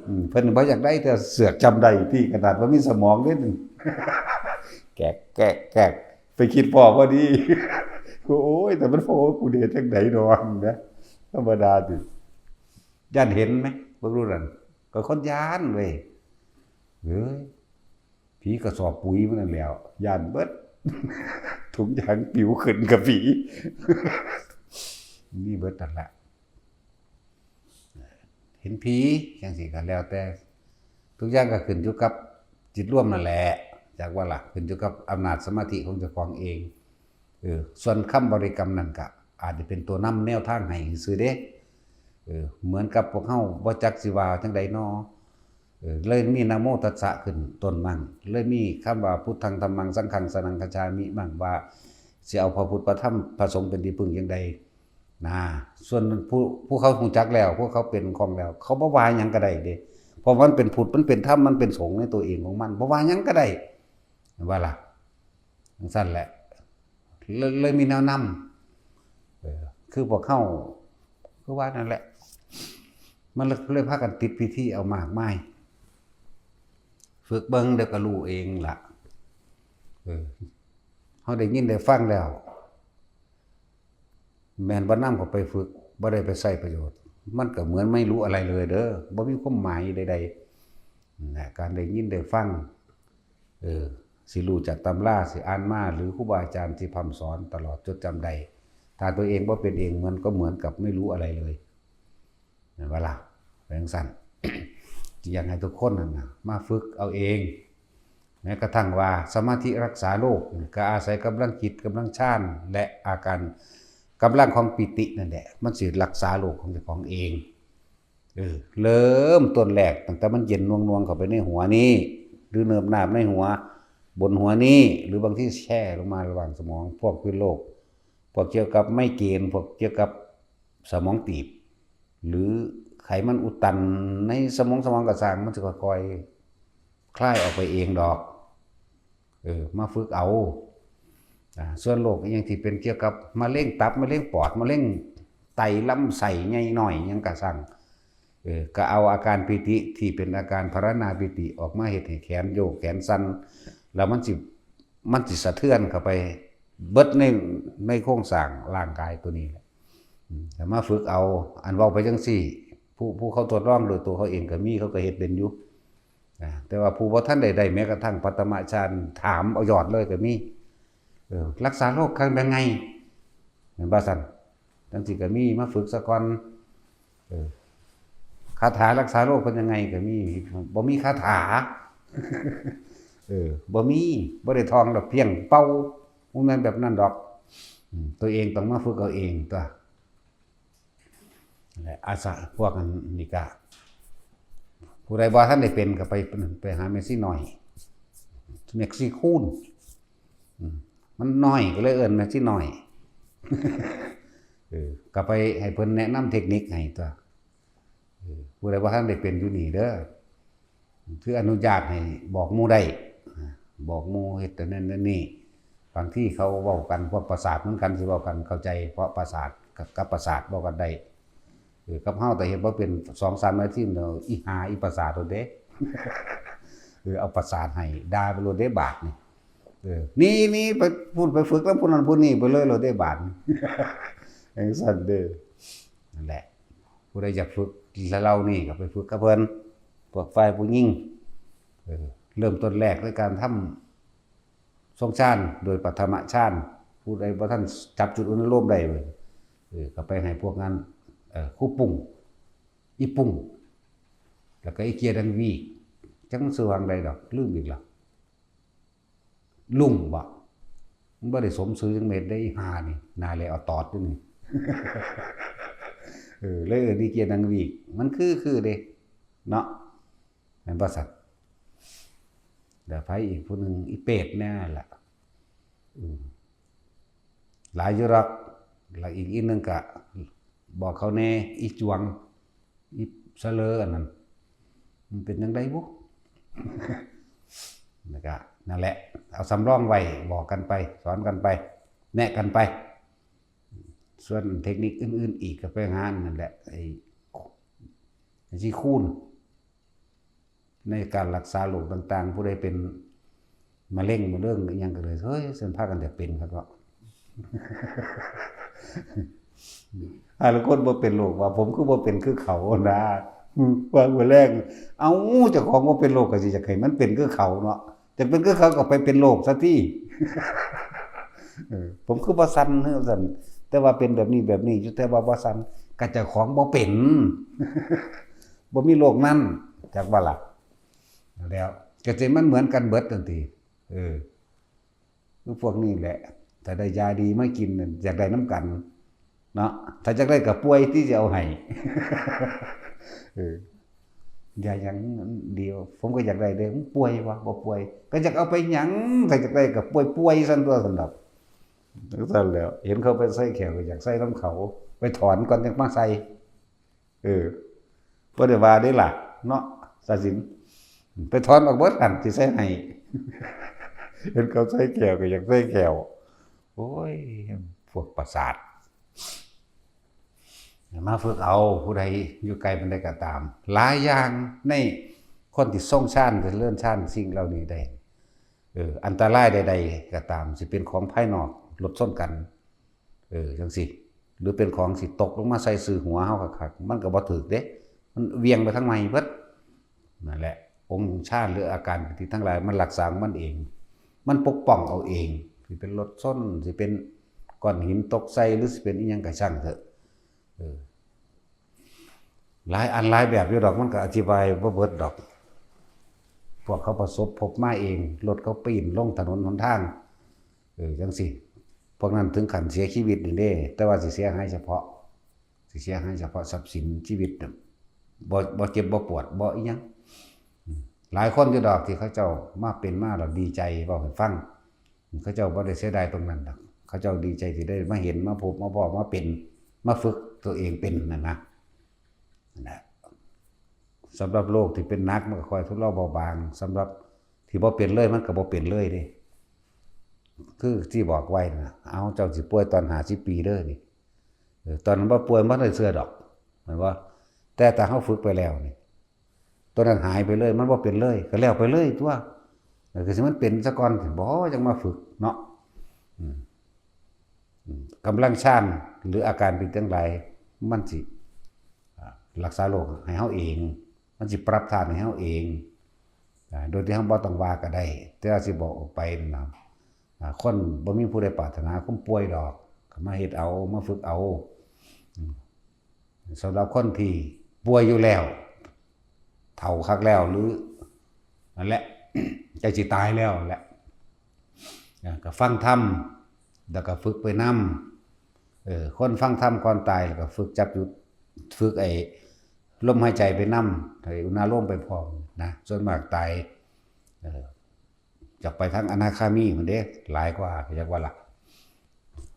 ອືມ ເພິ່ນບໍ່ຢາກໄດ້ ແຕ່ເສືອກຈຳໄດ້ຕິ ຂະໜາດບໍ່ມີສະໝອງເດ້. ແກກ ແກກ ແກກ ໄປຄິດພໍ້ພໍດີ. ໂອ້ຍ ແຕ່ມັນ ໂອ້ ກູເຮັດຈັ່ງໃດດອກນະ ທຳມະດາຕິ. ຢ້ານເຫັນແໝ ເບິ່ງດູນັ້ນ ກໍຄົນຢ້ານເວີຍ. ເອີຍ ຜີກະສອບປຸຍມັນນັ້ນແຫຼ້ວ ຢ້ານເບິດ ຖົງຢາງປິວຂຶ້ນກະຜີ ມີເບິດນັ້ນແຫຼະ. ເຫັນຜີຈັ່ງຊີ້ກໍແລ້ວແຕ່ ທຸກຢ່າງກໍຂຶ້ນຢູ່ກັບຈິດລວມນັ້ນແຫຼະ ຈັກວ່າລະ ຂຶ້ນຢູ່ກັບອຳນາດສະມາທິຂອງເຈົ້າຂອງເອງ. ເອີ ສ່ວນຄຳບໍລິກຳນັ້ນກະອາດຈະເປັນຕົວນຳແນວທາງໃຫ້ຊື່ໆເດ້. ເອີ ເໝືອນກັບພວກເຮົາບໍ່ຈັກຊິວ່າຈັ່ງໃດນໍ. ເອີ ເລີຍມີນະໂມຕັດສະຂຶ້ນຕົ້ນມັ້ງ ເລີຍມີຄຳວ່າ ພຸດທັງ ທຳມັງ ສັງຄັງ ສະນັງ ຄັດສາມິ ມັ້ງ ວ່າຊິເອົາພະພຸດ ພະທຳ ພະສົງເປັນທີ່ເພິ່ງຈັ່ງໃດນະ. ສ່ວນຜູ້ ຜູ້ເຂົາຮູ້ຈັກແລ້ວ ພວກເຂົາເປັນຂອງແລ້ວ ເຂົາບໍ່ວ່າຫຍັງກໍໄດ້ເດ້ ເພາະມັນເປັນພຸດ ມັນເປັນທຳ ມັນເປັນສົງໃນຕົວເອງຂອງມັນ ບໍ່ວ່າຫຍັງກໍໄດ້ ເຫັນບໍ່ລະ? ຈັ່ງຊັ້ນແຫຼະ ເລີຍ ເລີຍມີແນວນຳ. ເອີ ຄືພວກເຮົາ ຄືວ່ານັ້ນແຫຼະ ມັນເລີຍ ເລີຍພາກັນຕິດພິທີເອົາມາກມາຍ. ຝຶກເບິ່ງ ດຽວກໍຮູ້ເອງລະ. ເອີ ເຮົາໄດ້ຍິນໄດ້ຟັງແລ້ວ ແມ່ນບໍ່ນຳເຂົ້າໄປຝຶກ ບໍ່ໄດ້ໄປໃຊ້ປະໂຫຍດ ມັນກໍເໝືອນໄມ່ຮູ້ອະໄລເລີຍເດີ ບໍ່ມີຄວາມໝາຍໃດໆ. ນັ້ນແຫຼະ ການໄດ້ຍິນໄດ້ຟັງ ເອີ ຊິຮູ້ຈາກຕຳລາ ຊິອ່ານມາ ຫຼື ຄູບາອາຈານທີ່ພ່ຳສອນຕະຫຼອດຈົດຈຳໄດ້ ຖ້າຕົວເອງບໍ່ເປັນເອງ ເໝືອນ ກໍເໝືອນກັບໄມ່ຮູ້ອະໄລເລີຍ ແມ່ນບໍ່ລະ? ເປັນຈັ່ງຊັ້ນ ຢາກໃຫ້ທຸກຄົນຫັ້ນນະ ມາຝຶກເອົາເອງ ແມ້ກະທັ່ງວ່າສະມາທິຮັກສາໂລກ ກໍອາໄສກຳລັງຈິດ ກຳລັງຊານ ແລະ ອາການ ກຳລັງຂອງປີຕິນັ້ນແຫຼະ ມັນຊິຮັກສາໂລກຂອງເຈົ້າຂອງເອງ. ເອີ ເລີ່ມຕົ້ນແລກ ຕັ້ງແຕ່ມັນເຢັນໜ່ວງໆເຂົ້າໄປໃນຫົວນີ້ ຫຼື ເນີບໜາບໃນຫົວ ບົນຫົວນີ້ ຫຼື ບາງທີແຊ່ລົງມາລະຫວ່າງສະໝອງ ພວກພື້ນໂລກ ພວກກ່ຽວກັບໄມເກນ ພວກກ່ຽວກັບສະໝອງຕີບ ຫຼື ໄຂມັນອຸດຕັນໃນສະໝອງ ສະໝອງກະຊ່າງ ມັນຊິຄ່ອຍໆ ຄາຍອອກໄປເອງດອກ. ເອີ ມາຝຶກເອົາ. ອາ ສ່ວນໂລກອີ່ຫຍັງທີ່ເປັນກ່ຽວກັບມະເຮັງຕັບ ມະເຮັງປອດ ມະເຮັງໄຕ ລຳໄສ້ໃຫຍ່ນ້ອຍ ຫຍັງກະຊ່າງ ເອີ ກະເອົາອາການປີຕິທີ່ເປັນອາການພາລະນາປີຕິອອກມາເຮັດໃຫ້ແຂນໂຍກແຂນສັ່ນ ແລ້ວມັນຊິ ມັນຊິສະເທືອນເຂົ້າໄປເບິດໃນ ໃນໂຄງສ້າງຮ່າງກາຍຕົວນີ້ແຫຼະ. ອືມ ແລ້ວມາຝຶກເອົາ ອັນເວົ້າໄປຈັ່ງຊີ້ ຜູ້ ຜູ້ເຂົາທົດລອງໂດຍຕົວເຂົາເອງກໍມີ ເຂົາກໍເຮັດເປັນຢູ່. ນະ ແຕ່ວ່າຜູ້ບໍ່ທັນໄດ້ໄດ້ແມ້ກະທັ່ງປະຖະມະຊານ ຖາມເອົາຍອດເລີຍກໍມີ. ເອີ ລັກສາໂລກເປັນຈັ່ງໃດ ແມ່ນບໍ່ຊັ້ນ? ຈັ່ງຊີ້ກໍມີ ມາຝຶກສາກ່ອນ. ເອີ ຄາຖາລັກສາໂລກເປັນຈັ່ງໃດກໍມີ. ບໍ່ມີຄາຖາ. ເອີ ບໍ່ມີ ບໍ່ໄດ້ທ່ອງດອກ ພຽງເປົ່າ ບໍ່ແມ່ນແບບນັ້ນດອກ. ອືມ ຕົວເອງຕ້ອງມາຝຶກເອົາເອງຕົວະ. ແລະ ອາສາພວກອັນນີ້ກະ ຜູ້ໃດບໍ່ທັນໄດ້ເປັນກໍໄປ ໄປຫາແມ່ຊີນ້ອຍ ແມັກຊີຄູນ ອືມ ມັນນ້ອຍ ກໍເລີຍເອີ້ນແມັກຊີນ້ອຍ. ເອີ ກໍໄປໃຫ້ເພິ່ນແນະນຳເທັກນິກໃຫ້ຕົວະ. ເອີ ຜູ້ໃດບໍ່ທັນໄດ້ເປັນຢູ່ນີ້ເດີ ຖືອະນຸຍາດໃຫ້ບອກໝູ່ໄດ້ ບອກໝູ່ເຮັດອັນນັ້ນອັນນີ້. ບາງທີເຂົາເວົ້າກັນ ພວກປະສາດນຳກັນ ຊິເວົ້າກັນເຂົ້າໃຈ ເພາະປະສາດກັບ ກັບປະສາດເວົ້າກັນໄດ້. ເອີ ກັບເຮົາແຕ່ເຮັດບໍ່ເປັນ ສອງສາມນາທີ ອີ່ຫ່າອີປະສາດໂລດເດ້. ເອີ ເອົາປະສາດໃຫ້ ດ່າໄປໂລດເດ້ບາດນີ້. ເອີ ໜີ ໜີ ໄປພຸ້ນ ໄປຝຶກນຳຜູ້ນັ້ນຜູ້ນີ້ໄປເລີຍໂລດເດ້ບາດນີ້. ຈັ່ງຊັ້ນເດີ ນັ້ນແຫຼະ ຜູ້ໃດຢາກຝຶກເຫຼົ່ານີ້ກໍໄປຝຶກກັບເພິ່ນ ພວກຝ່າຍຜູ້ຍິງ. ເອີ ເລີ່ມຕົ້ນແລກໃນການທຳຊົງຊານໂດຍປະຖະມະຊານ ຜູ້ໃດບໍ່ທັນຈັບຈຸດອະນຸໂລມໄດ້ ເອີ ກໍໄປໃຫ້ພວກນັ້ນ ເອີ ຄູປຸ້ງ ອີປຸ້ງ ແລ້ວກໍອີເກຍດັງວີ ຈັກມັນຊື່ວ່າຈັ່ງໃດດອກ ລືມອີກລະ. ລຸງບໍ? ມັນບໍ່ໄດ້ສົມຊື່ຈັກເມັດເດ້ ອີຫ່ານີ້ ໜ້າແຫຼອຕອດຢູ່ນີ້. ເອີ ເລີຍເອີ້ນອີເກຍດັງວີ ມັນຄື ຄືເດ້ເນາະ ແມ່ນບໍ່ຊັ້ນ? ແລ້ວໃຜອີກຜູ້ໜຶ່ງ ອີເປດແນ່ລະ ອືມ ຫຼາຍຢູ່ດອກ. ແລ້ວອີກ ອີກໜຶ່ງກະບອກເຂົາແນ່ ອີຈວງ ອີສະເຫຼີ ອັນນັ້ນ ມັນເປັນຈັ່ງໃດບຸ? ແລ້ວກະນັ້ນແຫຼະ ເອົາສຳລອງໄວ້ ບອກກັນໄປ ສອນກັນໄປ ແນະກັນໄປ. ສ່ວນເທັກນິກອື່ນໆອີກ ກໍໄປຫາອັນນັ້ນແຫຼະ ໄອ້ ໄອ້ຊີຄູນ ໃນການລັກສາໂລກຕ່າງໆ. ຜູ້ໃດເປັນມະເຮັງມະເຮັງອີ່ຫຍັງກໍເລີຍ ເຮີ້ຍ ຊັ້ນພາກັນຢາກເປັນຄັກເນາະ. ຫາລາງຄົນບໍ່ເປັນໂລກວ່າ ຜົມຄືບໍ່ເປັນຄືເຂົານະ ວ່າມື້ແລງ ເອົ້າ ເຈົ້າຂອງບໍ່ເປັນໂລກກໍຊິຢາກໃຫ້ມັນເປັນຄືເຂົາເນາະ. ຢາກເປັນຄືເຂົາກໍໄປເປັນໂລກຊະຕິ. ເອີ ຜົມຄືບໍ່ສັ່ນ ເອີ ວ່າຊັ້ນ ແຕ່ວ່າເປັນແບບນີ້ແບບນີ້ຢູ່ ແຕ່ວ່າບໍ່ສັ່ນ ກໍເຈົ້າຂອງບໍ່ເປັນ ບໍ່ມີໂລກນັ້ນ ຈັກວ່າລະ. ແລ້ວກໍຊິມັນເໝືອນກັນເບິດນັ້ນຕິ. ເອີ ຄືພວກນີ້ແຫຼະ ຖ້າໄດ້ຢາດີມາກິນນັ້ນ ຢາກໄດ້ນຳກັນເນາະ. ຖ້າຢາກໄດ້ກໍປ່ວຍຕິ ຊິເອົາໃຫ້. ເອີ ຢາຫຍັງດີວະ? ຜົມກໍຢາກໄດ້ເດ້. ມັນປ່ວຍວະ? ບໍ່ປ່ວຍ. ກໍຢາກເອົາໄປຫຍັງ? ຖ້າຢາກໄດ້ກໍປ່ວຍໆຊັ້ນຕົວະ ຊັ້ນດອກ. ຈັ່ງຊັ້ນແຫຼະ ເຫັນເຂົາໄປໃສ່ແຂ້ວ ກໍຢາກໃສ່ນຳເຂົາ ໄປຖອນກ່ອນຈັ່ງມາໃສ່. ເອີ ບໍ່ໄດ້ວ່າເດ້ລະເນາະ ສາສິນ ໄປຖອນອອກເບິດຫັ້ນ ຊິໃສ່ໃຫ້. ເຫັນເຂົາໃສ່ແຂ້ວກໍຢາກໃສ່ແຂ້ວ. ໂອ້ຍ ພວກປະສາດ ມາຝຶກເອົາ. ຜູ້ໃດຢູ່ໄກປານໃດກໍຕາມ ຫຼາຍຢ່າງໃນຄົນທີ່ຊົງຊານ ຈະເລີນຊານ ສິ່ງເຫຼົ່ານີ້ໄດ້ ເອີ ອັນຕະລາຍໃດໆກໍຕາມ ຊິເປັນຂອງພາຍນອກ ລົດຊົນກັນ ເອີ ຈັ່ງຊີ້ ຫຼືເປັນຂອງຊິຕົກລົງມາໃສ່ຊື່ຫົວເຮົາຄັກໆ ມັນກໍບໍ່ຖືກເດ້ ມັນຫວ່ຽງໄປທາງໃໝ່ເບິດ. ນັ້ນແຫຼະ ອົງຊານ ຫຼືອາການທີ່ທັງຫຼາຍ ມັນຮັກສາຂອງມັນເອງ ມັນປົກປ້ອງເອົາເອງ. ຊິເປັນລົດຊົນ ຊິເປັນກ້ອນຫີນຕົກໃສ່ ຫຼືຊິເປັນອີ່ຫຍັງກໍຊ່າງເຖາະ ເອີ ຫຼາຍອັນຫຼາຍແບບຢູ່ດອກ ມັນກໍອະທິບາຍບໍ່ເບິດດອກ. ພວກເຂົາປະສົບພົບມາເອງ ລົດເຂົາປີ້ນລົງຖະໜົນຫົນທາງ ເອີ ຈັ່ງຊີ້ ພວກນັ້ນເຖິງຂັ້ນເສຍຊີວິດນີ້ເດ້. ແຕ່ວ່າຊິເສຍຫາຍສະເພາະ ຊິເສຍຫາຍສະເພາະຊັບສິນ ຊີວິດ ບໍ່ ບໍ່ເຈັບບໍ່ປວດ ບໍ່ອີ່ຫຍັງ. ຫຼາຍຄົນຢູ່ດອກທີ່ເຂົາເຈົ້າມາເປັນມາແລ້ວດີໃຈ ເວົ້າໃຫ້ຟັງ ເຂົາເຈົ້າບໍ່ໄດ້ເສຍດາຍຕົງນັ້ນດອກ ເຂົາເຈົ້າດີໃຈທີ່ໄດ້ມາເຫັນ ມາພົບ ມາພໍ້ ມາເປັນ ມາຝຶກຕົວເອງເປັນນັ້ນນະ. ນັ້ນແຫຼະ ສຳລັບໂລກທີ່ເປັນໜັກ ມັນກໍຄ່ອຍທຸເລາເບົາບາງ ສຳລັບທີ່ບໍ່ເປັນເລີຍ ມັນກໍບໍ່ເປັນເລີຍເດ້. ຄືທີ່ບອກໄວ້ນະ ເອົາ ເຈົ້າຊິປ່ວຍຕອນຫ້າສິບປີເດີນີ້ ເອີ ຕອນນັ້ນບໍ່ປ່ວຍ ບໍ່ໄດ້ເຊື່ອດອກ ແມ່ນບໍ່? ແຕ່ຖ້າເຮົາຝຶກໄປແລ້ວນີ້ ຕົວນັ້ນຫາຍໄປເລີຍ ມັນບໍ່ເປັນເລີຍ ກໍແລ້ວໄປເລີຍຕົວະ. ເອີ ກໍຊິມັນເປັນຊະກ່ອນ ບໍ່ ຈັ່ງມາຝຶກເນາະ. ອືມ ອືມ ກຳລັງຊານ ຫຼືອາການເປັນຈັ່ງໃດ ມັນຊິ ອາ ລັກສາໂລກໃຫ້ເຮົາເອງ ມັນຊິປັບທາດໃຫ້ເຮົາເອງ ອາ ໂດຍທີ່ເຮົາບໍ່ຕ້ອງວ່າກໍໄດ້ ແຕ່ວ່າຊິບອກອອກໄປນັ້ນນະ. ອາ ຄົນບໍ່ມີຜູ້ໃດປາດຖະໜາຄວາມປ່ວຍດອກ ກໍມາເຮັດເອົາ ມາຝຶກເອົາ. ອືມ ສຳລັບຄົນທີ່ປ່ວຍຢູ່ແລ້ວ ເຖົ້າຄັກແລ້ວ ຫຼື ນັ້ນແຫຼະ ໃກ້ຊິຕາຍແລ້ວແຫຼະ ອາ ກໍຟັງທຳ ແລ້ວກໍຝຶກໄປນຳ. ເອີ ຄົນຟັງທຳກ່ອນຕາຍ ແລ້ວກໍຝຶກຈັບຈຸດ ຝຶກໄອ້ລົມຫາຍໃຈໄປນຳ ໃຫ້ອຸນາໂລມໄປພ້ອມນະ. ສ່ວນມາກຕາຍ ເອີ ຈະໄປທາງອະນາຄາມີພຸ້ນເດ້ ຫຼາຍກວ່າ ຢາກວ່າລະ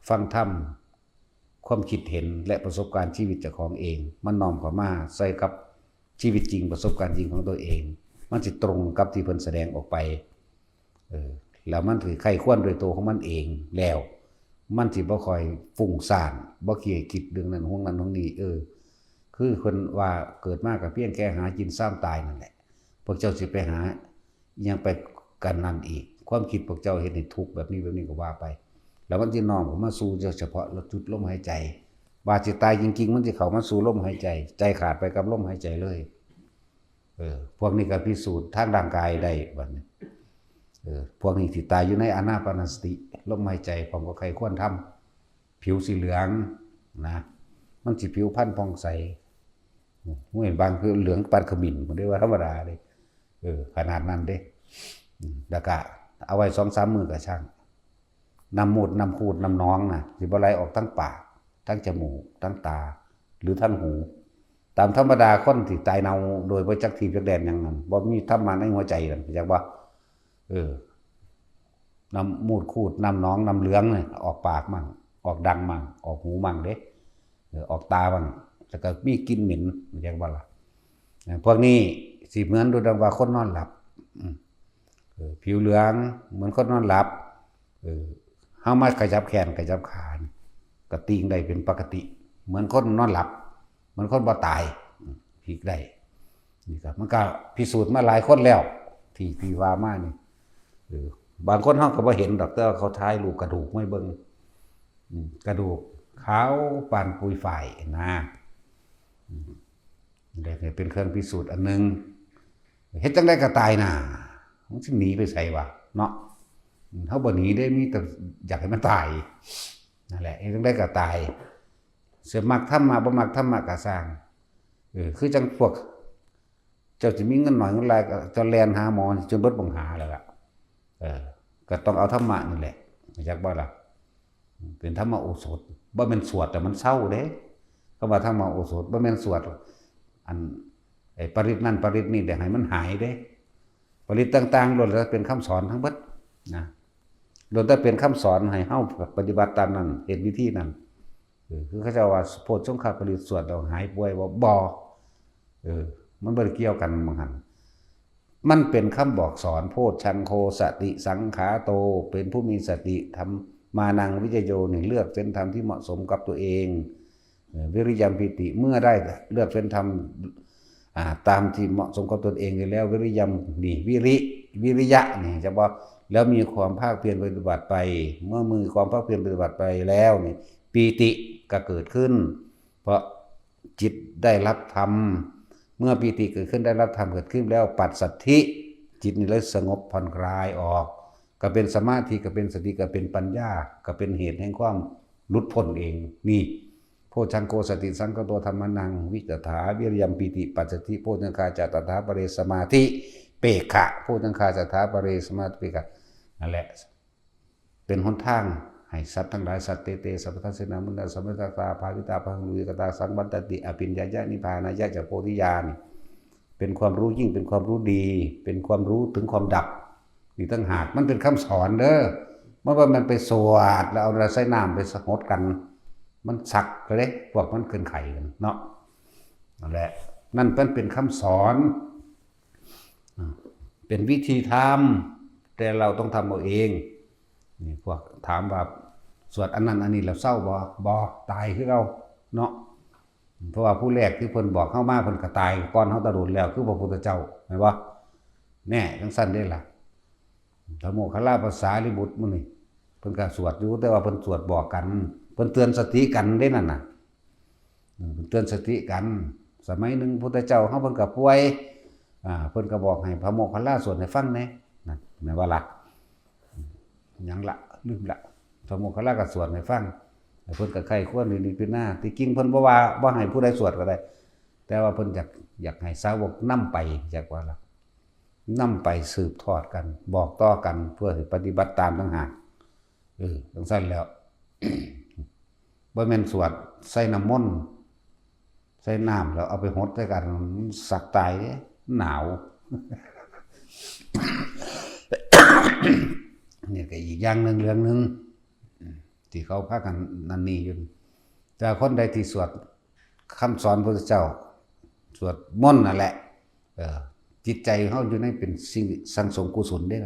ຟັງທຳ ຄວາມຄິດເຫັນ ແລະ ປະສົບການຊີວິດເຈົ້າຂອງເອງ ມັນນ້ອມເຂົ້າມາໃສ່ກັບຊີວິດຈິງ ປະສົບການຈິງຂອງຕົວເອງ ມັນຊິຕົງກັບທີ່ເພິ່ນສະແດງອອກໄປ ເອີ ແລ້ວມັນຊິໃຄ່ຄວນດ້ວຍໂຕຂອງມັນເອງ ແລ້ວມັນຊິບໍ່ຄ່ອຍຟຸ້ງສ້ານ ບໍ່ຂີ້ເກີຍຄິດເລື່ອງນັ້ນຫ່ວງນັ້ນຫ່ວງນີ້ ເອີ ຄືເພິ່ນວ່າເກີດມາກໍພຽງແຕ່ຫາກິນຊາມຕາຍນັ້ນແຫຼະ ພວກເຈົ້າຊິໄປຫາ ອີຫຍັງໄປກັນນັ້ນອີກ ຄວາມຄິດພວກເຈົ້າເຮັດໃຫ້ທຸກແບບນີ້ແບບນີ້ກໍວ່າໄປ ແລ້ວມັນຊິນ້ອມເຂົ້າມາສູ່ເຈົ້າສະເພາະຈຸດລົມຫາຍໃຈ ວ່າຊິຕາຍຈິງໆ ມັນຊິເຂົ້າມາສູ່ລົມຫາຍໃຈ ໃຈຂາດໄປກັບລົມຫາຍໃຈເລີຍ ເອີ ພວກນີ້ກໍພິສູດທາງຮ່າງກາຍໄດ້ບັດນີ້ ເອີ ພວກນີ້ຊິຕາຍຢູ່ໃນອານາປານະສະຕິ ລົມຫາຍໃຈ ພ້ອມກັບໃຄ່ຄວນທຳ ຜິວສີເຫຼືອງນະ ມັນຊິຜິວພັນຜ່ອງໃສ ໂອ້ຍ ບາງຄືເຫຼືອງປານຂະມິ້ນ ບໍ່ໄດ້ວ່າທຳມະດາເດ້ ເອີ ຂະໜາດນັ້ນເດ້ ອືມ ແລ້ວກະເອົາໄວ້ສອງສາມມື້ກະຊ່າງ ນ້ຳມູດ ນ້ຳຂູດ ນ້ຳໜອງນະ ຊິບໍ່ໄຫຼອອກທາງປາກ ທາງຈະມູກ ທາງຕາ ຫຼື ທາງຫູ ຕາມທຳມະດາຄົນທີ່ຕາຍເນົ່າໂດຍບໍ່ຈັກທີ່ຈັກແດນຫຍັງນັ້ນ ບໍ່ມີທຳມະໃນຫົວໃຈນັ້ນ ເຂົ້າໃຈບໍ່? ເອີ ນ້ຳມູດຂູດ ນ້ຳໜອງ ນ້ຳເຫຼືອງນີ້ ອອກປາກໝັ້ງ ອອກດັງໝັ້ງ ອອກຫູໝັ້ງເດ້ ເອີ ອອກຕາໝັ້ງ ແລ້ວກໍມີກິ່ນເໝັນ ເຂົ້າໃຈບໍ່ລະ? ເອີ ພວກນີ້ຊິເໝືອນດູດັ່ງວ່າຄົນນອນຫຼັບ ອືມ ເອີ ຜິວເຫຼືອງເໝືອນຄົນນອນຫຼັບ ເອີ ເຮົາມາຂະຫຍັບແຂນຂະຫຍັບຂາ ກະຕີງໄດ້ເປັນປົກກະຕິ ເໝືອນຄົນນອນຫຼັບ ເໝືອນຄົນບໍ່ຕາຍ ພິກໄດ້ ນີ້ກໍ ມັນກໍພິສູດມາຫຼາຍຄົນແລ້ວ ທີ່ ທີ່ວ່າມານີ້ ເອີ ບາງຄົນເຮົາກໍບໍ່ເຫັນດອກ ແຕ່ວ່າເຂົາຖ່າຍຮູບກະດູກມາໃຫ້ເບິ່ງ ອືມ ກະດູກຂາວປານປຸຍຝ້າຍນະ ອືມ ແລ້ວນີ້ເປັນເຄື່ອງພິສູດອັນໜຶ່ງ ເຮັດຈັ່ງໃດກໍຕາຍນາ ມັນຊິໜີໄປໃສວະເນາະ ເຮົາບໍ່ໜີເດ້ ມີແຕ່ຢາກໃຫ້ມັນຕາຍ ນັ້ນແຫຼະ ເຮັດຈັ່ງໃດກໍຕາຍ ຊິມັກທຳມະ ບໍ່ມັກທຳມະກໍຊ່າງ ເອີ ຄືຈັ່ງພວກເຈົ້າຊິມີເງິນໜ້ອຍເງິນຫຼາຍ ກໍເຈົ້າແລ່ນຫາໝໍຈົນເບິດບັງຫາແລ້ວລະ ເອີ ກໍຕ້ອງເອົາທຳມະນີ້ແຫຼະ ຮູ້ຈັກບໍ່ລະ? ເປັນທຳມະໂອສົດ ບໍ່ແມ່ນສວດແລ້ວມັນເຊົາເດ້ ຄຳວ່າທຳມະໂອສົດ ບໍ່ແມ່ນສວດ ອັນ ໄອ້ປະລິດນັ້ນປະລິດນີ້ແລ້ວໃຫ້ມັນຫາຍເດ້ ປະລິດຕ່າງໆ ລ້ວນແລ້ວແຕ່ເປັນຄຳສອນທັງເບິດນະ ລ້ວນແຕ່ເປັນຄຳສອນໃຫ້ເຮົາປະຕິບັດຕາມນັ້ນ ເຮັດວິທີນັ້ນ ເອີ ຄືເຂົາເຈົ້າວ່າໂພດຊົງຄະປະລິດສວດແລ້ວຫາຍປ່ວຍບໍ່? ບໍ່ ເອີ ມັນບໍ່ໄດ້ກ່ຽວກັນໝ່ອງຫັ້ນ ມັນເປັນຄຳບອກສອນ ໂພດຊັງໂຄສະຕິສັງຂາໂຕ ເປັນຜູ້ມີສະຕິ ທຳມານັງວິຈະໂຍ ນີ້ ເລືອກເສັ້ນທຳທີ່ເໝາະສົມກັບຕົວເອງ ເອີ ວິລິຍັມປີຕິ ເມື່ອໄດ້ເລືອກເສັ້ນທຳ ອ່າ ຕາມທີ່ເໝາະສົມກັບຕົນເອງໄດ້ແລ້ວ ວິລິຍັມ ນີ້ ວິລິ ວິລິຍະ ນີ້ ຈະບອກ ແລ້ວມີຄວາມພາກພຽນປະຕິບັດໄປ ເມື່ອມີຄວາມພາກພຽນປະຕິບັດໄປແລ້ວນີ້ ປີຕິກໍເກີດຂຶ້ນ ເພາະ ຈິດໄດ້ຮັບທຳ ເມື່ອປີຕິເກີດຂຶ້ນ ໄດ້ຮັບທຳເກີດຂຶ້ນແລ້ວ ປັດສະທິ ຈິດນີ້ເລີຍສະຫງົບຜ່ອນຄລາຍອອກ ກໍເປັນສະມາທິ ກໍເປັນສະຕິ ກໍເປັນປັນຍາ ກໍເປັນເຫດແຫ່ງຄວາມຫຼຸດພົ້ນເອງ ນີ້ ໂພດຊັງໂຄສະຕິສັງຂາໂຕ ທຳມານັງ ວິຕຖາ ວິລິຍັມ ປີຕິ ປັດສະທິ ໂພດຍັງຄາ ຈະຕະຖາປະເຣ ສະມາທິ ເປກຂະ ໂພດຍັງຄາ ຈະຖາປະເຣ ສະມາທິ ເປກຂະ ນັ້ນແຫຼະ ເປັນຫົນທາງໃຫ້ສັດທັງຫຼາຍ ສັດເຕ ເຕ ສັບພະທັດເສນາ ມຸນີ ສັບພະສັດຕາ ພາວິຕາ ພາຫຸເອກະຕາ ສັງວັດຕັນຕິ ອະພິນຍາຍະ ນິບພານາຍະ ຈະໂພທິຍາ ນີ້ ເປັນຄວາມຮູ້ຍິ່ງ ເປັນຄວາມຮູ້ດີ ເປັນຄວາມຮູ້ເຖິງຄວາມດັບ ນີ້ຕ່າງຫາກ ມັນເປັນຄຳສອນເດີ ມັນບໍ່ແມ່ນໄປສວດ ແລ້ວເອົາໃສ່ນ້ຳໄປສະຫົດກັນ ມັນສັກເດ້ ພວກມັນເຄື່ອນໄຂກັນເນາະ ນັ້ນແຫຼະ ນັ້ນມັນເປັນຄຳສອນ ເປັນວິທີທຳ ແຕ່ເຮົາຕ້ອງທຳເອົາເອງ ນີ້ພວກຖາມວ່າສວດອັນນັ້ນອັນນີ້ແລ້ວເຊົາບໍ່? ບໍ່ ຕາຍຄືເກົ່າເນາະ ເພາະວ່າຜູ້ແລກທີ່ເພິ່ນບອກເຮົາມາ ເພິ່ນກໍຕາຍກ່ອນເຮົາແຕ່ດົນແລ້ວ ຄືພະພຸດທະເຈົ້າ ແມ່ນບໍ່? ແນ່ ຈັ່ງຊັ້ນເດ້ລະ ພະໂມກຂະລາ ພະສາລີບຸດ ໝູ່ນີ້ ເພິ່ນກໍສວດຢູ່ ແຕ່ວ່າເພິ່ນສວດບອກກັນ ເພິ່ນເຕືອນສະຕິກັນເດ້ນັ້ນນະ ເອີ ເພິ່ນເຕືອນສະຕິກັນ ສະໄໝໜຶ່ງພຸດທະເຈົ້າເຮົາເພິ່ນກໍປ່ວຍ ອ່າ ເພິ່ນກໍບອກໃຫ້ພະໂມກຂະລາສວດໃຫ້ຟັງແດ່ ນັ້ນ ແມ່ນບໍ່ລະ? ຫຍັງລະ ລືມລະ ພະໂມກຂະລາກໍສວດໃຫ້ຟັງ ແລ້ວເພິ່ນກໍໃຄ່ຄວນຢູ່ນິບພິນາ ທີ່ຈິງເພິ່ນບໍ່ວ່າ ບໍ່ໃຫ້ຜູ້ໃດສວດກໍໄດ້ ແຕ່ວ່າເພິ່ນຢາກ ຢາກໃຫ້ສາວົກນຳໄປ ຈັກວ່າລະ ນຳໄປສືບທອດກັນ ບອກຕໍ່ກັນ ເພື່ອໃຫ້ປະຕິບັດຕາມຕ່າງຫາກ ເອີ ຈັ່ງຊັ້ນແລ້ວ ບໍ່ແມ່ນສວດໃສ່ນ້ຳມົນ ໃສ່ນ້ຳແລ້ວເອົາໄປຫົດໃສ່ກັນ ມັນສັກຕາຍເດ້ ໜາວ ເອີ ອີກຢ່າງໜຶ່ງເລື່ອງໜຶ່ງ ທີ່ເຂົາພາກັນນັ້ນນີ້ຢູ່ ແຕ່ຄົນໃດທີ່ສວດຄຳສອນພະພຸດທະເຈົ້າ ສວດມົນນັ້ນແຫຼະ ເອີ ຈິດໃຈເຮົາຢູ່ໃນເປັນສິ່ງສັງສົມກຸສົນເດ້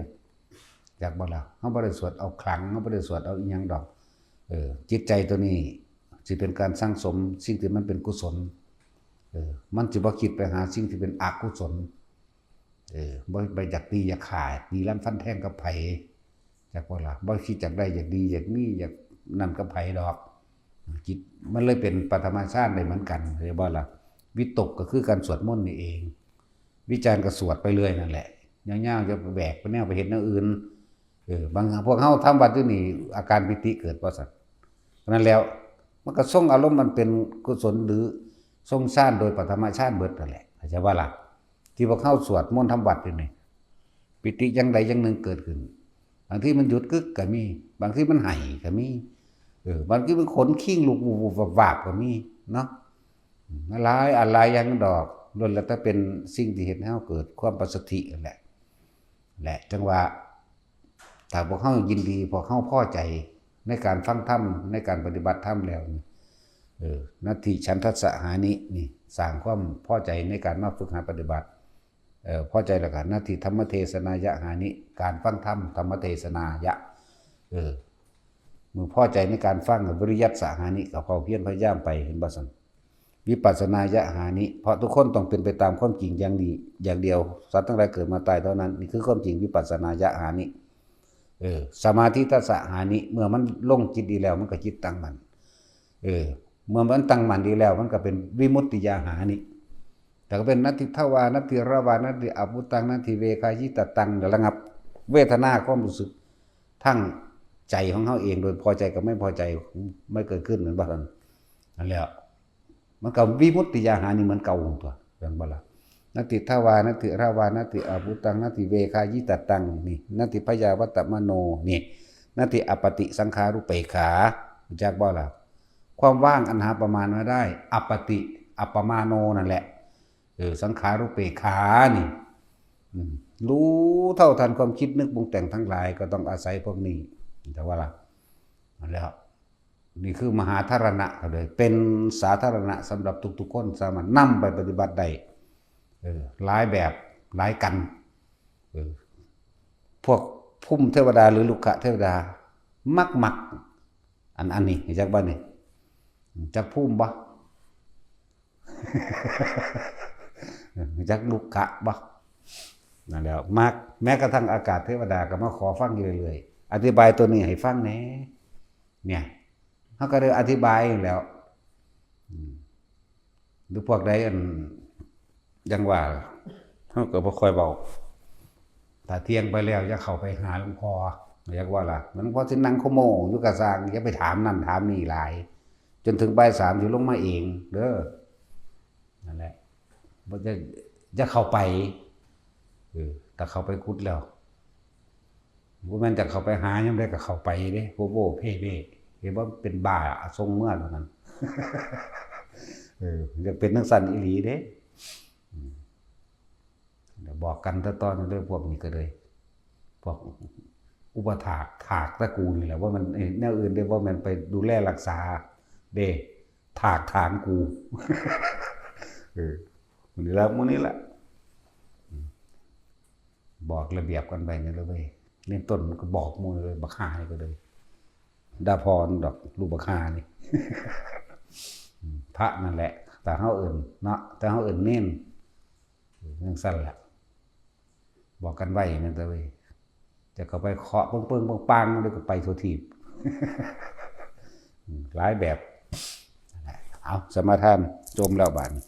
ຈັກບໍ່ລະ? ເຮົາບໍ່ໄດ້ສວດເອົາຂລັງ ເຮົາບໍ່ໄດ້ສວດເອົາອີ່ຫຍັງດອກ ເອີ ຈິດໃຈໂຕນີ້ຊິເປັນການສັງສົມສິ່ງທີ່ມັນເປັນກຸສົນ ເອີ ມັນຊິບໍ່ຄິດໄປຫາສິ່ງທີ່ເປັນອະກຸສົນ ເອີ ບໍ່ໄປຢາກຕີຢາກຂ້າ ຕີລັນຟັນແທງກັບໃຜ ຈັກບໍ່ລະ? ບໍ່ຄິດຢາກໄດ້ຢາກດີຢາກມີຢາກນັ້ນກັບໃຜດອກ ຈິດມັນເລີຍເປັນປະຖະມະຊານໄດ້ເໝືອນກັນ ເຫັນບໍ່ລະ? ວິຕົກກໍຄືການສວດມົນນີ້ເອງ ວິຈານກໍສວດໄປເລື້ອຍນັ້ນແຫຼະ ຍາວໆ ຢ່າໄປແຫວກໄປແນວໄປເຮັດແນວອື່ນ ເອີ ບາງ ພວກເຮົາທຳວັດຢູ່ນີ້ ອາການປີຕິເກີດບໍ່ຊັ້ນ? ນັ້ນແລ້ວ ມັນກໍຊົງອາລົມອັນເປັນກຸສົນ ຫຼື ຊົງຊານໂດຍປະຖະມະຊານເບິດນັ້ນແຫຼະ ເຂົ້າໃຈບໍ່ລະ? ທີ່ພວກເຮົາສວດມົນທຳວັດຢູ່ນີ້ ປີຕິຢ່າງໃດຢ່າງໜຶ່ງເກີດຂຶ້ນ ບາງທີມັນຢຸດກຶກກໍມີ ບາງທີມັນໄຫ້ກໍມີ ເອີ ບາງທີມັນຂົນຄີງລຸກວາບໆ ກໍມີເນາະ ຫຼາຍອັນຫຼາຍຢ່າງດອກ ລ້ວນແລ້ວແຕ່ເປັນສິ່ງທີ່ເຮັດໃຫ້ເຮົາເກີດຄວາມປັດສະຖິນັ້ນແຫຼະ ແລະ ຈັ່ງວ່າ ຖ້າພວກເຮົາຍິນດີ ພວກເຮົາພໍໃຈໃນການຟັງທຳ ໃນການປະຕິບັດທຳແລ້ວນີ້ ເອີ ນັດຖິສັນທັດສະຫານິ ນີ້ ສ້າງຄວາມພໍໃຈໃນການມາຝຶກຫັດປະຕິບັດ ເອີ ພໍໃຈແລ້ວກໍ ນັດຖິທຳມະເທສະນາຍະຫານິ ການຟັງທຳ ທຳມະເທສະນາຍະ ເອີ ເມື່ອພໍໃຈໃນການຟັງ ວິລິຍັດສະຫານິ ກໍພາກພຽນພະຍາຍາມໄປ ເຫັນບໍ່ຊັ້ນ? ວິປັດສະນາຍະຫານິ ເພາະທຸກຄົນຕ້ອງເປັນໄປຕາມຄວາມຈິງຢ່າງນີ້ຢ່າງດຽວ ສັດທັງຫຼາຍເກີດມາຕາຍເທົ່ານັ້ນ ນີ້ຄືຄວາມຈິງ ວິປັດສະນາຍະຫານິ ເອີ ສະມາທິທັດສະຫານິ ເມື່ອມັນລົງຈິດດີແລ້ວ ມັນກໍຈິດຕັ້ງໝັ້ນ ເອີ ເມື່ອມັນຕັ້ງໝັ້ນດີແລ້ວ ມັນກໍເປັນວິມຸດຕິຍະຫານິ ແລ້ວກໍເປັນນັດຖິທະວາ ນັດຖິຣະວາ ນັດຖິອະປຸດຕັງ ນັດຖິເວຄາຍິຕະຕັງ ລະງັບເວທະນາຄວາມຮູ້ສຶກທາງໃຈຂອງເຮົາເອງ ໂດຍພໍໃຈກັບໄມ່ພໍໃຈ ມັນເກີດຂຶ້ນ ແມ່ນບໍ່? ນັ້ນແຫຼະ ມັນກໍວິມຸດຕິຍະຫານິເໝືອນເກົ່າຕົວະ ແມ່ນບໍ່ລະ? ນັດຖິທະວາ ນັດຖິຣະວາ ນັດຖິອະປຸດຕັງ ນັດຖິເວຄາຍິຕະຕັງ ນີ້ ນັດຖິພະຍາວັດຕະມະໂນ ນີ້ ນັດຖິອະປະຕິສັງຂານຸເປກຂາ ຮູ້ຈັກບໍ່ລະ? ຄວາມວ່າງອັນຫາປະມານບໍ່ໄດ້ ອະປະຕິ ອະປະມາໂນ ນັ້ນແຫຼະ ເອີ ສັງຂານຸເປກຂາ ນີ້ ອືມ ຮູ້ເທົ່າທັນຄວາມຄິດນຶກປຸງແຕ່ງທັງຫຼາຍ ກໍຕ້ອງອາໄສພວກນີ້ ເຫັນບໍ່ລະ? ນັ້ນແຫຼະ ນີ້ຄືມະຫາທາລະນະ ກໍເລີຍເປັນສາທາລະນະສຳລັບທຸກໆຄົນ ສາມາດນຳໄປປະຕິບັດໄດ້ ເອີ ຫຼາຍແບບຫຼາຍກັນ ເອີ ພວກພູມເທວະດາ ຫຼື ລຸກຂະເທວະດາ ມັກໆ ອັນ ອັນນີ້ ຮູ້ຈັກບໍ່ນີ້? ຮູ້ຈັກພູມບໍ່? ຮູ້ຈັກລຸກຂະບໍ່? ນັ້ນແຫຼະ ມັກ ແມ້ກະທັ່ງອາກາດເທວະດາກໍມາຂໍຟັງຢູ່ເລື້ອຍໆ ອະທິບາຍໂຕນີ້ໃຫ້ຟັງແດ່ ເນຍ ເຮົາກໍໄດ້ອະທິບາຍແລ້ວ ອືມ ຫຼືພວກໃດອັນ ຈັ່ງວ່າ ເຮົາກໍບໍ່ຄ່ອຍເວົ້າ ຖ້າທ່ຽງໄປແລ້ວ ຢ່າເຂົ້າໄປຫາຫຼວງພໍ່ ຢາກວ່າລະ ຫຼວງພໍ່ຊິນັ່ງໂຄໂມຢູ່ກະຊ່າງ ຢ່າໄປຖາມນັ້ນຖາມນີ້ຫຼາຍ ຈົນເຖິງບ່າຍສາມຊິລົງມາເອງເດີ ນັ້ນແຫຼະ ບໍ່ ຢ່າ ຢ່າເຂົ້າໄປ ເອີ ຖ້າເຂົ້າໄປຂຸດແລ້ວ ບໍ່ແມ່ນຈະເຂົ້າໄປຫາ ຍາມໃດກໍເຂົ້າໄປເດ້ ໂພໂວເພເວ ເຫັນບໍ່ ເປັນບ້າ ສົ່ງເມືອເທົ່ານັ້ນ ເອີ ຢາກເປັນຈັ່ງຊັ້ນອີ່ຫຼີເດ້ ອືມ ບອກກັນແຕ່ຕອນນັ້ນເດີ ພວກນີ້ກໍເລີຍ ພວກອຸປະຖາກ ຖາກຕະກູນນີ້ແຫຼະ ບໍ່ແມ່ນ ເອີ ແນວອື່ນເດ້ ບໍ່ແມ່ນໄປດູແລຮັກສາເດ້ ຖາກຖາງກູ ເອີ ມື້ນີ້ລະ ມື້ນີ້ລະ ອືມ ບອກລະບຽບກັນໄປນີ້ລະເວີຍ ເລນຕົ້ນມັນກໍບອກໝູ່ເລີຍ ບັກຫ່ານີ້ກໍເລີຍ ດາພອນດອກ ລູກບັກຫ່ານີ້ ພະນັ້ນແຫຼະ ແຕ່ເຮົາເອີ້ນເນາະ ແຕ່ເຮົາເອີ້ນເນນ ຈັ່ງຊັ້ນລະ ບອກກັນໄວ້ແມ່ນຕະເວີຍ ຈະເຂົ້າໄປເຄາະປຶ້ງໆ ປັງໆ ແລ້ວກໍໄປທົ່ວທີບ ອືມ ຫຼາຍແບບ ເອົາ ສະມາທານ ຈົມແລ້ວບາດນີ້.